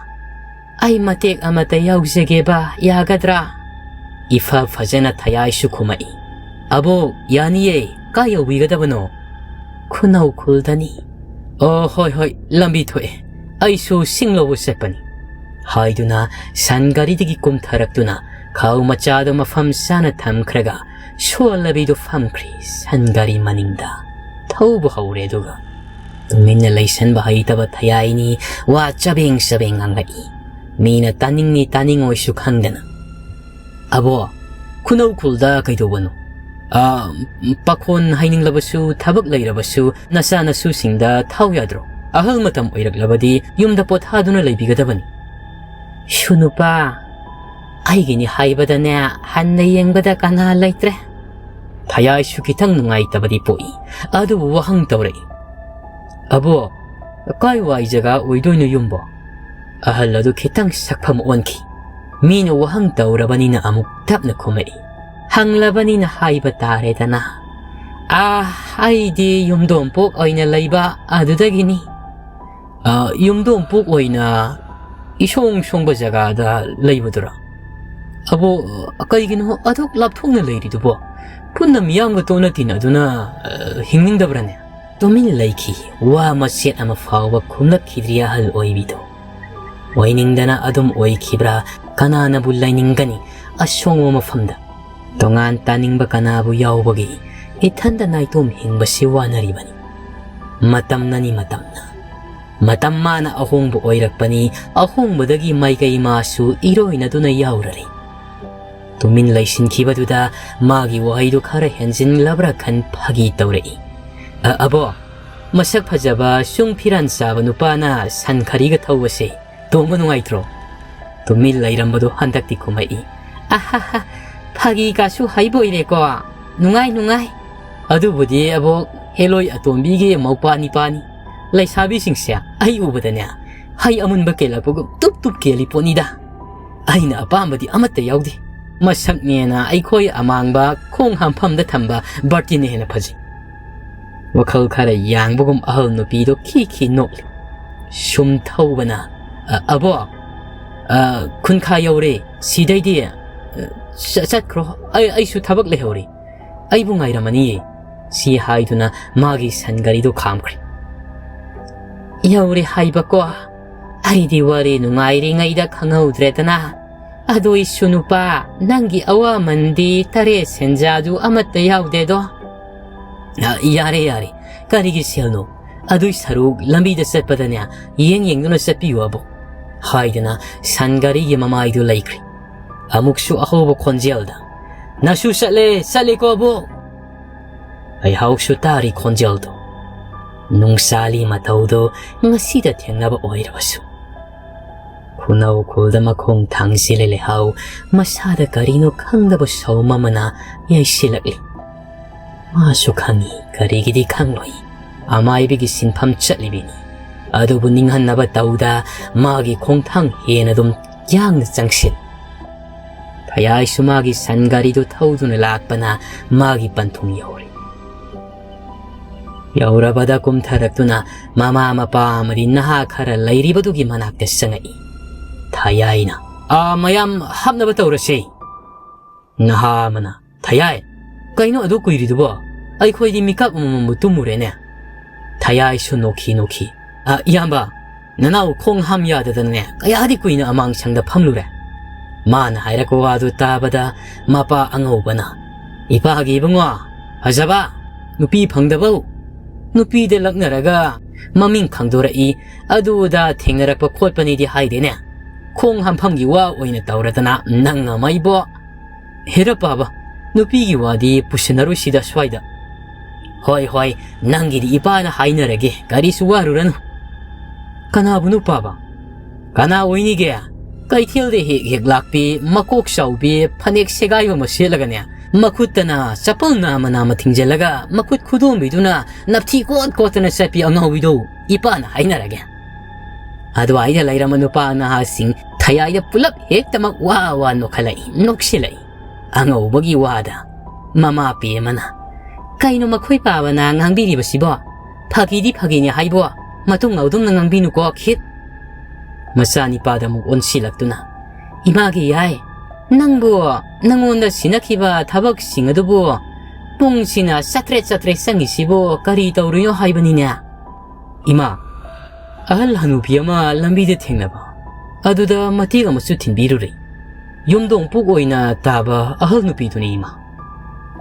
ꯑꯩ ꯃꯇꯦꯛ ꯑꯃꯇ ꯌꯥꯎꯖꯒꯦꯕ, ꯌꯥꯒꯗ꯭ꯔꯥ?" ꯏꯐ ꯐꯖꯅ ꯊꯌꯥꯏꯁꯨ ꯈꯨꯝꯃꯛꯏ꯫ "ꯑꯕꯣꯛ, ꯌꯥꯅꯤꯌꯦ, ꯀꯥꯏ ꯌꯧꯕꯤꯒꯗꯕꯅꯣ?" "ꯈꯨꯅꯧ ꯈꯨꯜꯗꯅꯤ"꯫ "ꯑꯣ, ꯍꯣꯏ, ꯍꯣꯏ, ꯂꯝꯕꯤ ꯊꯣꯛꯑꯦ, ꯑꯩꯁꯨ ꯁꯤꯡ ꯂꯧꯕ ꯆꯠꯄꯅꯤ" ꯍꯥꯏꯗꯨꯅ ꯁꯟ ꯒꯥꯔꯤꯗꯒꯤ ꯀꯨꯝꯊꯔꯛꯇꯨꯅ ꯈꯥꯎ ꯃꯆꯥꯗꯨ ꯃꯐꯝ ꯆꯥꯅ ꯊꯝꯈ꯭ꯔꯒ ꯁꯣꯜꯂꯕꯤꯗꯨ ꯐꯝꯈ꯭ꯔꯦ ꯁꯟ ꯒꯥꯔꯤ ꯃꯅꯤꯡꯗ꯫ ꯊꯧꯕ ꯍꯧꯔꯦ꯫ ꯑꯗꯨꯒ ꯇꯨꯃꯤꯟꯅ ꯂꯩꯁꯟꯕ ꯍꯩꯇꯕ ꯊꯌꯥꯏꯅꯤ, ꯋꯥ ꯆꯕꯦꯡ ꯆꯕꯦꯡ ꯉꯥꯡꯂꯛꯏ꯫ ꯃꯤꯅ ꯇꯥꯅꯤꯡꯅꯤ ꯇꯥꯅꯤꯡꯉꯣꯏꯁꯨ ꯈꯪꯗꯅ꯫ "ꯑꯕꯣ, ꯈꯨꯅꯧ ꯈꯨꯜꯗ ꯀꯩꯗꯧꯕꯅꯣ?" "ꯑ, ꯄꯥꯈꯣꯟ ꯍꯩꯅꯤꯡꯂꯕꯁꯨ, ꯊꯕꯛ ꯂꯩꯔꯕꯁꯨ ꯅꯆꯥ ꯅꯁꯨꯁꯤꯡꯗ ꯊꯥꯎ ꯌꯥꯗ꯭ꯔꯣ? ꯑꯍꯜ ꯃꯇꯝ ꯑꯣꯏꯔꯛꯂꯕꯗꯤ ꯌꯨꯝꯗ ꯄꯣꯊꯥꯗꯨꯅ ꯂꯩꯕꯤꯒꯗꯕꯅꯤ"꯫ "ꯁꯨ ꯅꯨꯄꯥ, ꯑꯩꯒꯤꯅꯤ ꯍꯥꯏꯕꯗꯅꯦ, ꯍꯟꯅ ꯌꯦꯡꯕꯗ ꯀꯅꯥ ꯂꯩꯇ꯭ꯔꯦ"꯫ ꯊꯌꯥꯏꯁꯨ ꯈꯤꯇꯪ ꯅꯨꯡꯉꯥꯏꯇꯕꯗꯤ ꯄꯣꯛꯏ, ꯑꯗꯨꯕꯨ ꯋꯥꯍꯪ ꯇꯧꯔꯛꯏ꯫ "ꯑꯕꯣ, ꯀꯥꯏ ꯋꯥꯏ ꯖꯒꯥ ꯑꯣꯏꯗꯣꯏꯅꯣ ꯌꯨꯝꯕꯣ?" ꯑꯍꯜ ꯑꯗꯨ ꯈꯤꯇꯪ ꯁꯛꯐꯝ ꯑꯣꯟꯈꯤ꯫ ꯃꯤꯅ ꯋꯥꯍꯪ ꯇꯧꯔꯕꯅꯤꯅ ꯑꯃꯨꯛ ꯇꯞꯅ ꯈꯨꯝꯃꯛꯏ꯫ "ꯍꯪꯂꯕꯅꯤꯅ ꯍꯥꯏꯕ ꯇꯥꯔꯦꯗꯅ꯫ ꯑꯥ, ꯑꯩꯗꯤ ꯌꯨꯝꯗꯣꯡꯄꯣꯛ ꯑꯣꯏꯅ ꯂꯩꯕ ꯑꯗꯨꯗꯒꯤꯅꯤ"꯫ ꯑ, ꯌꯨꯝꯗꯣꯡꯄꯣꯛ ꯑꯣꯏꯅ ꯏꯁꯣꯡ ꯁꯣꯡꯕ ꯖꯒꯥꯗ ꯂꯩꯕꯗꯨꯔꯥ? ꯑꯕꯣ, ꯀꯩꯒꯤꯅꯣ ꯑꯗꯨꯛ ꯂꯥꯞꯊꯣꯛꯅ ꯂꯩꯔꯤꯗꯨꯕꯣ? ꯄꯨꯟꯅ ꯃꯤꯌꯥꯝꯒ ꯇꯣꯠꯅ ꯇꯤꯟꯅꯗꯨꯅ, ꯑ, ꯍꯤꯡꯅꯤꯡꯗꯕ꯭ꯔꯥꯅꯦ? ꯇꯨꯃꯤꯟ ꯂꯩꯈꯤ꯫ ꯋꯥ ꯃꯆꯦꯠ ꯑꯃ ꯐꯥꯎꯕ ꯈꯨꯝꯂꯛꯈꯤꯗ꯭ꯔꯤ ꯑꯍꯜ ꯑꯣꯏꯕꯤꯗꯣ꯫ ꯑꯣꯏꯅꯤꯡꯗꯅ ꯑꯗꯨꯝ ꯑꯣꯏꯈꯤꯕ꯭ꯔꯥ? ꯀꯅꯥꯅꯕꯨ ꯂꯩꯅꯤꯡꯒꯅꯤ ꯑꯁꯣꯡꯕ ꯃꯐꯝꯗ? ꯇꯣꯉꯥꯟ ꯇꯥꯅꯤꯡꯕ ꯀꯅꯥꯕꯨ ꯌꯥꯎꯕꯒꯦ? ꯏꯊꯟꯗ ꯅꯥꯏꯇꯣꯝ ꯍꯤꯡꯕꯁꯤ ꯋꯥꯅꯔꯤꯕꯅꯤ꯫ ꯃꯇꯝꯅꯅꯤ, ꯃꯇꯝꯅ꯫ ꯃꯇꯝ ꯃꯥꯅ ꯑꯍꯣꯡꯕ ꯑꯣꯏꯔꯛꯄꯅꯤ, ꯑꯍꯣꯡꯕꯗꯒꯤ ꯃꯥꯏꯀꯩ ꯃꯥꯁꯨ ꯏꯔꯣꯏꯅꯗꯨꯅ ꯌꯥꯎꯔꯔꯦ꯫ ꯇꯨꯃꯤꯟ ꯂꯩꯁꯤꯟꯈꯤꯕꯗꯨꯗ ꯃꯥꯒꯤ ꯋꯥꯍꯩꯗꯨ ꯈꯔ ꯍꯦꯟꯖꯤꯟꯂꯕ꯭ꯔꯥ ꯈꯟ ꯐꯥꯒꯤ ꯇꯧꯔꯛꯏ꯫ "ꯑ, ꯑꯕꯣ, ꯃꯁꯛ ꯐꯖꯕ ꯁꯨꯡ ꯐꯤꯔꯥꯟ ꯆꯥꯕ ꯅꯨꯄꯥꯅ ꯁꯟ ꯈꯔꯤꯒ ꯊꯧꯕꯁꯦ ꯇꯣꯡꯕ ꯅꯨꯡꯉꯥꯏꯇ꯭ꯔꯣ?" ꯇꯨꯃꯤꯟ ꯂꯩꯔꯝꯕꯗꯨ ꯍꯟꯗꯛꯇꯤ ꯈꯨꯝꯃꯛꯏ꯫ "ꯑꯍꯥꯍꯥ, ꯐꯥꯒꯤ ꯀꯥꯁꯨ ꯍꯩꯕ ꯑꯣꯏꯔꯦꯀꯣ꯫ ꯅꯨꯡꯉꯥꯏ, ꯅꯨꯡꯉꯥꯏ꯫ ꯑꯗꯨꯕꯨꯗꯤ ꯑꯕꯣꯛ ꯍꯦꯂꯣꯏ ꯑꯇꯣꯝꯕꯤꯒꯤ ꯃꯧꯄꯥ ꯅꯤꯄꯥꯅꯤ꯫ ꯂꯩꯁꯥꯕꯤꯁꯤꯡꯁꯦ ꯑꯩ ꯎꯕꯗꯅꯦ ꯍꯩ ꯑꯃꯨꯟꯕ ꯀꯦꯜꯂꯛꯄꯒꯨꯝ ꯇꯨꯞ ꯇꯨꯞ ꯀꯦꯜꯂꯤ ꯄꯣꯠꯅꯤꯗ꯫ ꯑꯩꯅ ꯑꯄꯥꯝꯕꯗꯤ ꯑꯃꯠꯇ ꯌꯥꯎꯗꯦ꯫ ꯃꯁꯛꯅꯦꯅ ꯑꯩꯈꯣꯏ ꯑꯃꯥꯡꯕ ꯈꯣꯡ ꯍꯥꯝꯐꯝꯗ ꯊꯝꯕ ꯕꯥꯔꯇꯤꯟꯅ ꯍꯦꯟꯅ ꯐꯖꯩ꯫" ꯋꯥꯈꯜ ꯈꯔ ꯌꯥꯡꯕꯒꯨꯝ ꯑꯍꯜ ꯅꯨꯄꯤꯗꯣ ꯈꯤ ꯈꯤ ꯅꯣꯛꯂꯤ꯫ ꯁꯨꯝ ꯊꯧꯕꯅ, "ꯑ, ꯑꯕꯣ, ꯑ, ꯈꯨꯟꯈꯥ ꯌꯧꯔꯦ꯫ ꯁꯤꯗꯩꯗꯤ, ꯑ, ꯆ-, ꯆꯠꯈ꯭ꯔꯣ꯫ ꯑꯩ, ꯑꯩꯁꯨ ꯊꯕꯛ ꯂꯩꯍꯧꯔꯤ꯫ ꯑꯩꯕꯨ ꯉꯥꯏꯔꯝꯃꯅꯤꯌꯦ꯫" ꯁꯤ ꯍꯥꯏꯗꯨꯅ ꯃꯥꯒꯤ ꯁꯟ ꯒꯥꯔꯤꯗꯨ ꯈꯥꯝꯈ꯭ꯔꯦ꯫ "ꯌꯧꯔꯦ ꯍꯥꯏꯕꯀꯣ? ꯑꯩꯗꯤ ꯋꯥꯔꯤ ꯅꯨꯡꯉꯥꯏꯔꯤꯉꯩꯗ ꯈꯪꯍꯧꯗ꯭ꯔꯦꯗꯅ꯫ ꯑꯗꯨꯏꯁꯨ ꯅꯨꯄꯥ, ꯅꯪꯒꯤ ꯑꯋꯥꯃꯟꯗꯤ ꯇꯔꯦꯠ ꯁꯦꯟꯖꯥꯗꯨ ꯑꯃꯠꯇ ꯌꯥꯎꯗꯦꯗꯣ꯫" "ꯑ, ꯌꯥꯔꯦ, ꯌꯥꯔꯦ꯫ ꯀꯔꯤꯒꯤ ꯁꯦꯜꯅꯣ? ꯑꯗꯨꯏ ꯁꯔꯨꯛ ꯂꯝꯕꯤꯗ ꯆꯠꯄꯗꯅꯦ ꯌꯦꯡ ꯌꯦꯡꯗꯨꯅ ꯆꯠꯄꯤꯌꯨ ꯑꯕꯣꯛ꯫" ꯍꯥꯏꯗꯨꯅ ꯁꯟ ꯒꯥꯔꯤꯒꯤ ꯃꯃꯥꯏꯗꯨ ꯂꯩꯈ꯭ꯔꯦ꯫ ꯑꯃꯨꯛꯁꯨ ꯑꯍꯧꯕ ꯈꯣꯟꯖꯦꯜꯗ, "ꯅꯁꯨ ꯆꯠꯂꯦ, ꯆꯠꯂꯦꯀꯣ ꯑꯕꯣꯛ?" ꯂꯩꯍꯥꯎꯁꯨ ꯇꯥꯔꯤ ꯈꯣꯟꯖꯦꯜꯗꯣ꯫ ꯅꯨꯡꯁꯥꯂꯤ ꯃꯇꯧꯗꯣ ꯉꯁꯤꯗ ꯊꯦꯡꯅꯕ ꯑꯣꯏꯔꯕꯁꯨ꯫ ꯈꯨꯅꯧ ꯈꯨꯜꯗ ꯃꯈꯣꯡ ꯊꯥꯡꯖꯤꯜꯂꯦ ꯂꯩꯍꯥꯎ꯫ ꯃꯁꯥꯗ ꯀꯔꯤꯅꯣ ꯈꯪꯗꯕ ꯁꯥꯎꯝ ꯑꯃꯅ ꯌꯩꯁꯤꯜꯂꯛꯂꯤ꯫ ꯃꯥꯁꯨ ꯈꯪꯏ, ꯀꯔꯤꯒꯤꯗꯤ ꯈꯪꯂꯣꯏ꯫ ꯑꯃꯥꯏꯕꯤꯒꯤ ꯁꯤꯟꯐꯝ ꯆꯠꯂꯤꯕꯤꯅꯤ꯫ ꯑꯗꯨꯕꯨ ꯅꯤꯡꯍꯟꯅꯕ ꯇꯧꯗ ꯃꯥꯒꯤ ꯈꯣꯡꯊꯥꯡ ꯍꯦꯟꯅ ꯑꯗꯨꯝ ꯌꯥꯡꯅ ꯆꯪꯁꯤꯜ꯫ ꯐꯌꯥꯏꯁꯨ ꯃꯥꯒꯤ ꯁꯟ ꯒꯥꯔꯤꯗꯨ ꯊꯧꯗꯨꯅ ꯂꯥꯛꯄꯅ ꯃꯥꯒꯤ ꯄꯟꯊꯨꯡ ꯌꯧꯔꯦ꯫ ꯌꯧꯔꯕꯗ ꯀꯨꯝꯊꯔꯛꯇꯨꯅ ꯃꯃꯥ ꯃꯄꯥ ꯑꯃꯗꯤ ꯅꯍꯥ ꯈꯔ ꯂꯩꯔꯤꯕꯗꯨꯒꯤ ꯃꯅꯥꯛꯇ ꯆꯪꯉꯛꯏ꯫ ꯊꯌꯥꯏꯅ, "ꯑꯥ, ꯃꯌꯥꯝ ꯍꯥꯞꯅꯕ ꯇꯧꯔꯁꯦ꯫" ꯅꯍꯥ ꯑꯃꯅ, "ꯊꯌꯥꯏ, ꯀꯩꯅꯣ ꯑꯗꯨ ꯀꯨꯏꯔꯤꯗꯨꯕꯣ? ꯑꯩꯈꯣꯏꯗꯤ ꯃꯤꯀꯞ ꯑꯃꯃꯝꯕꯨ ꯇꯨꯝꯃꯨꯔꯦꯅꯦ꯫" ꯊꯌꯥꯏꯁꯨ ꯅꯣꯛꯈꯤ ꯅꯣꯛꯈꯤ꯫ "ꯑ, ꯏꯌꯥꯝꯕ, ꯅꯅꯥꯎ ꯈꯣꯡ ꯍꯥꯝ ꯌꯥꯗꯗꯅꯅꯦ, ꯀꯌꯥꯗꯤ ꯀꯨꯏꯅ ꯑꯃꯥꯡꯁꯪꯗ ꯐꯝꯂꯨꯔꯦ꯫" ꯃꯥꯅ ꯍꯥꯏꯔꯛꯄ ꯋꯥꯗꯨ ꯇꯥꯕꯗ ꯃꯄꯥ ꯑꯉꯧꯕꯅ, "ꯏꯄꯥꯒꯤ ꯏꯕꯨꯡꯉꯣ, ꯐꯖꯕ, ꯅꯨꯄꯤ ꯐꯪꯗꯕꯧ, ꯅꯨꯄꯤꯗ ꯂꯛꯅꯔꯒ ꯃꯃꯤꯡ ꯈꯪꯗꯣꯔꯛꯏ, ꯑꯗꯨꯗ ꯊꯦꯡꯅꯔꯛꯄ ꯈꯣꯠꯄꯅꯤꯗꯤ ꯍꯥꯏꯗꯦꯅꯦ꯫ ꯈꯣꯡ ꯍꯥꯝꯐꯝꯒꯤ ꯋꯥ ꯑꯣꯏꯅ ꯇꯧꯔꯗꯅ ꯅꯪ ꯑꯃ ꯏꯕꯣ꯫" "ꯍꯦꯔꯥ ꯄꯥꯕ, ꯅꯨꯄꯤꯒꯤ ꯋꯥꯗꯤ ꯄꯨꯁꯤꯟꯅꯔꯣꯏꯁꯤꯗ ꯁ꯭ꯋꯥꯏꯗ꯫" "ꯍꯣꯏ, ꯍꯣꯏ, ꯅꯪꯒꯤꯗꯤ ꯏꯄꯥꯅ ꯍꯥꯏꯅꯔꯒꯦ, ꯀꯔꯤꯁꯨ ꯋꯥꯔꯨꯔꯅꯨ꯫" "ꯀꯅꯥꯕꯨꯅꯣ ꯄꯥꯕ?" "ꯀꯅꯥ ꯑꯣꯏꯅꯤꯒꯦ? ꯀꯩꯊꯦꯜꯗ ꯍꯦꯛ ꯍꯦꯛ ꯂꯥꯛꯄꯤ, ꯃꯀꯣꯛ ꯆꯥꯎꯕꯤ, ꯐꯅꯦꯛ ꯁꯦꯒꯥꯏꯕ ꯑꯃ ꯁꯦꯠꯂꯒꯅꯦ, ꯃꯈꯨꯠꯇꯅ ꯆꯄꯜ ꯅꯥꯝꯃ ꯅꯥꯝꯃ ꯊꯤꯡꯖꯤꯜꯂꯒ, ꯃꯈꯨꯠ ꯈꯨꯗꯣꯝꯕꯤꯗꯨꯅ ꯅꯞꯊꯤ ꯀꯣꯠ ꯀꯣꯠꯇꯅ ꯆꯠꯄꯤ ꯑꯉꯥꯎꯕꯤꯗꯣ ꯏꯄꯥꯅ ꯍꯥꯏꯅꯔꯒꯦ꯫" ꯑꯗꯨꯋꯥꯏꯗ ꯂꯩꯔꯝꯕ ꯅꯨꯄꯥ ꯅꯍꯥꯁꯤꯡ ꯊꯌꯥꯏꯗ ꯄꯨꯂꯞ ꯍꯦꯛꯇꯃꯛ ꯋꯥ ꯋꯥ ꯅꯣꯛꯈꯠꯂꯛꯏ, ꯅꯣꯛꯁꯤꯜꯂꯛꯏ꯫ ꯑꯉꯧꯕꯒꯤ ꯋꯥꯗ ꯃꯃꯥ ꯄꯦꯃꯅ, "ꯀꯩꯅꯣ ꯃꯈꯣꯏ ꯄꯥꯕꯅ ꯉꯥꯡꯕꯤꯔꯤꯕꯁꯤꯕꯣ? ꯐꯥꯒꯤꯗꯤ ꯐꯥꯒꯤꯅꯤ ꯍꯥꯏꯕꯣ, ꯃꯇꯨꯡ ꯑꯗꯨꯝꯅ ꯉꯥꯡꯕꯤꯅꯨꯀꯣ ꯈꯤꯠ꯫" ꯃꯆꯥꯅꯤꯄꯥꯗ ꯑꯃꯨꯛ ꯑꯣꯟꯁꯤꯜꯂꯛꯇꯨꯅ, "ꯏꯃꯥꯒꯤ ꯌꯥꯏ, ꯅꯪꯕꯨ ꯅꯪꯉꯣꯟꯗ ꯁꯤꯟꯅꯈꯤꯕ ꯊꯕꯛꯁꯤꯡ ꯑꯗꯨꯕꯨ ꯄꯨꯡꯁꯤꯅ ꯆꯥꯇ꯭ꯔꯦꯠ ꯆꯥꯇ꯭ꯔꯦꯠ ꯆꯪꯉꯤꯁꯤꯕꯨ ꯀꯔꯤ ꯇꯧꯔꯨꯏꯅꯣ ꯍꯥꯏꯕꯅꯤꯅꯦ?" "ꯏꯃꯥ, ꯑꯍꯜ ꯍꯅꯨꯕꯤ ꯑꯃ ꯂꯝꯕꯤꯗ ꯊꯦꯡꯅꯕ, ꯑꯗꯨꯗ ꯃꯇꯦꯛ ꯑꯃꯁꯨ ꯊꯤꯟꯕꯤꯔꯨꯔꯦ꯫ ꯌꯨꯝꯗꯣꯡ ꯄꯨꯛ ꯑꯣꯏꯅ ꯇꯥꯕ ꯑꯍꯜ ꯅꯨꯄꯤꯗꯨꯅꯤ, ꯏꯃꯥ꯫"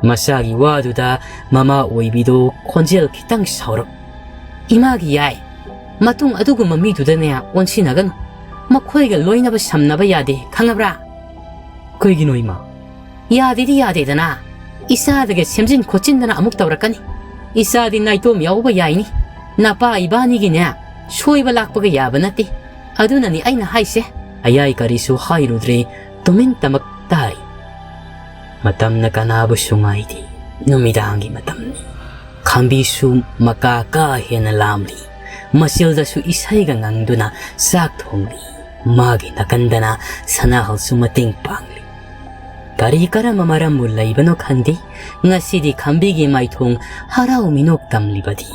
ꯃꯆꯥꯒꯤ ꯋꯥꯗꯨꯗ ꯃꯃꯥ ꯑꯣꯏꯕꯤꯗꯨ ꯈꯣꯟꯖꯦꯜ ꯈꯤꯇꯪ ꯁꯥꯎꯔꯞ, "ꯏꯃꯥꯒꯤ ꯌꯥꯏ, ꯃꯇꯨꯡ ꯑꯗꯨꯒꯨꯝꯕ ꯃꯤꯗꯨꯗꯅꯦ ꯑꯣꯟꯁꯤꯟꯅꯒꯅꯨ꯫ ꯃꯈꯣꯏꯒ ꯂꯣꯏꯅꯕ ꯁꯝꯅꯕ ꯌꯥꯗꯦ, ꯈꯪꯉꯕ꯭ꯔꯥ?" "ꯀꯩꯒꯤꯅꯣ, ꯏꯃꯥ?" "ꯌꯥꯗꯦꯗꯤ ꯌꯥꯗꯦꯗꯅ, ꯏꯆꯥꯗꯒ ꯁꯦꯝꯖꯤꯟ ꯈꯣꯠꯆꯤꯟꯗꯅ ꯑꯃꯨꯛ ꯇꯧꯔꯛꯀꯅꯤ꯫ ꯏꯆꯥꯗꯤ ꯅꯥꯏꯇꯣꯝ ꯌꯥꯎꯕ ꯌꯥꯏꯅꯤ꯫ ꯅꯄꯥ ꯏꯕꯥꯅꯤꯒꯤꯅꯦ ꯁꯣꯏꯕ ꯂꯥꯛꯄꯒ ꯌꯥꯕ ꯅꯠꯇꯦ꯫ ꯑꯗꯨꯅꯅꯤ ꯑꯩꯅ ꯍꯥꯏꯁꯦ꯫" ꯑꯌꯥꯏ ꯀꯔꯤꯁꯨ ꯍꯥꯏꯔꯨꯗ꯭ꯔꯦ, ꯇꯨꯃꯤꯟ ꯇꯃꯛ ꯇꯥꯔꯤ꯫ ꯃꯇꯝꯅ ꯀꯅꯥꯕꯨꯁꯨ ꯉꯥꯏꯗꯦ꯫ ꯅꯨꯃꯤꯗꯥꯡꯒꯤ ꯃꯇꯝꯅꯤ꯫ ꯈꯥꯝꯕꯤꯁꯨ ꯃꯀꯥ ꯀꯥ ꯍꯦꯟꯅ ꯂꯥꯝꯂꯤ꯫ ꯃꯆꯤꯜꯗꯁꯨ ꯏꯁꯩꯒ ꯉꯪꯗꯨꯅ ꯆꯥꯛ ꯊꯣꯡꯂꯤ꯫ ꯃꯥꯒꯤ ꯅꯥꯀꯟꯗꯅ ꯁꯅꯥꯍꯜꯁꯨ ꯃꯇꯦꯡ ꯄꯥꯡꯂꯤ꯫ ꯀꯔꯤ ꯀꯔꯝꯕ ꯃꯔꯝꯕꯨ ꯂꯩꯕꯅꯣ ꯈꯪꯗꯦ, ꯉꯁꯤꯗꯤ ꯈꯝꯕꯤꯒꯤ ꯃꯥꯏꯊꯣꯡ ꯍꯔꯥꯎ ꯃꯤꯅꯣꯛ ꯇꯝꯂꯤꯕꯗꯤ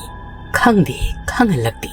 ꯈꯪꯗꯦ, ꯈꯪꯍꯜꯂꯛꯇꯦ꯫